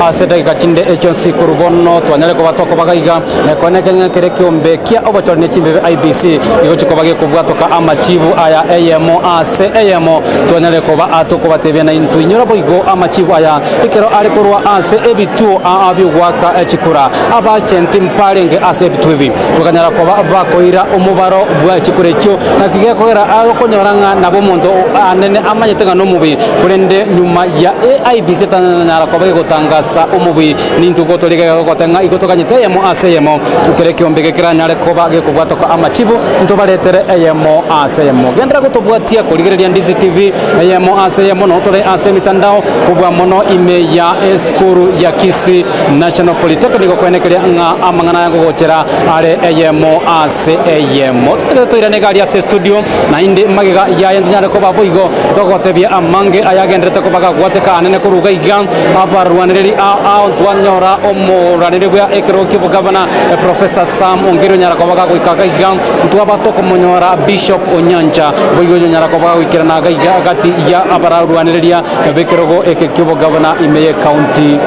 ase edageka chinde chionsi korwa bono twanyare koba tokobaga iga Ekoneke ng'a kera ekeombe kia obochori ne chimbebe IEBC nigo chikoba gekobwatoka amachibu aya eyemo ase eyemo twanyare koba tokobatebia naintwe inyora boigo amachibu aya ekero are korwa ase ebituo aa biogoaka chikura. Abachenti mbarenge ase ebituo ebi bakanyara koba bakoira omobaro bwa chikura echio naki gekogera okonyora ng'a nabo omonto anene amanyete ng'a nomobe korende nyuma ya IEBC etanyara koba egotangasa omobe Nintwe gotorigereria gogote ng'a igo toganyete eyemo ase eyemo, kera ekeombe eke keranyare koba gekobwatoka amachibu, ntobaretere eyemo ase eyemo. Genderera gotobwatia korigereria Ndizi TV eyemo ase eyemo noo tore ase emitandao kobua mono ime ya esukuru ya Kisii National Polytechnic gokwenekeria ng'a amang'ana aya ngogochera are eyemo ase eyemo. Totagete toirane iga aria ase estudio naende magega yaye ntonyare koba boigo togotebia amange ayagenderete koba gagwateka anene korwa iga iga. Abarwanereri ao ntwanyora omorwanereri bwa ekerogo ki'obogavana Professor Sam Ongeri onyara koba gagoika iga iga, ntwaba tokomonyora Bishop Onyancha boigo onyara koba gagoikerana iga iga gati. ya abararwanereria b'ekerogo eke ki'obogavana ime y'ecounty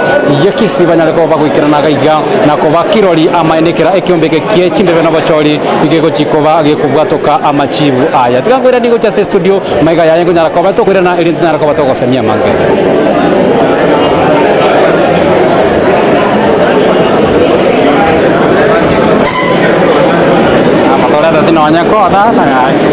ya Kisii banyare koba bagoikerana iga iga na koba kirori amaene ekero ekeombe eke kie chimbebe na obochori gegochi koba gekobwatoka amachibu aya. Tiga nkoiranie gochia ase estudio maiga yaye nkonyara koba tokoirana erinde tonyare koba togosemia amange. Amatoreta tinonya kotata gaki.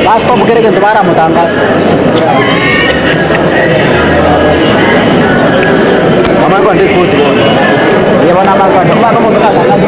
Ba stop kera egento baramotangasa. Eye bono amakonde, omwana omonto gatangasa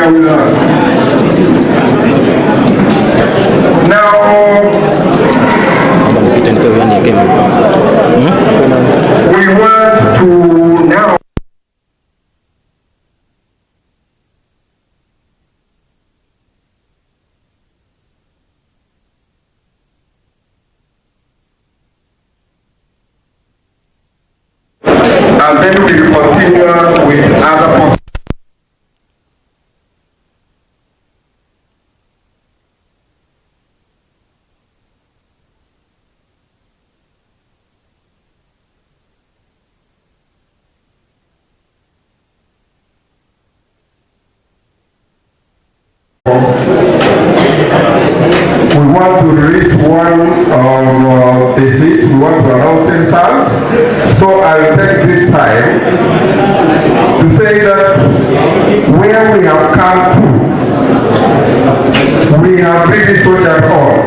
Now, we want to now And then we continue with other We want to release one of the seats, we want to announce themselves. So I'll take this time to say that where we have come to, we have really soldiered on.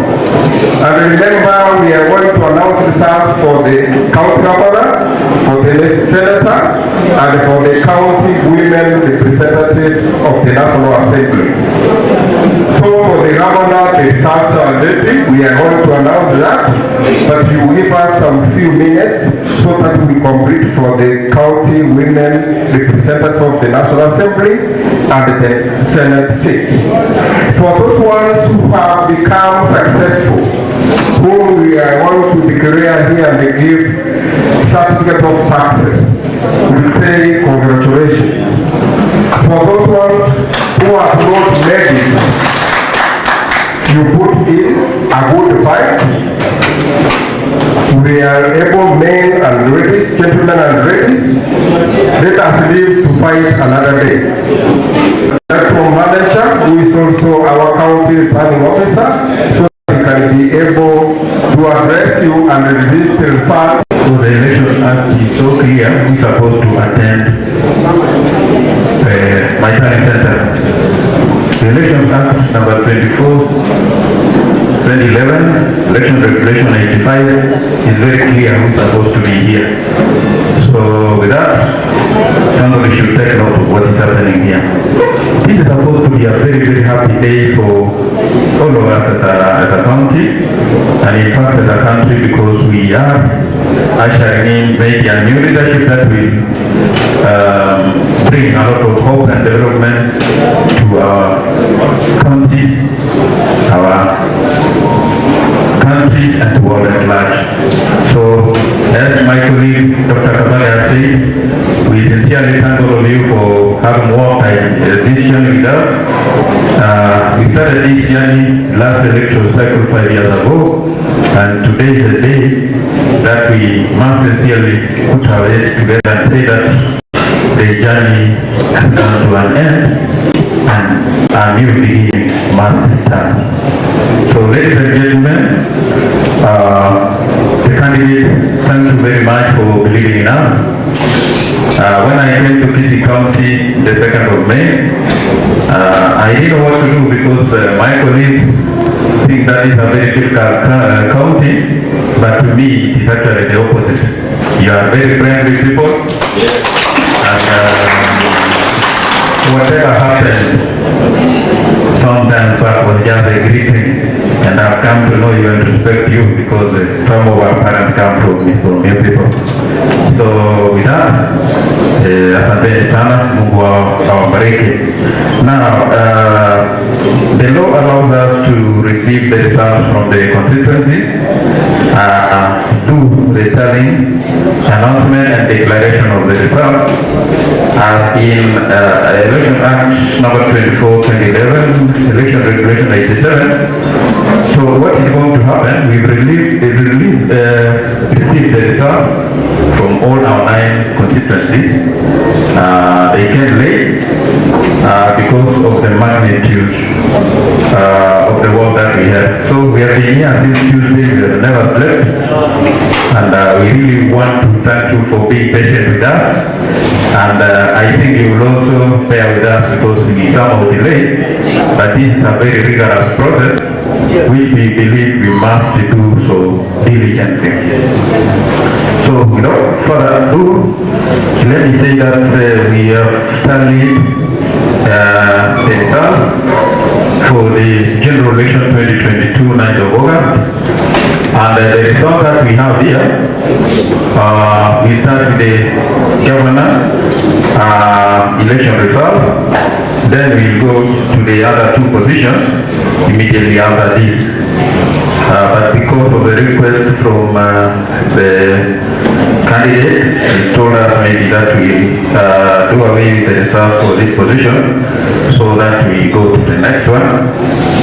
And remember, we are going to announce results for the county governor, for the senator, and for the county women representative of the National Assembly. So for the governor, the results are ready. We are going to announce that, but you give us some few minutes so that we complete for the county women representative of the National Assembly and the Senate seat. For those ones who have become successful, whom we are going to declare here and give certificate of success, we say congratulations. For those ones who have not made it, you put in a good fight. We are able men and ladies, gentlemen and ladies. Let us live to fight another day. Electoral manager, who is also our county planning officer, so that he can be able to address you and resist the result. So the Election Act is so clear who's supposed to attend the Maitani Center. The Election Act number 24, 2011, Election Regulation 85 is very clear who's supposed to be here. So with that, somebody should take note of what is happening here. This is supposed to be a very, very happy day for all of us as a, as a county, and in fact as a country, because we are ushering in maybe a new leadership that will bring a lot of hope and development to our county, our country, and to world at large. So, as my colleague Dr. Kabale has said, we sincerely thank all of you for having walked this journey with us. We started this journey last electoral cycle 5 years ago, and today is the day that we must sincerely put our heads together and say that the journey has come to an end and a new beginning must start. So ladies and gentlemen, the candidates, thank you very much for believing in us. When I came to Kisii County the 2nd of May, I didn't know what to do because my colleagues think that is a very difficult county, but to me it is actually the opposite. You are very friendly people, and whatever happened sometimes back was just a greeting, and I've come to know you and respect you because some of our parents come from you people. So with that, asanteni sana, Mungu awabariki. Now, the law allows us to receive the results from the constituencies, do the telling, announcement and declaration of the results as in Election Act number 24, 2011, Election Regulation 87. So what is going to happen, we've received the results from all our 9 constituencies. They came late because of the magnitude of the work that we have. So we have been here since Tuesday, we have never slept, and we really want to thank you for being patient with us. And I think you will also bear with us because we somehow delayed, but this is a very rigorous process which we believe we must do so diligently. So without further ado, let me say that we have tallied the results. here, we start with the governor election results, then we go to the other two positions immediately after this. But because of the request from the candidate, he told us maybe that we do away with the results for this position so that we go to the next one.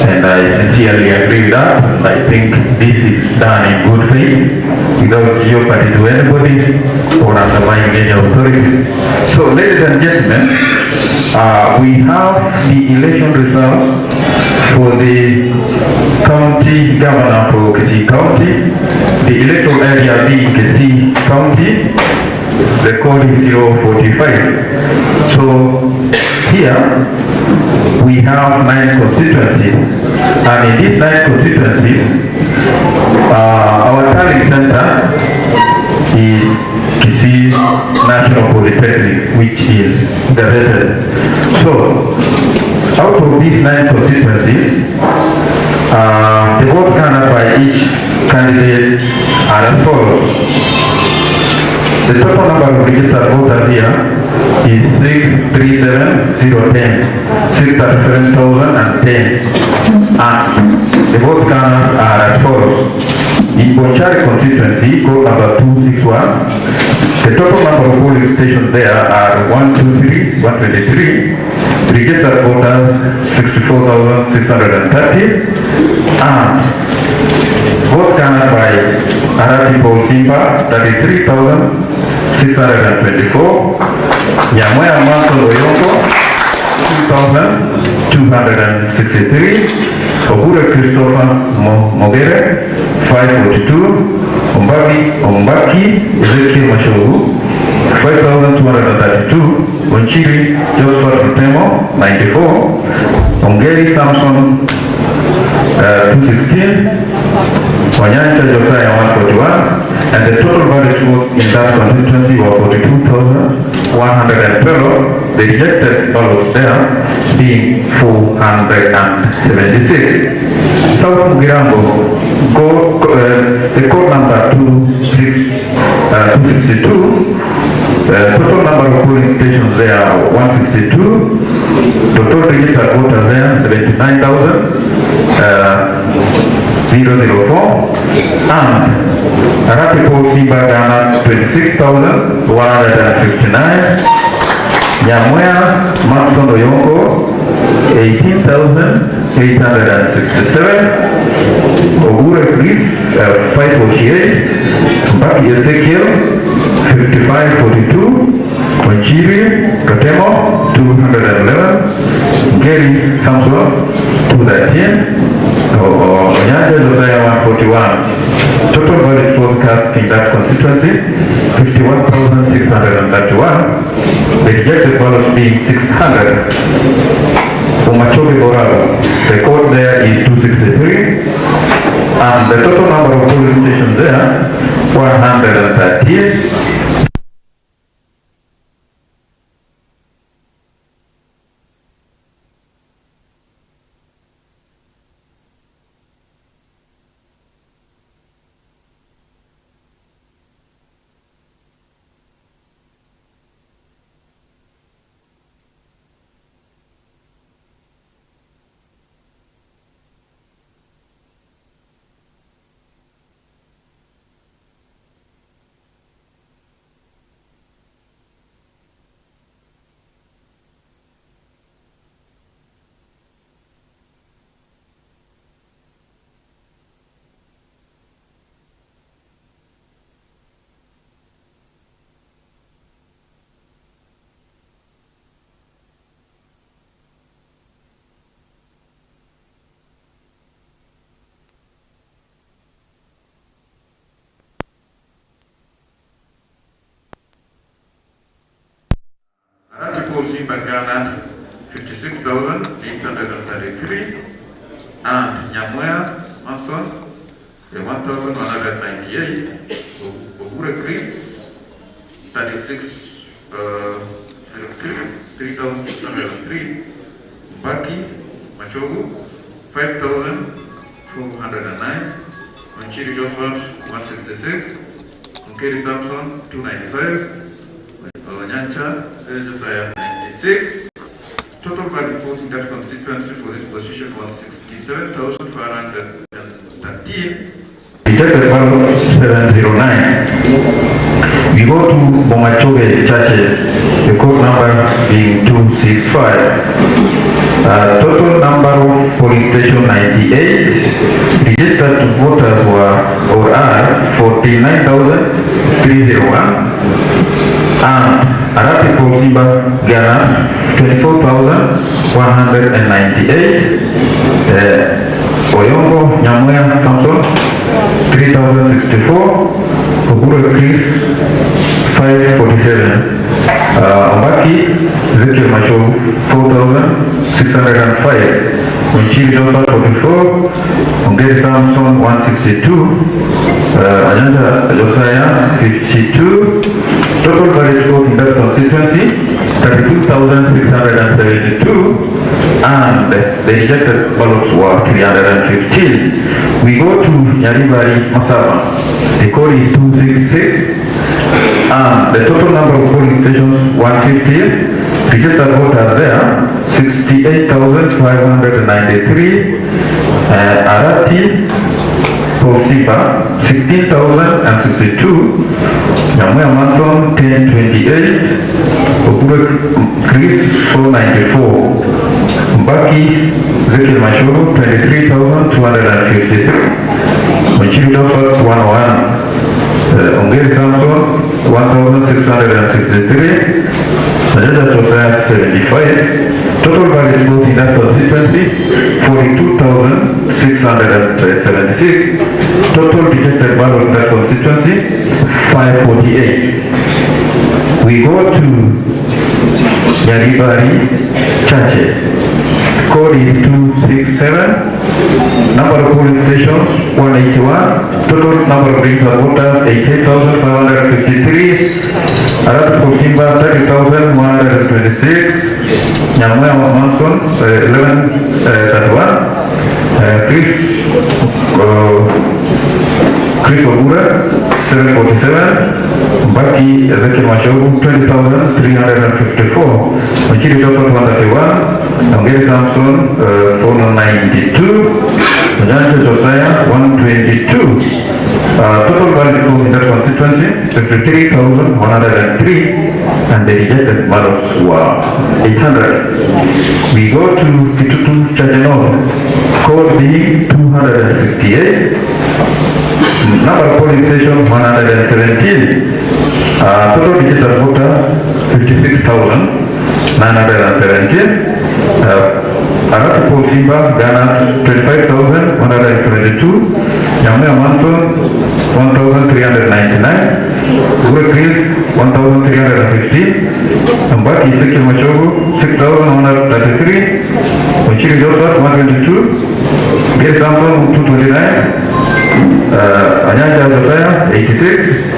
And I sincerely agree with that. And I think this is done in good faith, without jeopardy to anybody or undermining any authority. So, ladies and gentlemen, we have the election results for the county governor for Kisii County, the electoral area being Kisii County, the code is 045. So here we have 9 constituencies, and in these 9 constituencies, our tallying center is Kisii National Polytechnic, which is gazetted. So, out of these 9 constituencies, the votes garnered by each candidate are as follows. The total number of registered voters here is 637,010, 637,010, and the vote garnered are as follows. In Bonchari constituency, code number 261, the total number of polling stations there are 123, 123, registered voters 64,630, and votes garnered by Arati Paul Simba 33,624, Nyamweya Manson Oyongo 2,263, Obure Christopher Mogere 542, Ombaki Ezekiel Mashogu 5,232, Onchiri Josephat Rutemo 94, Ongeri Samson 216, Onyancha Josiah 141, and the total valid votes in that constituency were 42,112, the rejected ballots there being 476. South Mugirango, the code number 262, total number of polling stations there are 162, total registered voters there 79,000, 004, and Arati Paul Simba garnered 26,159, Nyamweya Manson Oyongo 18,867, Ogure Chris 548, Mbaki Ezekiel 5542, Onchiri Katemo 211, Gary Samson 213, Onyancha Josiah 141. Total valid votes cast in that constituency 51,631, the rejected ballots being 600. Bomachoge Borabu, the code there is 263, and the total number of polling stations there 138. Paul Simba garnered 56,833, and Nyamweya Manson 1,198, Ogure Chris 36, 3,603, Mbaki Machogu 5,209, Onchiri Josephat 166, Okeri Samson 295, Onyancha Josiah 96. Total valid votes in that constituency for this position was 67,513. Rejected ballot 709. We go to Bomachoge Churches, the code number being 265. Total number of polling station 98. Registered voters were or are 49,301. And Arati Paul Simba Ghana 24,198. Oyongo Nyamoya Samson 3,064. Oguro Chris 547. Ombaki Ezekiel Macho 4,605. Onchiri Joseph 44. Ongeri Samson 162. Anyanja Josiah 52. Total valid votes in that constituency 32,672, and the rejected ballots were 315. We go to Nyaribari Masaba. The code is 266, and the total number of polling stations 150. Registered voters there 68,593. Arati Posiba 16,062. Nyamuya Manson 1028. Okure Chris 494. Mbaki Ezekiel Mashuru 23,253. Onchiri Joseph 101. Ongeri Samson 1,663. Najaja Josiah 75. Total valid votes in that constituency 42,676. Total rejected ballot in that constituency 548. We go to Nyaribari Chache. Code is 267. Number of polling stations 181. Total number of registered voters 88,553. Arati Simba 30,126. Nyamuya Manson 1131. Chris Ogura 747. Mbaki Ezekiel Mashogu 20,354. Onchiri Joseph 131. Ongeri Samson 492. Onyancha Josiah 122. Total valid votes in that constituency 53,103, and the rejected ballots were 800. We go to Kitutu Chache North, code being 258. Number of polling stations 117. Total registered voters 56,917. Arati Paul Simba Ghana 25,172. Nyamuya Manson 1,399. Ure Chris 1,350. Mbaki Ezekiel Machogu 6,133. Onchiri Joseph 122. Gail Samson 229. Anyanja Josiah 86.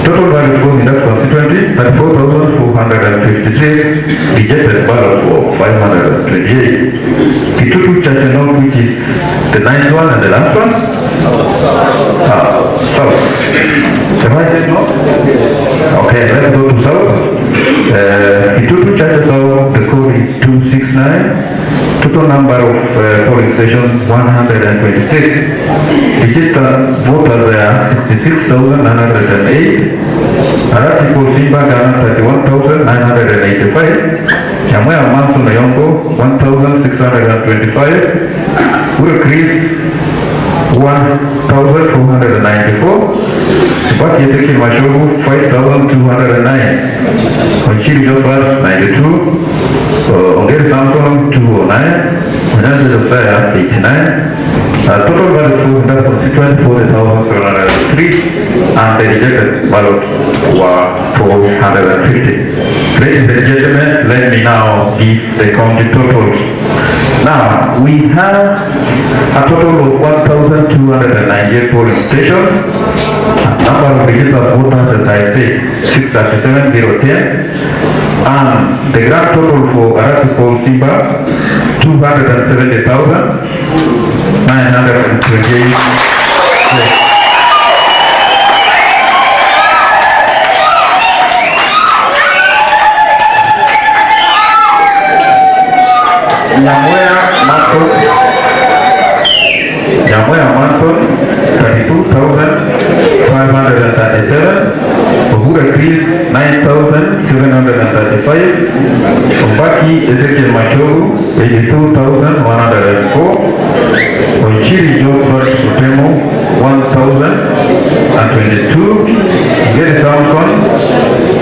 Total valid votes in that constituency 34,456. Rejected ballots were 528. Kitutu Chache North, which is the ninth one and the last one. South. Have I said north? Okay, let's go to south. Kitutu Chache South, the code is 269. Total number of polling stations 126. Registered voters there 66,908. Arati Paul Simba Ghana 31,985. Nyamuya Manson Oyongo 1,625. Ure Chris 1,494. Mbaki Ezekiel Mashogu 5,209. Onchiri Joseph 92. Ongeri Samson 209. Onyancha Josiah 89. Total valid votes in that constituency 40,703, and the rejected ballots were 450. Ladies and gentlemen, let me now give the county totals. Now, we have a total of 1,298 polling stations. Number of registered voters, as I said, 637,010. And the grand total for Arati Paul Simba, 270,928. Nyamweya Manson, Nyamweya Manson, 32,537. Obure Chris, 9,735. Ombaki Ezekiel Machogu, 82,104. Onchiri Josephat Otemo, 1,022. Ngeri Samson,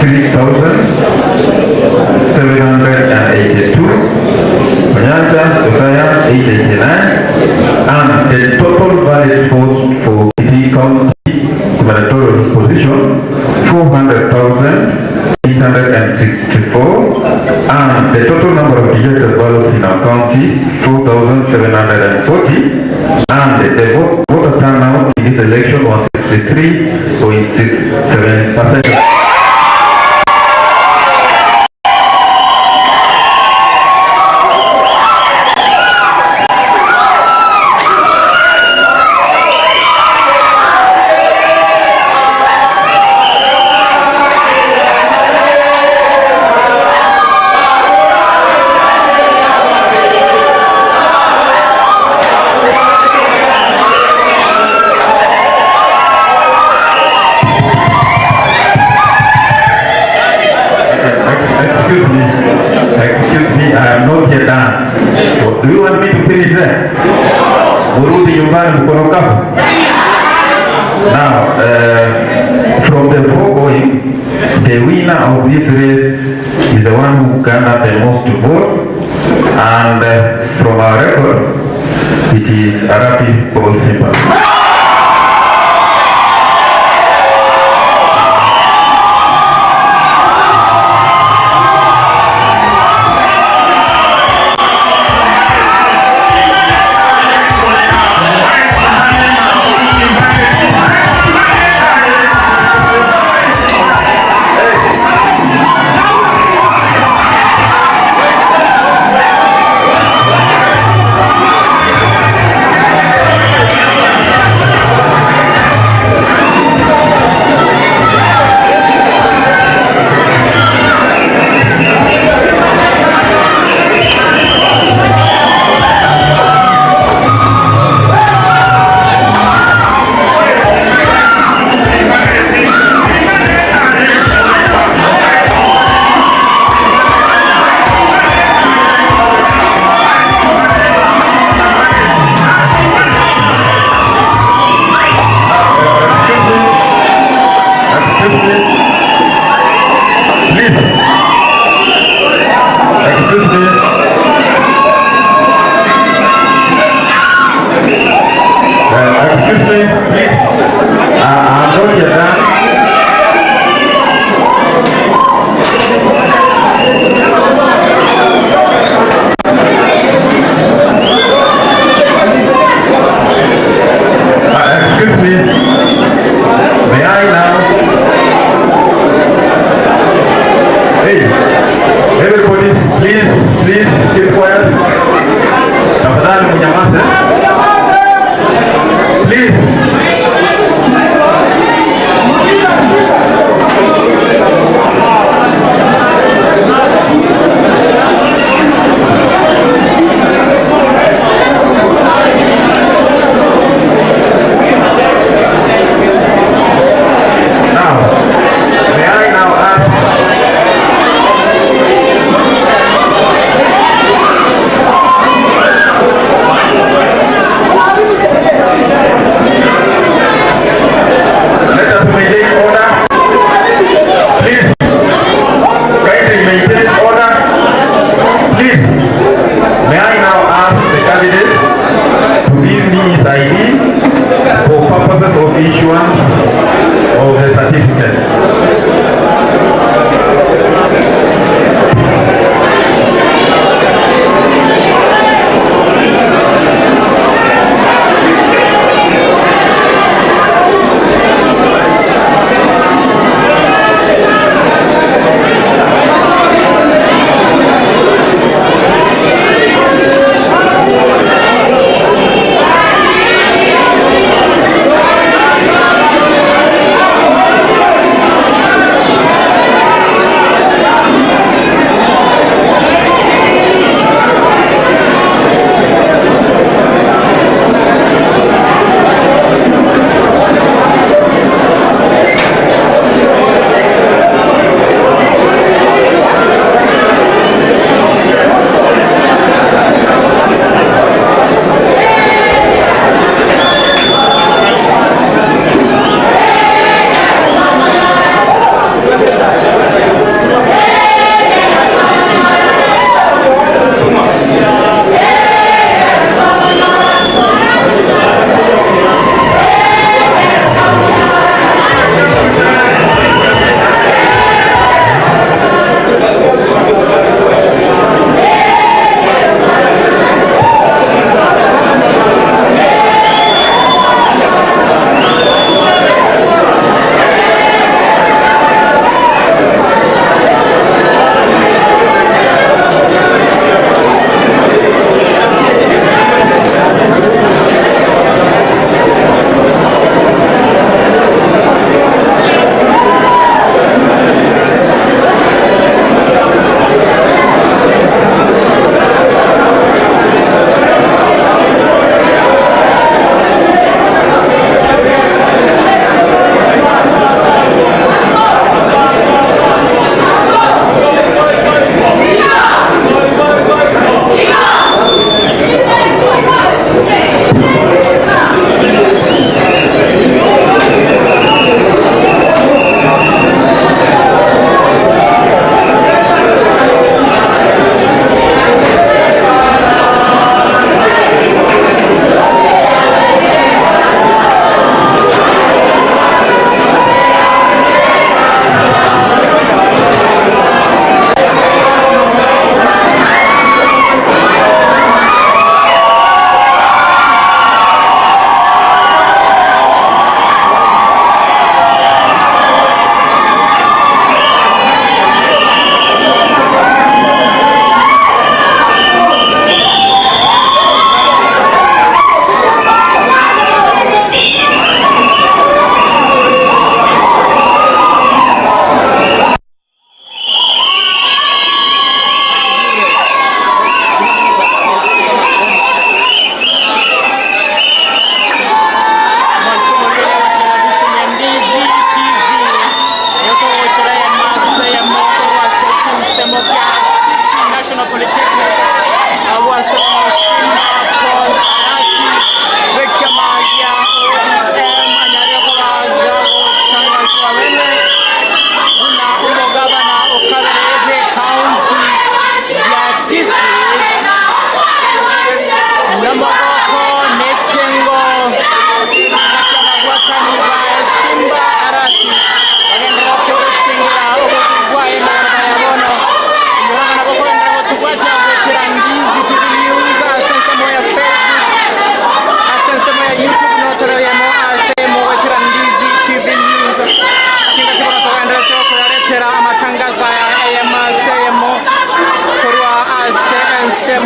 3,782. Onyancha Josiah, 889. And the total valid votes for Kisii County gubernatorial position, 400,864. And the total number of rejected ballots in our county, 4,740. And the voter turnout in this election was 63.67%. Excuse me, excuse me, I am not yet done. So, do you want me to finish there? Murudi nyumbani mkono kavu? Now, from the foregoing, the winner of this race is the one who garnered the most votes, and from our record, it is Arapi Paul Simba. Excuse me. Please. Excuse me. Excuse me, please. I'm not yet done. Excuse me. May I now? Hey, everybody, please, please keep quiet. Tafadhali mnyamaze. Please. Now, may I now ask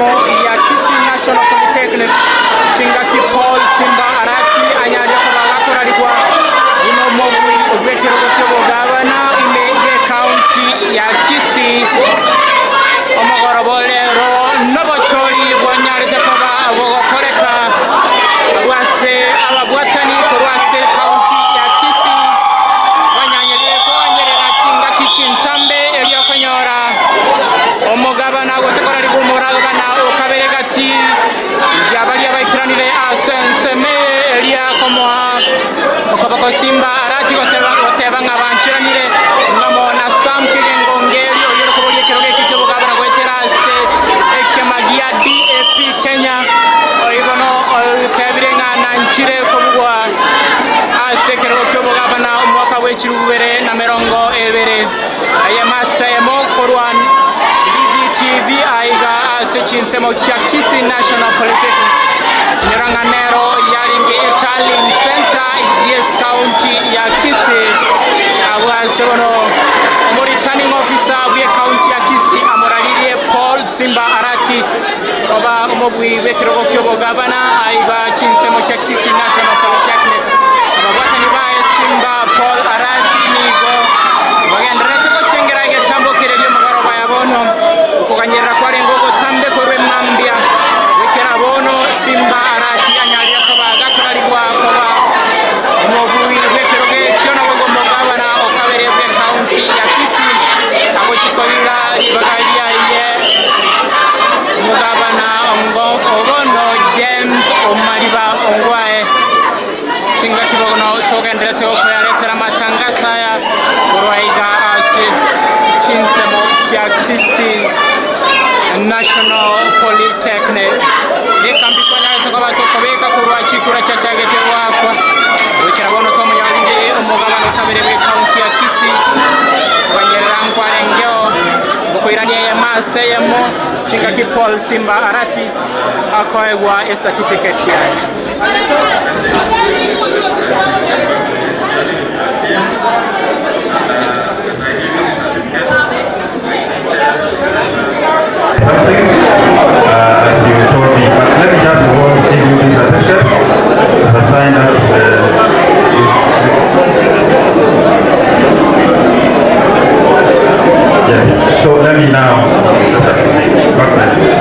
ensemo ya Kisii National Polytechnic chingaki Paul Simba Arati anyarire koba gakorarigwa buna omobui bw'ekerogo ki'obogabana ime y'ecounty ya Kisii. Omogoroba o rero nobochori bwanyarete koba bogokoreka abwo ase ababwatani korwa ase ecounty ya Kisii banyanyerire koanyerera chingaki chintambe erio okonyora omogabana gose korarigwa omoragabana okabere gati ya baria baikeranire ase ensemo eye eria komoa okoboko Simba Arati gose goteba ng'a bancheranire ng'amo na Sam Kigengo Ngeri oyio ore koboria ekerogo eke ki'obogabana goetera ase ekema gia DAP Kenya oigo otebire ng'a nanchire kobugwa ase ekerogo ki'obogabana omwaka bwe 2020. Eyemo ase eyemo korwa DVTV aiga ase chinsemo chia Kisii National Polytechnic. Inyora ng'a nero yarenge etallying centre yes county ya Kisii. Abwo ase bono omo returning officer bwe county ya Kisii amoraririe Paul Simba Arati oba omobui bw'ekerogo ki'obogabana aiga chinsemo chia Kisii National Polytechnic. Ababwatani baye Simba Paul Arati nigo bagendererete gochengera egetambo keria ri'omogoroba ya bono, okoganyerera kwarenge ogotambe korwa emambia goikera bono Simba Arati anyarire koba gakorarigwa koba omobui bw'ekerogo ekio naboigo omogabana o kabere bw'ecounty ya Kisii agochia koira ribaga riaye Omogabana o bono James Omariba Ongwae. Chingaki bono togenderete gokoyaretera amatangaso aya korwa iga ase chinsemo chia Kisii National Polytechnic. Nekambi twanyarete koba tokobeka korwa chikura chiachagete goakwa goikera bono tomonyorire omogabana okabere bwe county ya Kisii koganyerera nkwarengeo gokoirania eyemo ase eyemo chingaki Paul Simba Arati akoegwa ecertificate yaye. Something as you told me, but let me just go to give you this certificate as a sign that yes. So let me now. God bless you.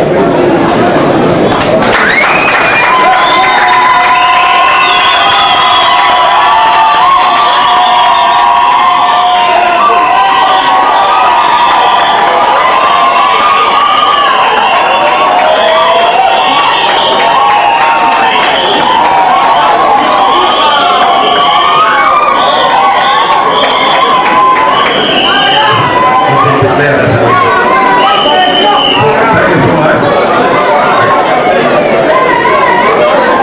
Thank you so much.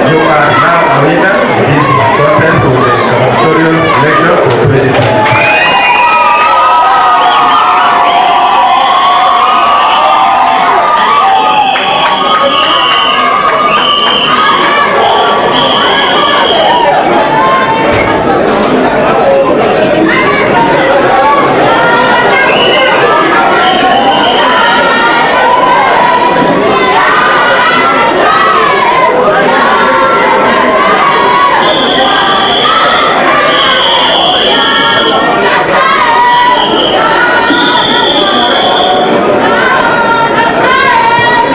You are now a winner in this contest for the gubernatorial election for 2025.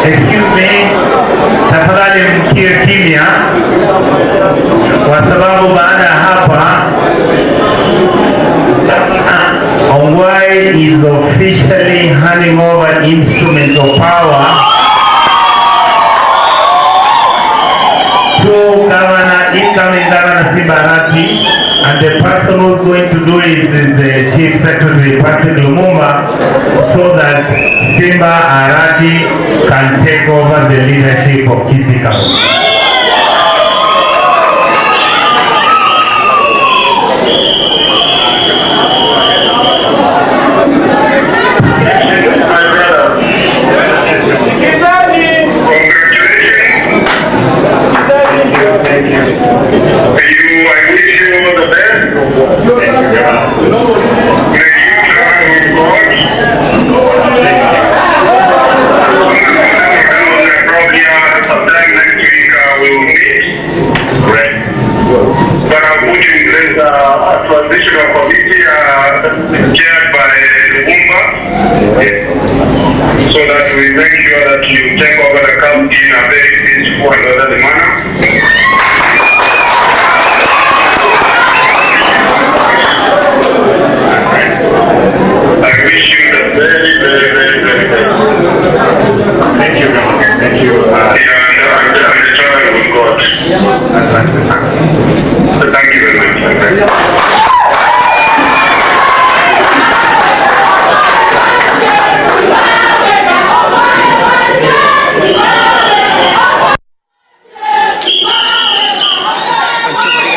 Excuse me, tafadhali mkie kimya, kwa sababu baada ya hapa Ongwae is officially handing over instruments of power to Governor, incoming Governor Simba Arati, and the person who's going to do it is the Chief Secretary Patrick Lumumba, so that Simba Arati can take over the leadership of Kisii County. My brother. Thank you, thank you. You, I wish you all the best. May you travel with God. Transitional Committee chaired by Lumumba so that we make sure that you take over the county in a very peaceful and orderly manner. I wish you the very, very, very, very best. Thank you very much. Thank you. Yeah, and travel with God. Asante sana. So thank you very much. Thank you.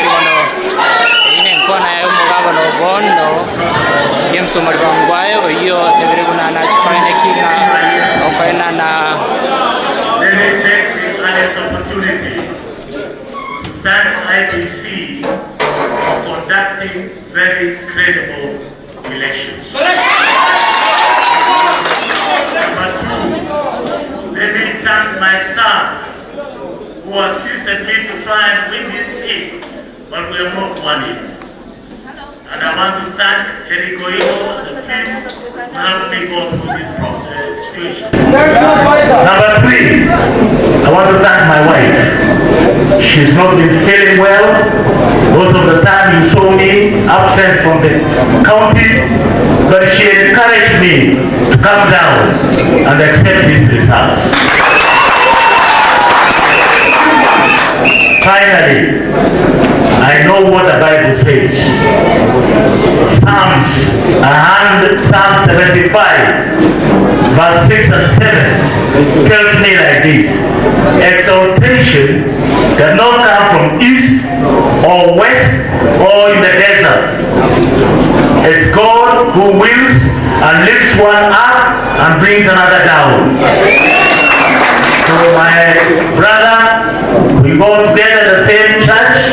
Eyio nenkwana yaye omogabana o bono James Omariba Ongwae oyio otebire buna nache koeneki ng'a okoenana Let me take this earliest opportunity to thank IEBC for conducting very credible elections. Number two, let me thank my staff who assisted me to try and win this seat, but we have not won it. And I want to thank Eric Oino and the team who helped me go through this process, situation. Number three, I want to thank my wife. She's not been feeling well. Most of the time you saw me absent from the county, but she encouraged me to come down and accept this result. Finally, I know what the Bible says. Psalms, 100, Psalm 75, verse 6 and 7 tells me like this. Exaltation cannot come from east or west or in the desert. It's God who wills and lifts one up and brings another down. So my brother, we go together the same church,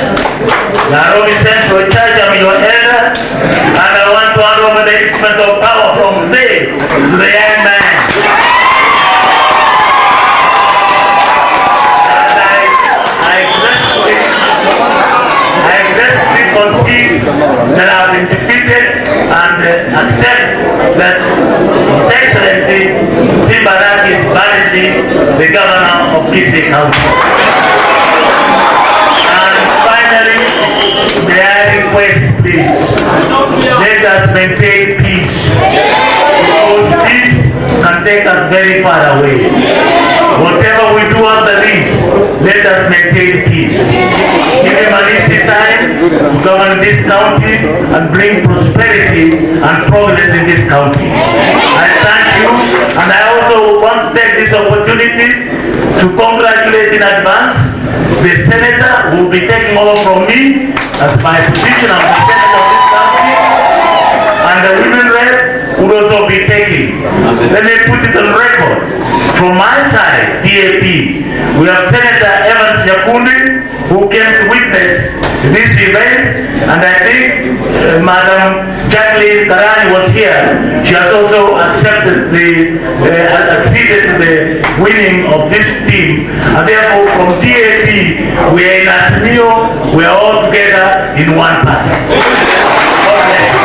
Nairobi Central Church, I'm your elder, and I want to hand over the instrument of power from Mzee to the young man. And I gratefully concede that I have been defeated and accept that His Excellency Simba Arati is validly the governor of Kisii County. And finally, may I request please, let us maintain peace. Because peace can take us very far away. Whatever we do after this, let us maintain peace. Give him an easy time to govern this county and bring prosperity and progress in this county. I thank you, and I also want to take this opportunity to congratulate in advance the senator who will be taking over from me as my position as the senator of this county, and the women rep would also be taking. Let me put it on record. From my side, DAP, we have Senator Evans Nyakundi, who came to witness this event, and I think Madam Jacqueline Karani was here. She has also accepted the, acceded to the winning of this team, and therefore from DAP, we are in Azimio, we are all together in one party. God bless you.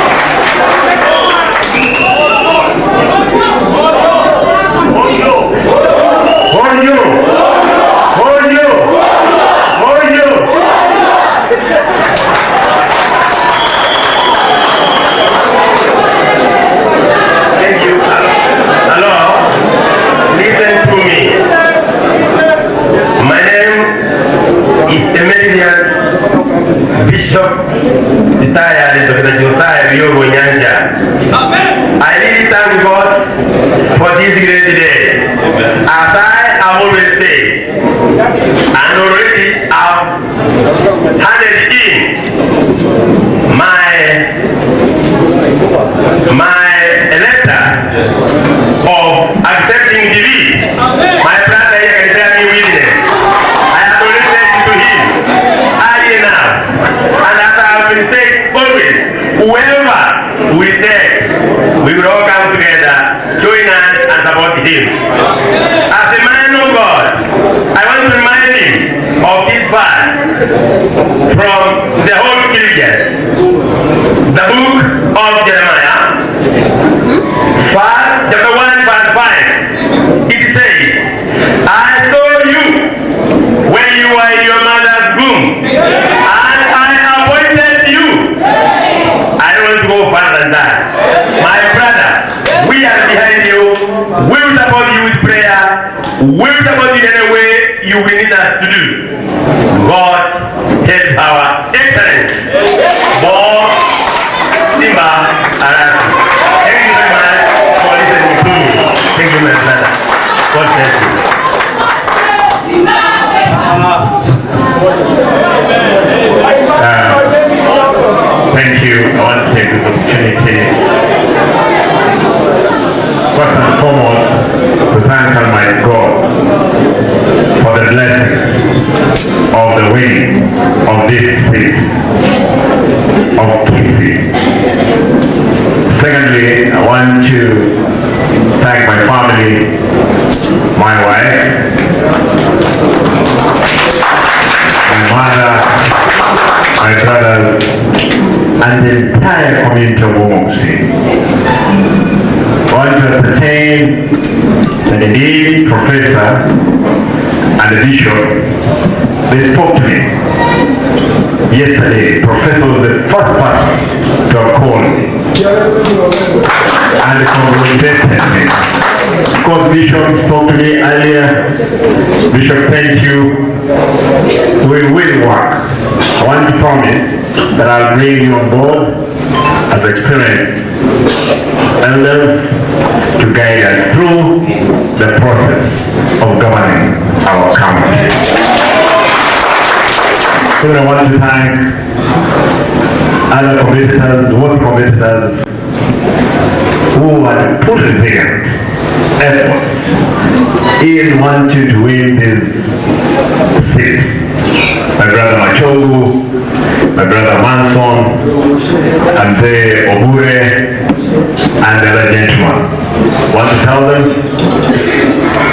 Oyo! Oyo! Oyo! Thank you. Hello. Listen to me. My name is Emeritus Bishop retired Dr. Josiah Riogo Nyanja. I really thank God for this great day. As I have always said, and already have handed in my letter of accepting defeat. My brother here can tell me witness. I have already said it to him early enough. And as I have been saying always, whoever we take, we will all come together, join hands and support him. As a man of God, I want to remind him of this verse from the whole scriptures. given us to do. God help our Excellency Paul Simba Arati. Thank you very much for listening to me. Thank you, my brother. God bless you. Thank you. I want to take this opportunity, first and foremost, to thank Almighty God for the blessings of the winning of this seat of Kisii. Secondly, I want to thank my family, my wife, my mother, my brothers, and the entire community of Omomsi. I want to ascertain that indeed Professor and the Bishop, they spoke to me yesterday. Professor was the first person to have called me and congratulated me. Of course, Bishop spoke to me earlier. Bishop, thank you. We will work. I want to promise that I'll bring you on board as experienced elders to guide us through the process of governing our county. So I want to thank other competitors, work competitors who had put resilient efforts in wanting to win this seat. My brother Machogu, my brother Manson, Mzee Obure, and the other gentleman. Want to tell them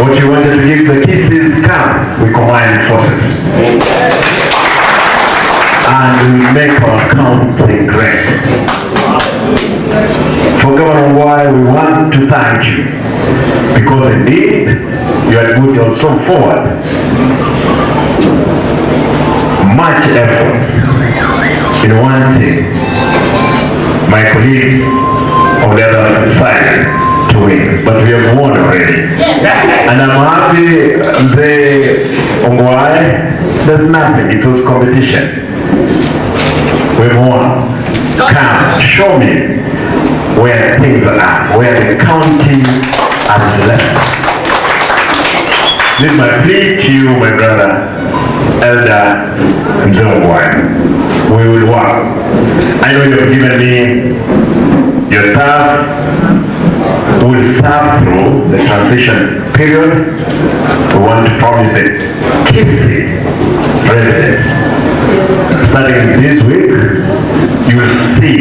what you wanted to give the Kisiis, come, we combine forces. And we make our county great. For Governor Why, we want to thank you because indeed you had put yourself forward much effort in wanting my colleagues of the other side to win. But we have won already. And I'm happy, Mzee Ongwae, there's nothing, it was competition. We've won. Come, show me where things are, where the county has left. This is my plea to you, my brother, Elder Mzee Ongwae. We will work. I know you have given me your staff who will serve through the transition period. We want to promise the Kisii residents, starting this week, you will see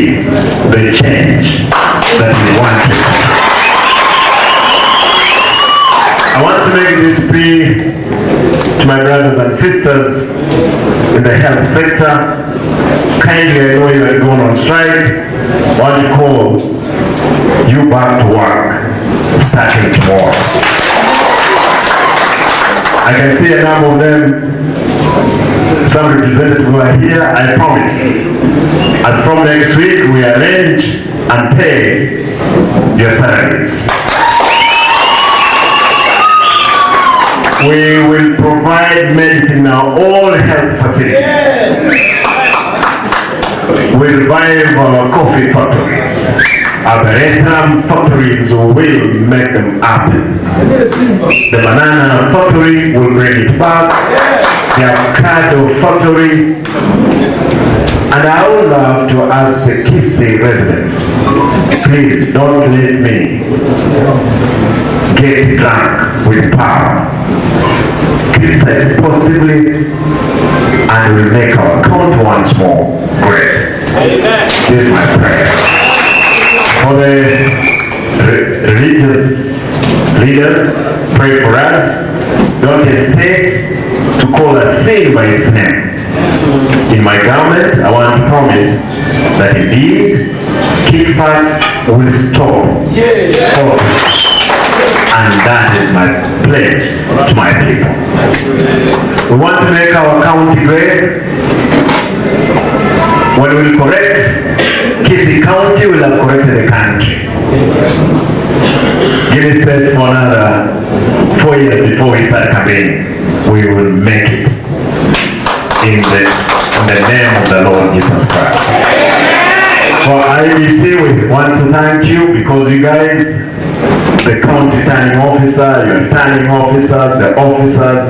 the change that we wanted. I want to make this plea to my brothers and sisters in the health sector. Kindly, I know you are going on strike. I want to call you back to work starting tomorrow. I can see a number of them, some representatives who are here. I promise, as from next week, we arrange and pay your salaries. We will provide medicine in all health facilities. We revive our coffee factories. Our Bethlehem factories will make them happen. The banana factory will bring it back. The avocado factory. And I would love to ask the Kisii residents, please don't let me get drunk with power. Criticize positively and we'll make our country once more great. This is my prayer. For the religious leaders, pray for us. Don't hesitate to call a sin by its name. In my government, I want to promise that indeed kickbacks will stop. And that is my pledge to my people. We want to make our county great. When we correct Kisii County, we'll have corrected the country. Give it space for another 4 years before we start campaigning. We will make it in the name of the Lord Jesus Christ. For IEBC, we want to thank you because you guys, the county returning officer, your returning officers, the officers,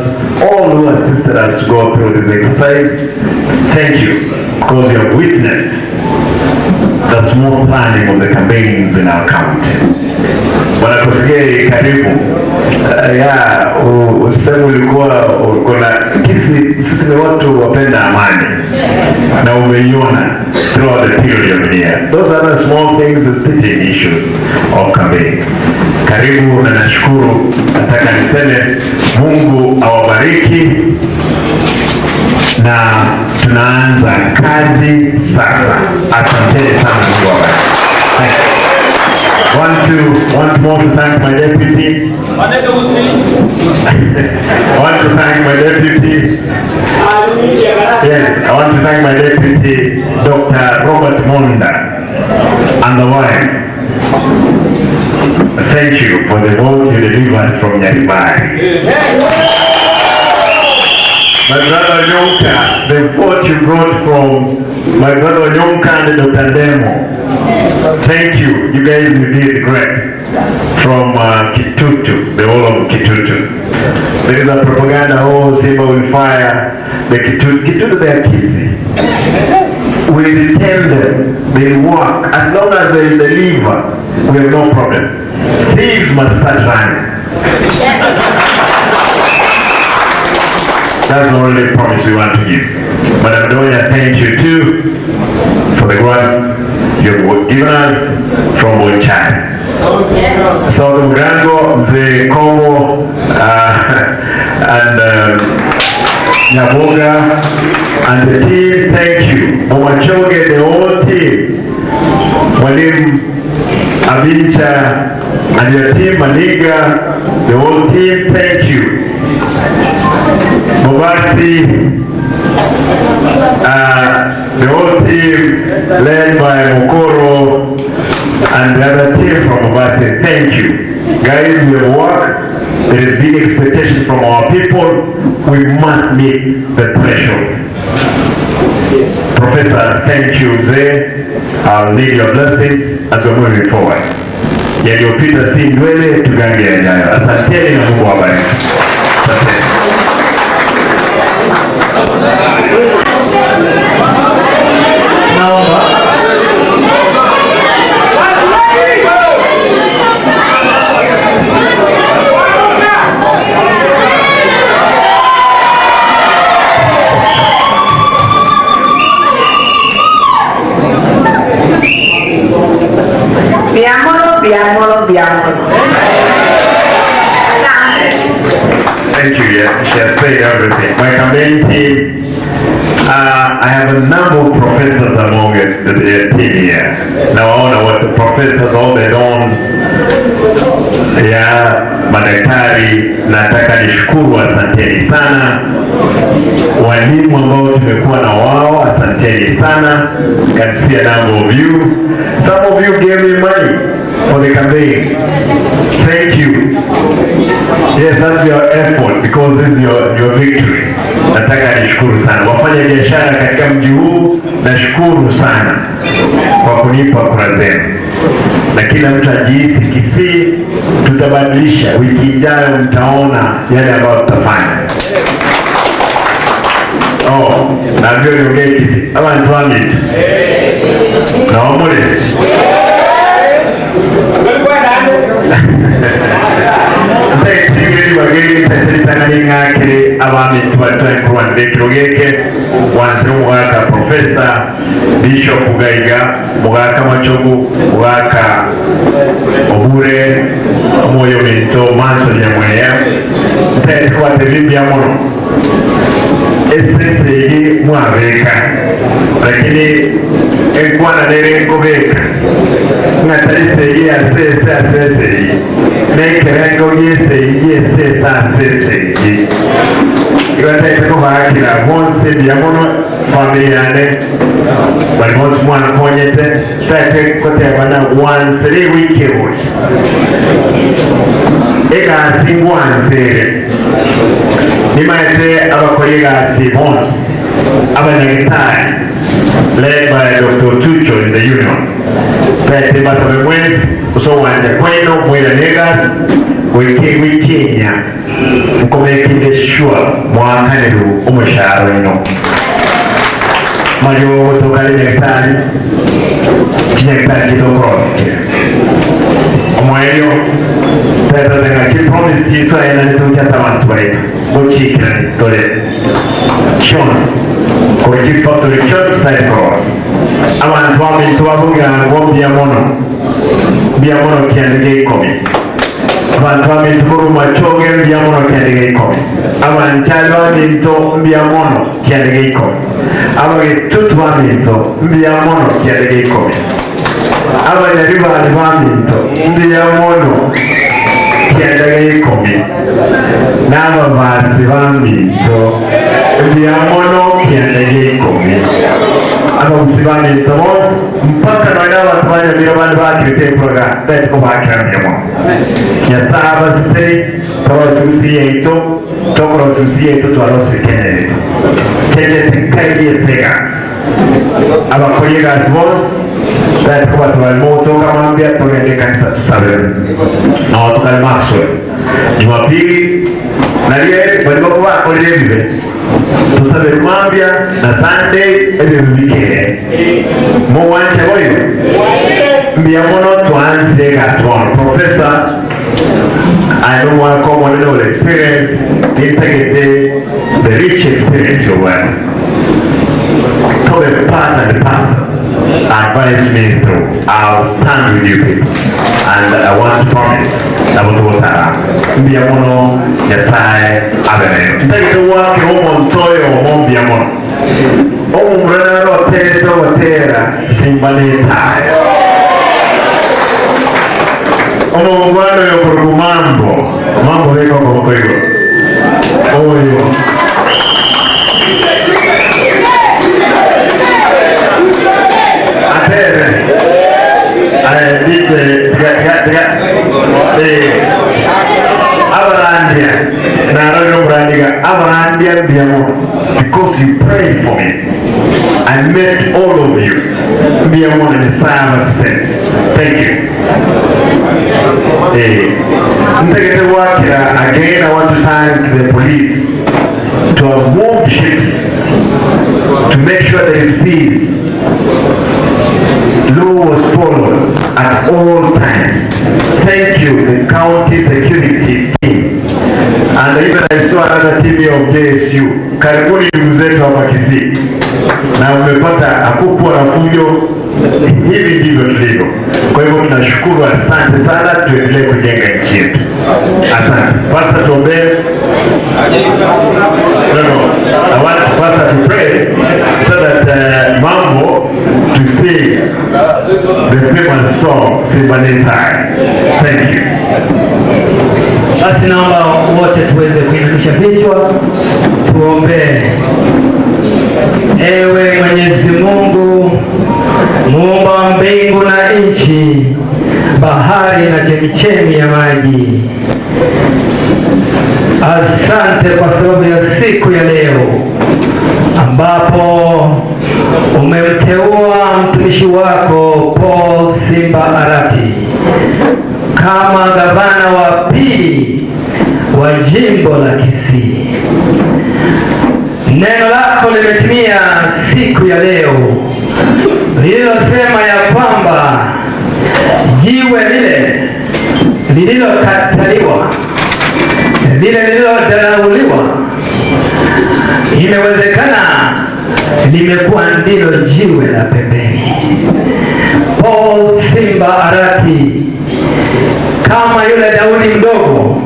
all who assisted us to go through this exercise, thank you because you have witnessed the smooth planning of the campaigns in our county. Bwana Koskei, karibu. Ya useme ulikuwa kuna kisi, sisi ni watu wapenda amani na umeiona throughout the period of the year. Those are the small things, the stitching issues of campaign. Karibu na nashukuru, nataka niseme Mungu awabariki na tunaanza kazi sasa. Asanteni sana, Mungu awabariki. Thank you. Want more to thank my deputy. I want to thank my deputy. Yes, I want to thank my deputy, Dr. Robert Monda, and the wife. Thank you for the vote you delivered from Nyaribari. My brother Onyonka, the vote you brought from my brother Onyonka and Dr. Demo. Thank you. You guys, you did great. From Kitutu, the whole of Kitutu. There is a propaganda, oh, Simba will fire the Kitutu. Kitutu, they are Kisii. We retain them. They work. As long as they deliver, we have no problem. Thieves must start running. That's the only promise we want to give. Madam Doya, thank you too for the grant you've given us from Bonchari. South Mugirango, Mzee Kongo, and Nyaboga, and the team, thank you. Bomachoge, the whole team. Mwalimu Abincha and your team, Maniga, the whole team, thank you. Mobasi, the whole team led by Mukoro and the other team from Mobasi, thank you. Guys, we have worked. There is big expectation from our people. We must meet the threshold. Professor, thank you, Mzee. I'll need your blessings as we're moving forward. Yaliyopita si ndwele, tugange yajayo. Asanteni na Mungu awabariki. Asanteni. Naomba Mbuyamono, mbuyamono, mbuyamono. Thank you. Yes, she has said everything. My campaign team, I have a number of professors among it, the team here. Nawaona what the professors, all the dons, ya madaktari, nataka nishukuru, asanteni sana. Walimu ambao tumekuwa na wao, asanteni sana. Can see a number of you. Some of you gave me money for the campaign. Thank you. Yes, that's your effort because this is your victory. Nataka nishukuru sana wafanya biashara katika mji huu, nashukuru sana kwa kunipa kura zenu, na kila mtu ajihisi Kisii. Tutabadilisha wiki ijayo, mtaona yale ambayo tutafanya. Oh, naambiwa niongee Kisii abantu wamiti naomole ntetegeri bageri nteteritangani ng'akire abami tubatwaye kurwanira ekiro geke wansi omugaka Professor Bishop Gaiga, mugaka Machogu, mugaka Obure, omwoyo minto Manso Nyamweya, ntetekwate bibya muno esese eri mwabeka, lakini enkwana nere nkobeka ng'atari segi asese asese iyi nekerengo giesegi giesese asese iyi. Igo ntaete kobaakera bonsi mbuya mono, family yane, baria bonsi mwankonyete, ntaete goteba ng'a gwansire ewiki egocha. Egasi ngwansere. Nimaete abakori egasi bonsi, abanyagitari, led by Doctor Otucho in the union. Ntaete mbasabe mwensi, ase ogwancha kwaino moirane egasi goika ewiki enyia. Nkomekinde sure moakanerwe omoshahara oino. Mario gotoka are nyagitari, chinyagitari chiaito okorosia kere. Omoerio twaetete ng'a chipromise chiria twaenanete gochia ase abanto baito ngochiikerani tore chionsi korwa chifactory chionsi totari korosia. Abanto baminto babogirango mbuya mono, mbuya mono kianda gia ikomi. Abanto baminto korwa machoge mbuya mono kianda gia ikomi. Abanchari baminto mbuya mono kianda gia ikomi. Abagetutu baminto mbuya mono kianda gia ikomi. Abanyaribari baminto mbuya mono kianda gia ikomi. Na ababasi baminto mbuya mono kianda gia ikomi. Abagusi baminto bonsi Mpaka nonya abanto ba nyamira bande bakirete enkuraga taeti kobaakera mbuya mono. Nyasae abaseseni, torosie gusii yaito, tokorosia gusii yaito twarosirie Kenya yaito. Chechete nkaigi ase egasi. Abakori egasi bonsi taeti kobasaba mogotoka mambia togende ekanisa tusabere. Noo tokare Maxwell. Jumapili nario baria bakorire ebibe. Tosabere mambia na Sunday ebibe bikere. Mogwancha boigo? Mbuya mono twaanchire egasi bono. Professor, aye nomwaka omonene ore experience, nintagete the rich experience obwate. Tobe part and parcel. Advise me through. I'll stand with you people. And I want to promise nabo togotara amo. Mbuya mono Nyasae abe nainwe. Ntagete goakera omonto oyomo mbuya mono. Omomura nare oterete ogotera Simba netaya. Omongwana oyo okorokwa Mambo, Mambo beka okoboko igoro. Oyo. Atere. Aye, ndikwe, tiga, tiga, tiga. Eh. Abarandia, narorire omorandia iga, abarandia mbuya mono because you prayed for me. I met all of you. Mbuya mono Nyasaye abasesenie. Thank you. Eh, ntagete goakera again I want to thank the police to have moved ship to make sure there is peace. Law was followed at all times. Thank you, the county security team. And even I saw another team here of JSU. Karibuni ndugu zetu hapa Kisii. Na umepata hakukuwa na fujo. Hivi ndivyo tulivyo. Kwa hivyo tunashukuru, asante sana, tuendelee kujenga nchi yetu. Asante. Pastor, tuombee. No, no. I want Pastor to pray so that Mambo to sing the famous song Simba Netai. Thank you. Basi naomba wote tuweze kuinamisha vichwa tuombe. Ewe Mwenyezi Mungu muumba wa mbingu na nchi, bahari na chemichemi ya maji, asante kwa sababu ya siku ya leo ambapo umemteua mtumishi wako Paul Simba Arati kama gavana wa pili wa jimbo la Kisii. Neno lako limetimia siku ya leo lililosema ya kwamba jiwe lile lililokataliwa, lile lililodharauliwa, imewezekana limekuwa ndilo jiwe la pembeni. Paul Simba Arati, kama yule Daudi mdogo,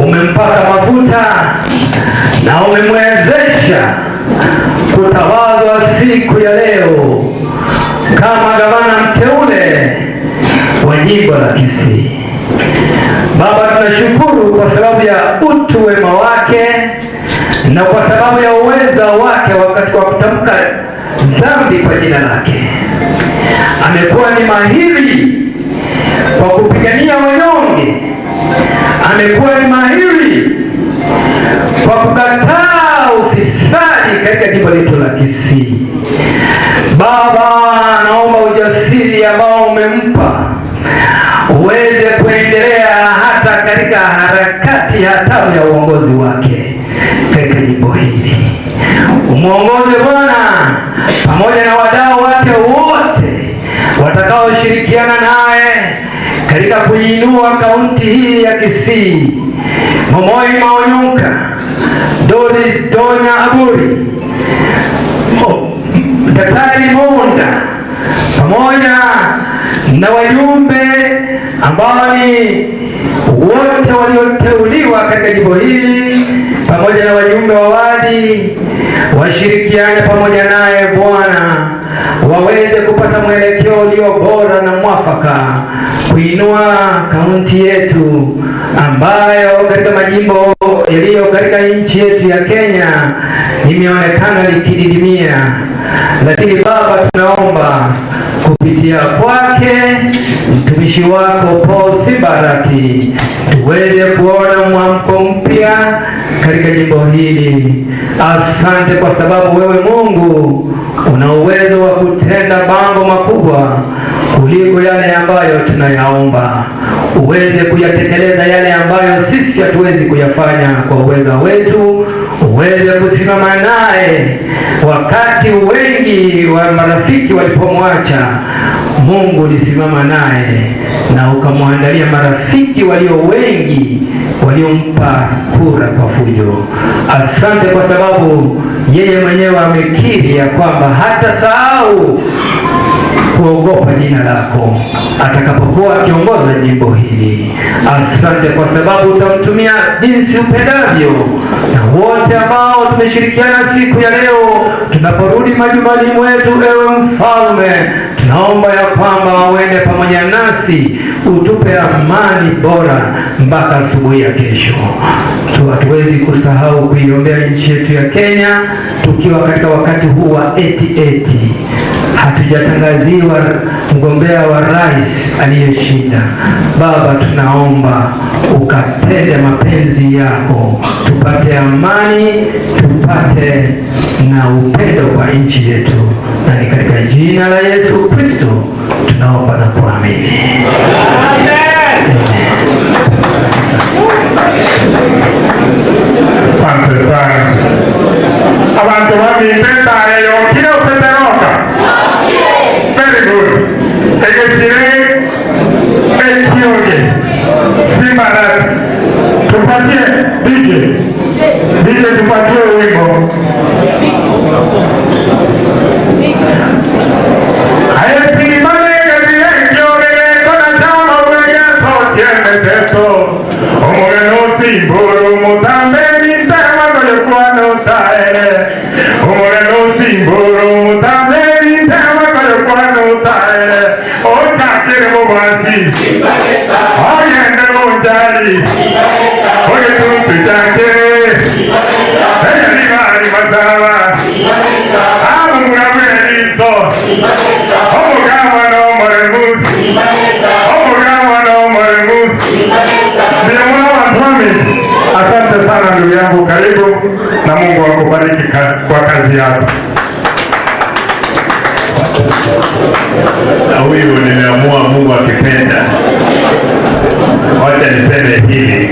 umempaka mafuta na umemwezesha kutawazwa siku ya leo kama gavana mteule wa jimbo la Kisii. Baba, tunashukuru kwa sababu ya utu wema wake na kwa sababu ya uweza wake wakati wa kutamka dhambi kwa jina lake. Amekuwa ni mahiri kwa kupigania wanyonge, amekuwa ni mahiri kwa kukataa ufisadi katika jimbo letu la Kisii. Baba, naomba ujasiri ambao umempa uweze kuendelea hata katika harakati hatamu ya uongozi wake katika jimbo hili. Umwongoze Bwana pamoja na wadau wake wote watakaoshirikiana naye katika kuiinua kaunti hii ya Kisii. Momoi Maonyonka, Doris Donya Aburi, Daktari Monda pamoja na wajumbe ambao ni wote walioteuliwa katika jimbo hili pamoja na wajumbe wa wadi washirikiane pamoja naye Bwana, waweze kupata mwelekeo ulio bora na mwafaka kuinua kaunti yetu ambayo katika majimbo yaliyo katika nchi yetu ya Kenya imeonekana likididimia, lakini Baba, tunaomba kupitia kwake mtumishi wako Paul Simbarati tuweze kuona mwamko mpya katika jimbo hili. Asante kwa sababu wewe Mungu una uwezo wa kutenda mambo makubwa kuliko yale ambayo tunayaomba, uweze kuyatekeleza yale ambayo sisi hatuwezi kuyafanya kwa uwezo wetu, uweze kusimama naye wakati wengi wa marafiki walipomwacha. Mungu ulisimama naye na ukamwandalia marafiki walio wengi waliompa kura kwa fujo. Asante kwa sababu yeye mwenyewe amekiri ya kwamba hatasahau kuogopa jina lako atakapokuwa akiongoza jimbo hili. Asante kwa sababu utamtumia jinsi upendavyo, na wote ambao tumeshirikiana siku ya leo, tunaporudi majumbani mwetu, ewe Mfalme, tunaomba ya kwamba uende pamoja nasi, utupe amani bora mpaka asubuhi ya kesho. Tu hatuwezi kusahau kuiombea nchi yetu ya Kenya, tukiwa katika wakati huu wa eti eti hatujatangaziwa mgombea wa rais aliyeshinda. Baba, tunaomba ukatende mapenzi yako, tupate amani, tupate na upendo kwa nchi yetu, na ni katika jina la Yesu Kristo tunaomba na kuamini. Asante sana. Abantu bamipenda yokire useteroka. Very good. Egesire ekioge. Simbarat. Tupatie DJ. DJ tupatie wimbo. Asante sana ndugu yangu, karibu na Mungu akubariki kwa kazi yako. Na huyu nimeamua, Mungu akipenda, wacha niseme hili,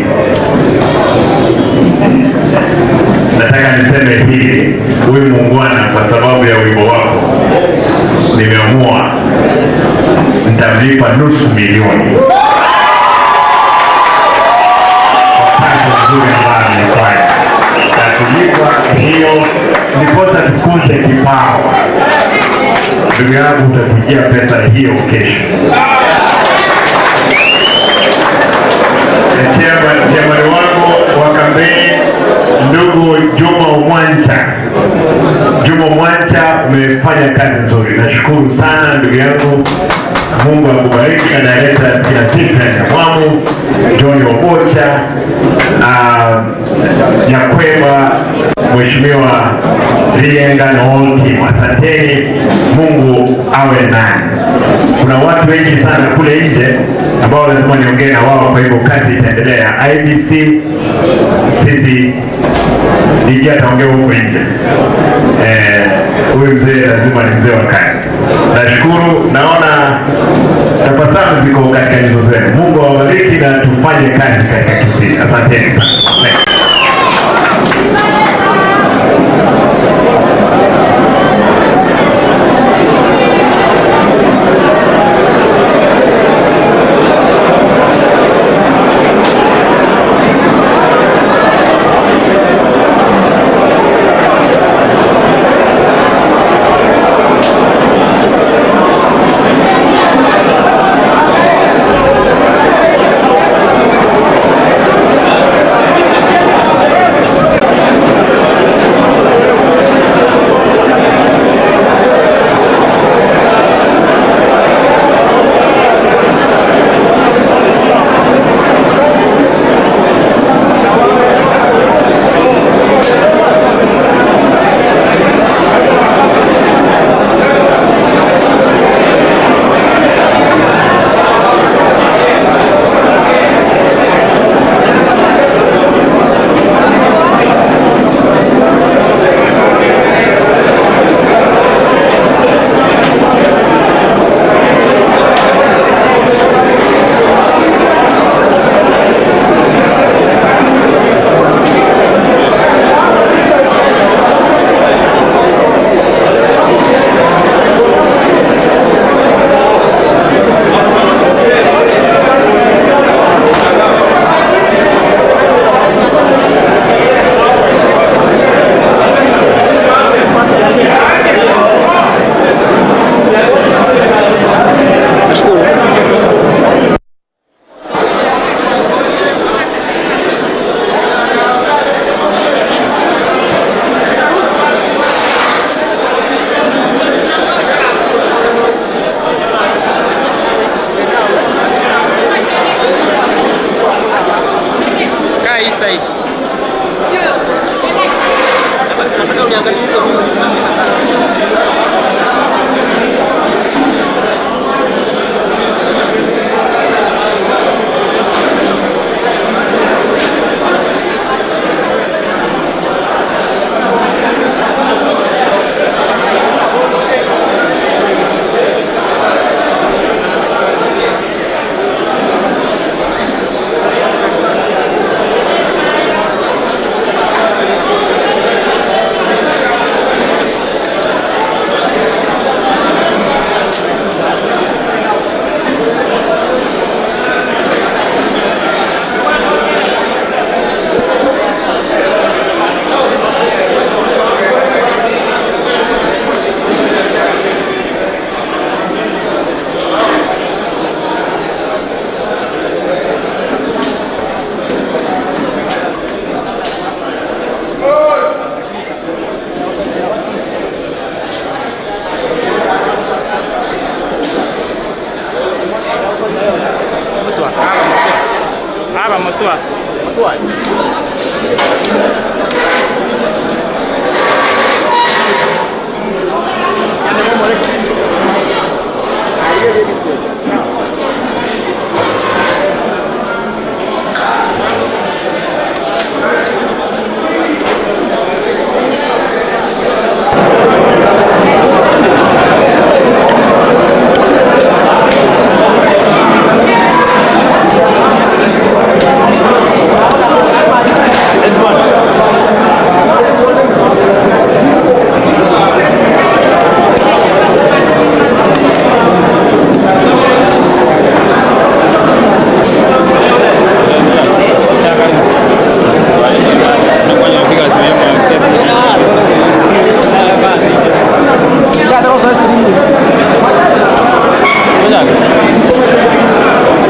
nataka niseme hili, huyu muungwana, kwa sababu ya wimbo wako, nimeamua nitamlipa nusu milioni kwa kazi nzuri ambayo ameifanya, na kulipa hiyo ndiposa tukuze kipawa. Ndugu yangu, utakujia pesa hiyo kesho. Chairman wangu wa kampeni ndugu Juma Omwancha, Juma Omwancha, umefanya kazi nzuri, nashukuru sana ndugu yangu. Mungu akubariki. Na director Siasita Nyamwamu, John Okocha, Nyakweba Mheshimiwa Rienga na all team. Asanteni, Mungu awe nanyi. Kuna watu wengi sana kule nje ambao lazima niongee na wao, kwa hivyo kazi itaendelea. IEBC sisi DJ ataongea huko nje. Eh, huyu mzee lazima ni mzee wa kazi. Nashukuru, naona tabasamu ziko katika nyuso zenu. Mungu awabariki na tufanye kazi katika Kisii. Asanteni sana. Kaa hii side. Nataka uniangalie hizo. Aba mutua. Mutua.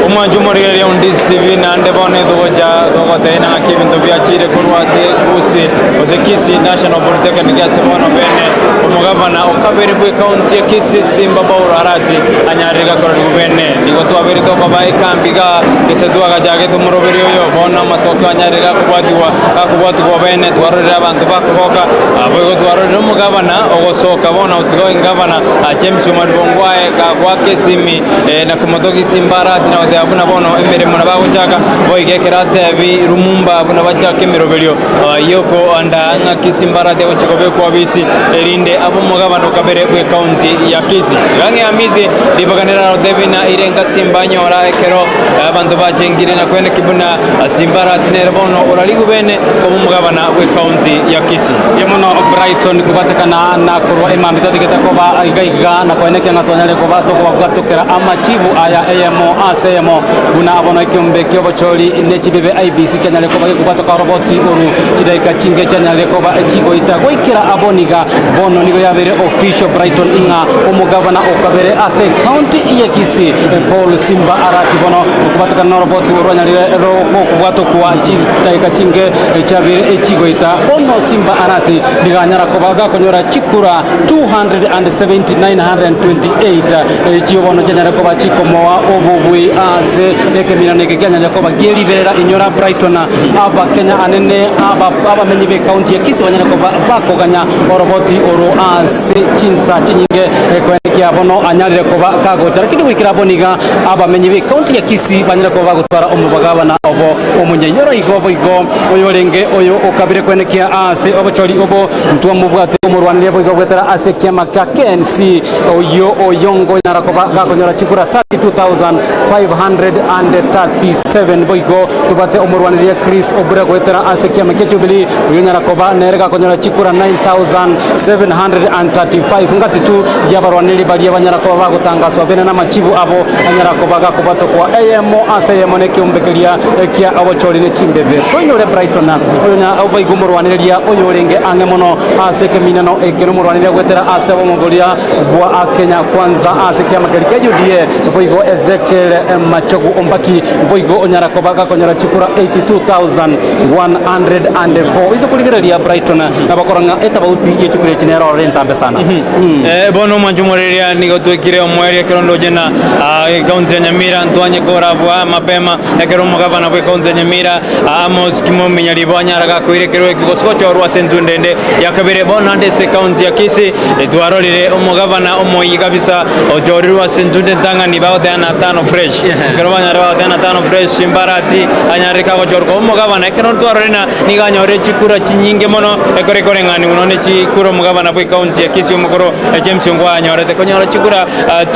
Omwancho omorigereria on Ndizi TV na Naende bono togocha togotebia ng'aki ebinto biachire korwa ase Gusii gose Kisii National Polytechnic ase bono bene omogavana o kabere bwe county ya Kisii Simba Paul Arati anyarire gakorerigwa bene. Nigo twabeire tokoba ekambi igaa gese twagachagete omoroberi oyo bono amatokeo anyarire gakobwatigwa gakobwatigwa bene twarorire abanto bakoboka boigo twarorire omogavana ogosoka bono otiga engavana James Omari Bongwae gagoaka esimi na komotogia Simba Arati na goteba buna bono emeremo nabo agochaka boigo ekero atebi Lumumba buna bachake emeroberio yokoandaa ng'aki Simba Arati agochia kobekwa obisi erinde abe omogabana o kabere bw'ecounty ya Kisii. Iga ng'e Hamisi ribaga nerarotebi na irenga Simba anyora ekero abanto bachengire na kweneki buna Simba Arati nere bono orarigwe bene koba omogabana bw'ecounty ya Kisii. Mbuya mono Brighton kobatekana na korwa emambia twatigete koba iga iga na koenekia ng'a twanyare koba tokobabwatokera amachibu aya eyemo ase eyemo buna bono ekeombe ki'obochori ne chibibe IEBC kianyare koba gekobwatoka oroboti oru chidaika chinke chianyare koba chigoita goikera abwo niga bono nigo yabeire official Brighton ing'a omogabana okabere ase county ye Kisii Paul Simba Arati bono okobatekana noroboti orwanyarire rokobwatokwa chidaika chinke chiabeire chigoita bono Simba Arati nigo anyara koba gakonyora chikura 270,928 echio bono chianyare koba chikomoa obobui ase ekeminano eke kianyare koba gie riberera inyora Brighton Abakenya anene abamenyi be county ya Kisii banyare koba bakoganya oroboti oro ase chinsa chinyinge koenekia bono anyarire koba kagocha lakini goikera abwo niga abamenyi be county ya Kisii banyare koba bagotwara omobagabana obo omonyenyoro igo boigo oyorenge oyo okabire koenekia ase obochori obo ntwamobwate omorwanirie boigo goetera ase ekiama kia KNC oyio oyongo onyara koba gakonyora chikura 32537 boigo tobwate omorwanirie Chris Obure goetera ase ekiama kia Jubilee oyio onyara koba nere gakonyora chikura 9735 ngati tu yabarwaniri baria banyara koba bagotangaswa bene namachibu abo anyara koba gakobwatokwa eyemo ase eyemo nekeombe keria kia obochori ne chimbebe. Toinyore Brighton oyo nya boigo omorwanireria oyorenge ang'e mono ase ekeminano eke nomorwanireria goetera ase obomo boria bwa Kenya Kwanza ase ekiama keria kia UDA boigo Ezekiel Machogu Ombaki boigo onyara koba gakonyora chikura 82104 Ase okorigereria Brighton nabakora ng'a etabauti ye chikura echi nere ororo entambe sana. Bono omwancho omoreria nigo twekire omoerio ekero ndoche na ekaunti ya Nyamira ntwanye korabwa mapema ekero omogavana bwe ekaunti ya Nyamira Amos Kimomi Nyaribo anyara gakoira ekerwa eki gose gochorwa ase entunda ende ya kabere. Bono naende ase ekaunti ya Kisii twarorire omogavana omoyia kabisa ochorirwe ase entunda entang'ani bagoteba na tano fresh ekero banyarire bagoteba na tano fresh Mbarati anyarire kagochorwa koba omogavana ekero twarorire na nigo anyorire chikura chinyinge mono ekero ekoreng'anigwa nonya ne chikura omogavana bwe ekaunti ya Kisii omokoro James Ongwae anyorete konyora chikura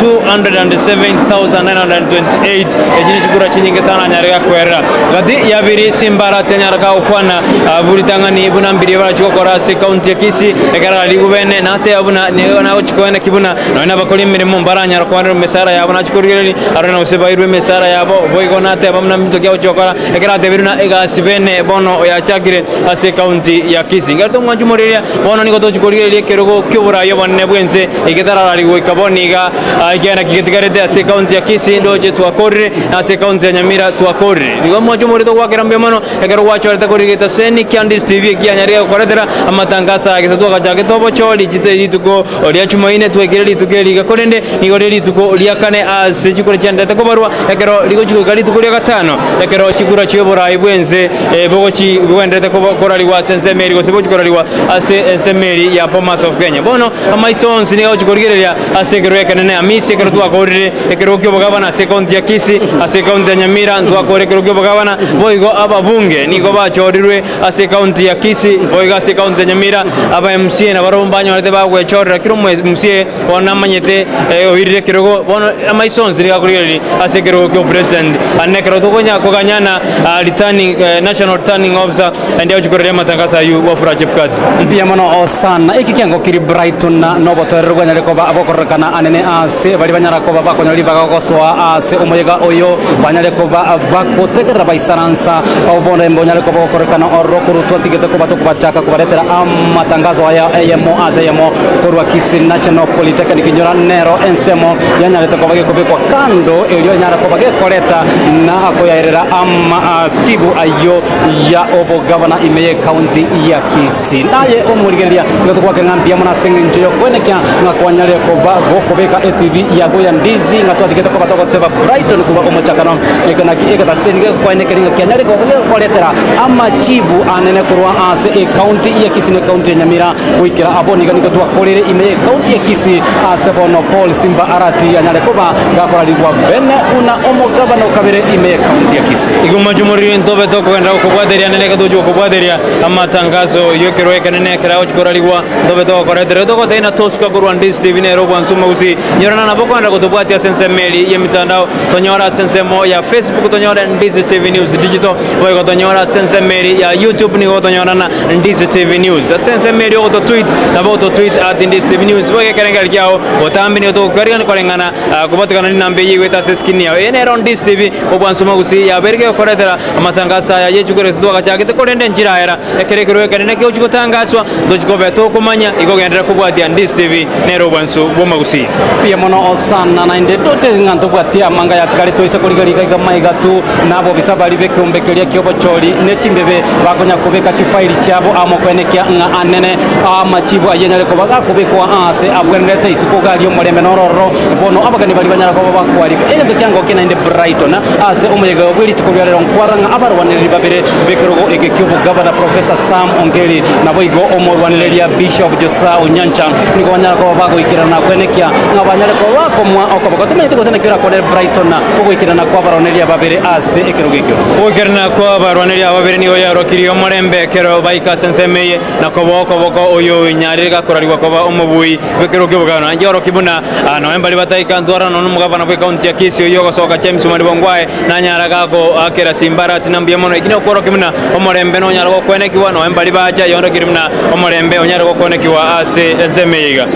270,928 echi ne chikura chinyinge sana anyare gakwerera gati yabiri Simba Arati anyara kagokwana buritang'ani buna mbirie barachie gokora ase ekaunti ya Kisii ekero ararigwe bene nateba buna nigo nagochia koeneki buna nonya nabakori emeremo mbaranyara koanerwa emesara yabo nachia korigereria arore na gose bairwe emesara yabo boigo nateba buna mbinto ki agochia gokora Ekero atebirwe na egasi bene bono oyachakire ase ekaunti ya Kisii. Ekero tomwancha omorigereria, bono nigo tochia korigereria ekerogo ki'oboraai obonene bw'ense egetararari goika bono iga ekiagera naki getigarete ase ekaunti ya Kisii ndoche twakorire na ase ekaunti ya Nyamira twakorire. Nigo omwancha omorito togoakera mbuya mono ekero gwachorete korigereria Seni kia Ndisi TV ekianyarire gokoretera amatangaso aya gese twagachagete obochori chite rituko ria Chumaine twaikire rituko eri iga korende nigo rire rituko ria kane ase chikura chiaenderete kobarwa Ekero rigochia goika rituko ria gatano, ekero chikura chi'oboraai bw'ense bogochi bogendererete korarigwa ase ensemo eria, gose bogochia korarigwa ase ensemo eria ya Bomas of Kenya. Bono amaiso onsi nigo agochia korigereria ase ekerogo ekenene Hamisi, ekero twakorire ekerogo ki'obogabana ase ekaunti ya Kisii, ase ekaunti ya Nyamira ntwakore ekerogo ki'obogabana, boigo ababunge nigo bachorirwe ase ekaunti ya Kisii, boigo ase ekaunti ya Nyamira, aba MCA nabarabwo mbanyorete bagwechorera kera omo MCA Bono namanyete oirire ekerogo, bono amaiso onsi nigo akorigereria ase ekerogo kia opresident. Aye nekero tokonya koganyana returning, national returning officer naende agochia koraria amatangaso ayio Wafula Chebukati. Mbuya mono sana. Eki kiangokirie Brighton na nobotoereru bwanyare koba bokorora. agokorekana anene ase baria banyara koba bakonyora ribaga gosoa ase omoyega oyo, banyare koba bagotegerera baisaransa oborembe onyare koba ogokorekana ororo korwa twatigete koba tokobachaka kobaretera amatangazo aya eyemo ase eyemo korwa Kisii National Polytechnic inyora nero ensemo yanyarete koba gekobekwa kando erio enyare koba gekoreta na koyaerera amachibu ayio ya obogavana ime y'ecounty ya Kisii. Naye omorigereria nigo togwakera ng'a mbuya mono ase engencho y'okoenekia ng'a kwanyarire koba gokobeka etv yago ya Ndizi ng'a twatigete koba togoteba Brighton korwa omochakano. Eke naki egetaseni gekoenekeria ng'a kianyarire koba gegokoretera amachibu anene korwa ase ecounty ya Kisii na ecounty ya Nyamira goikera abwo nigo nigo twakorire ime y'ecounty ya Kisii ase bono Paul Simba Arati anyare koba gakorarigwa bene buna omogabana okabere ime y'ecounty ya Kisii. Igo mochumorire ntobe tokogenda gokobwateria nere gatochia gokobwateria amatangaso y'ekerwa ekenene ekero agochia korarigwa ntobe togokoretera. Togotebia na tosuka korwa Ndizi TV nere obwansu omogusii. Nyorana nabo kogenda gotobwatia ase ensemo eria y'emitandao, tonyore ase ensemo ya Facebook tonyore Ndizi TV News Digital, boigo tonyore ase ensemo eria ya YouTube nigo otonyorana Ndizi TV News. Ase ensemo eria ogototweet nabo ogototweet at Ndizi TV News boigo ekerengererio kiao botambe nigo togokwarigania koreng'ana kobatikana nenamba eyio igwete ase eskrini yao. Eye nero Ndizi TV obwansu omogusii yabeire gegokoretera Amatangaso aya ye chikura twagachagete, korende nchiraera ekero ekerua ekenene kegochia gotangaswa, ntochi koba tokomanya, igo genderera kobwatia Ndizi TV nere obwansu bw'omogusii. Mbuya mono sana naende ndoche ng'a ntobwati amanga yatigaretwe toise korigereria iga iga maiga tu na abobisa baria b'ekeombe keria ki'obochori ne chimbebe bakonya kobeka chifairi chiabo amo koenekia ng'a anene amachibu ayio anyare koba gakobekwa aase abwenerete isiko iga aria omorembe noro ororo bono abageni baria banyara koba bakwarika egento kiangokia naende Brighton Ase omoyega bwe rituko ria rero nkwarora ng'a abarwanereri babere b'ekerogo eke ki'obogavana Professor Sam Ongeri naboigo omorwanereria Bishop Josiah Onyancha nigo banyara koba bagoikerana na kwenekia ng'a banyare koba bakomoa okoboko. Tomanyeti gose naki orakwanere Brighton ogoikerana kw'abarwanereria babere ase ekerogo ekio. Ogoikerana kw'abarwanereria aba babere nigo yaorokirie omorembe ekero baika ase ensemo eye na koboa okoboko oyo onyarire gakorarigwa koba omobui bw'ekerogo ki'obogavana. Yorokia buna Nonya mbaria bataika ntwarana nonya nomogavana bw'ekaunti ya Kisii oyio ogosoka James Omariba Ongwae nanyara gagoakera Simba Arati na mbuya mono. Eki nokworokia buna omorembe nonyare gokwenekigwa nonya mbaria bacha yondokirie buna omorembe onyare gokwenekigwa ase ensemo eye iga.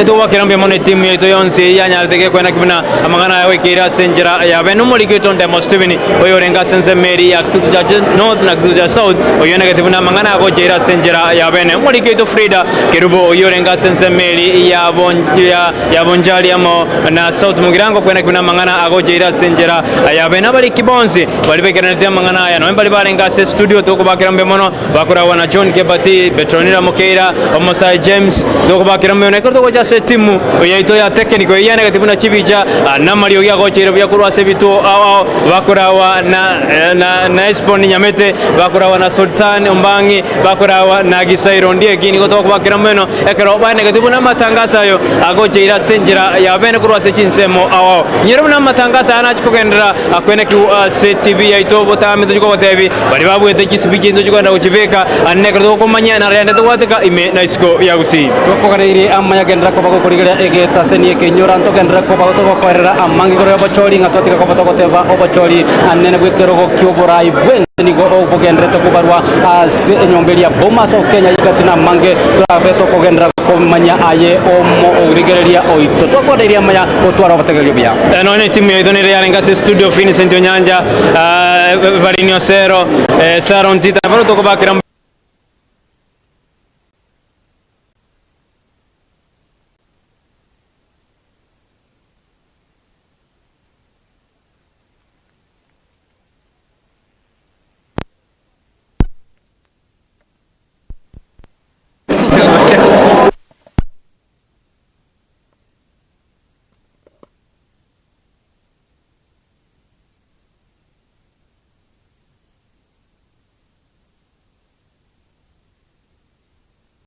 Etogwakera mbuya mono etimu yaito yonsi eyio yanyarete gekweneki buna amang'ana aya goikeire ase enchera ya bene omoriki oito Ndemo Stephen oyo orenge ase ensemo eria ya Kitutu Chache North na Kitutu Chache South oyio onegete buna amang'ana aya gocheire ase enchera ya bene omoriki oito Frida Kerubo oyio orenge ase ensemo eria ya Bonchari amo na South Mugirango kwenaki buna amang'ana agocheire ase enchera yabe. Nabariki bonsi baria baikeranete amang'ana aya, nonya mbaria barenge ase estudio tokobakera mbuya mono, bakoragwa na John Kebati, Petronila Mokeira, Omosae James, tokobakera mbuya mono. Ekero togocha ase etimu yaito ya technical eyio yanegete buna chibicha na amariogi agocheire buya korwa ase ebituo ao ao, bakoragwa na Esbon Nyamete, bakoragwa na Sultan Ombang'i, Bakoragwa na Gisairo Ondieki nigo tokobakera mono ekero baenegetie buna amatangaso ayo agocheire ase enchera ya bene korwa ase chinsemo ao ao. Inyore buna amatangaso aya nachie kogenderera kwenekigwa ase TV yaito botambe tochie kogotebi baria babuete chisibi chiaito tochie kogenda gochibeka ande nekero togokomanya narende togwateka ime na isiko ya Gusii. Twakogareirie amaya genderera koba gokorigereria egetaseni eke inyora ntogenderere koba togokoerera amange igoro y'obochori ng'a twatiga koba togoteba obochori anene bw'ekerogo ki'oborai bw'ense nigo bogendererete kobarwa Ase enyomba eria Bomas of Kenya igati namange torabe tokogenderera komanya aye omoorigereria oito. Twakwaneirie amaya gotwara obotegereri obuya. Nonya etimu yaito nere yarenge ase studio Vincent Onyanja, Evarine Osero, Sarah Ontita, nabaro tokobakera.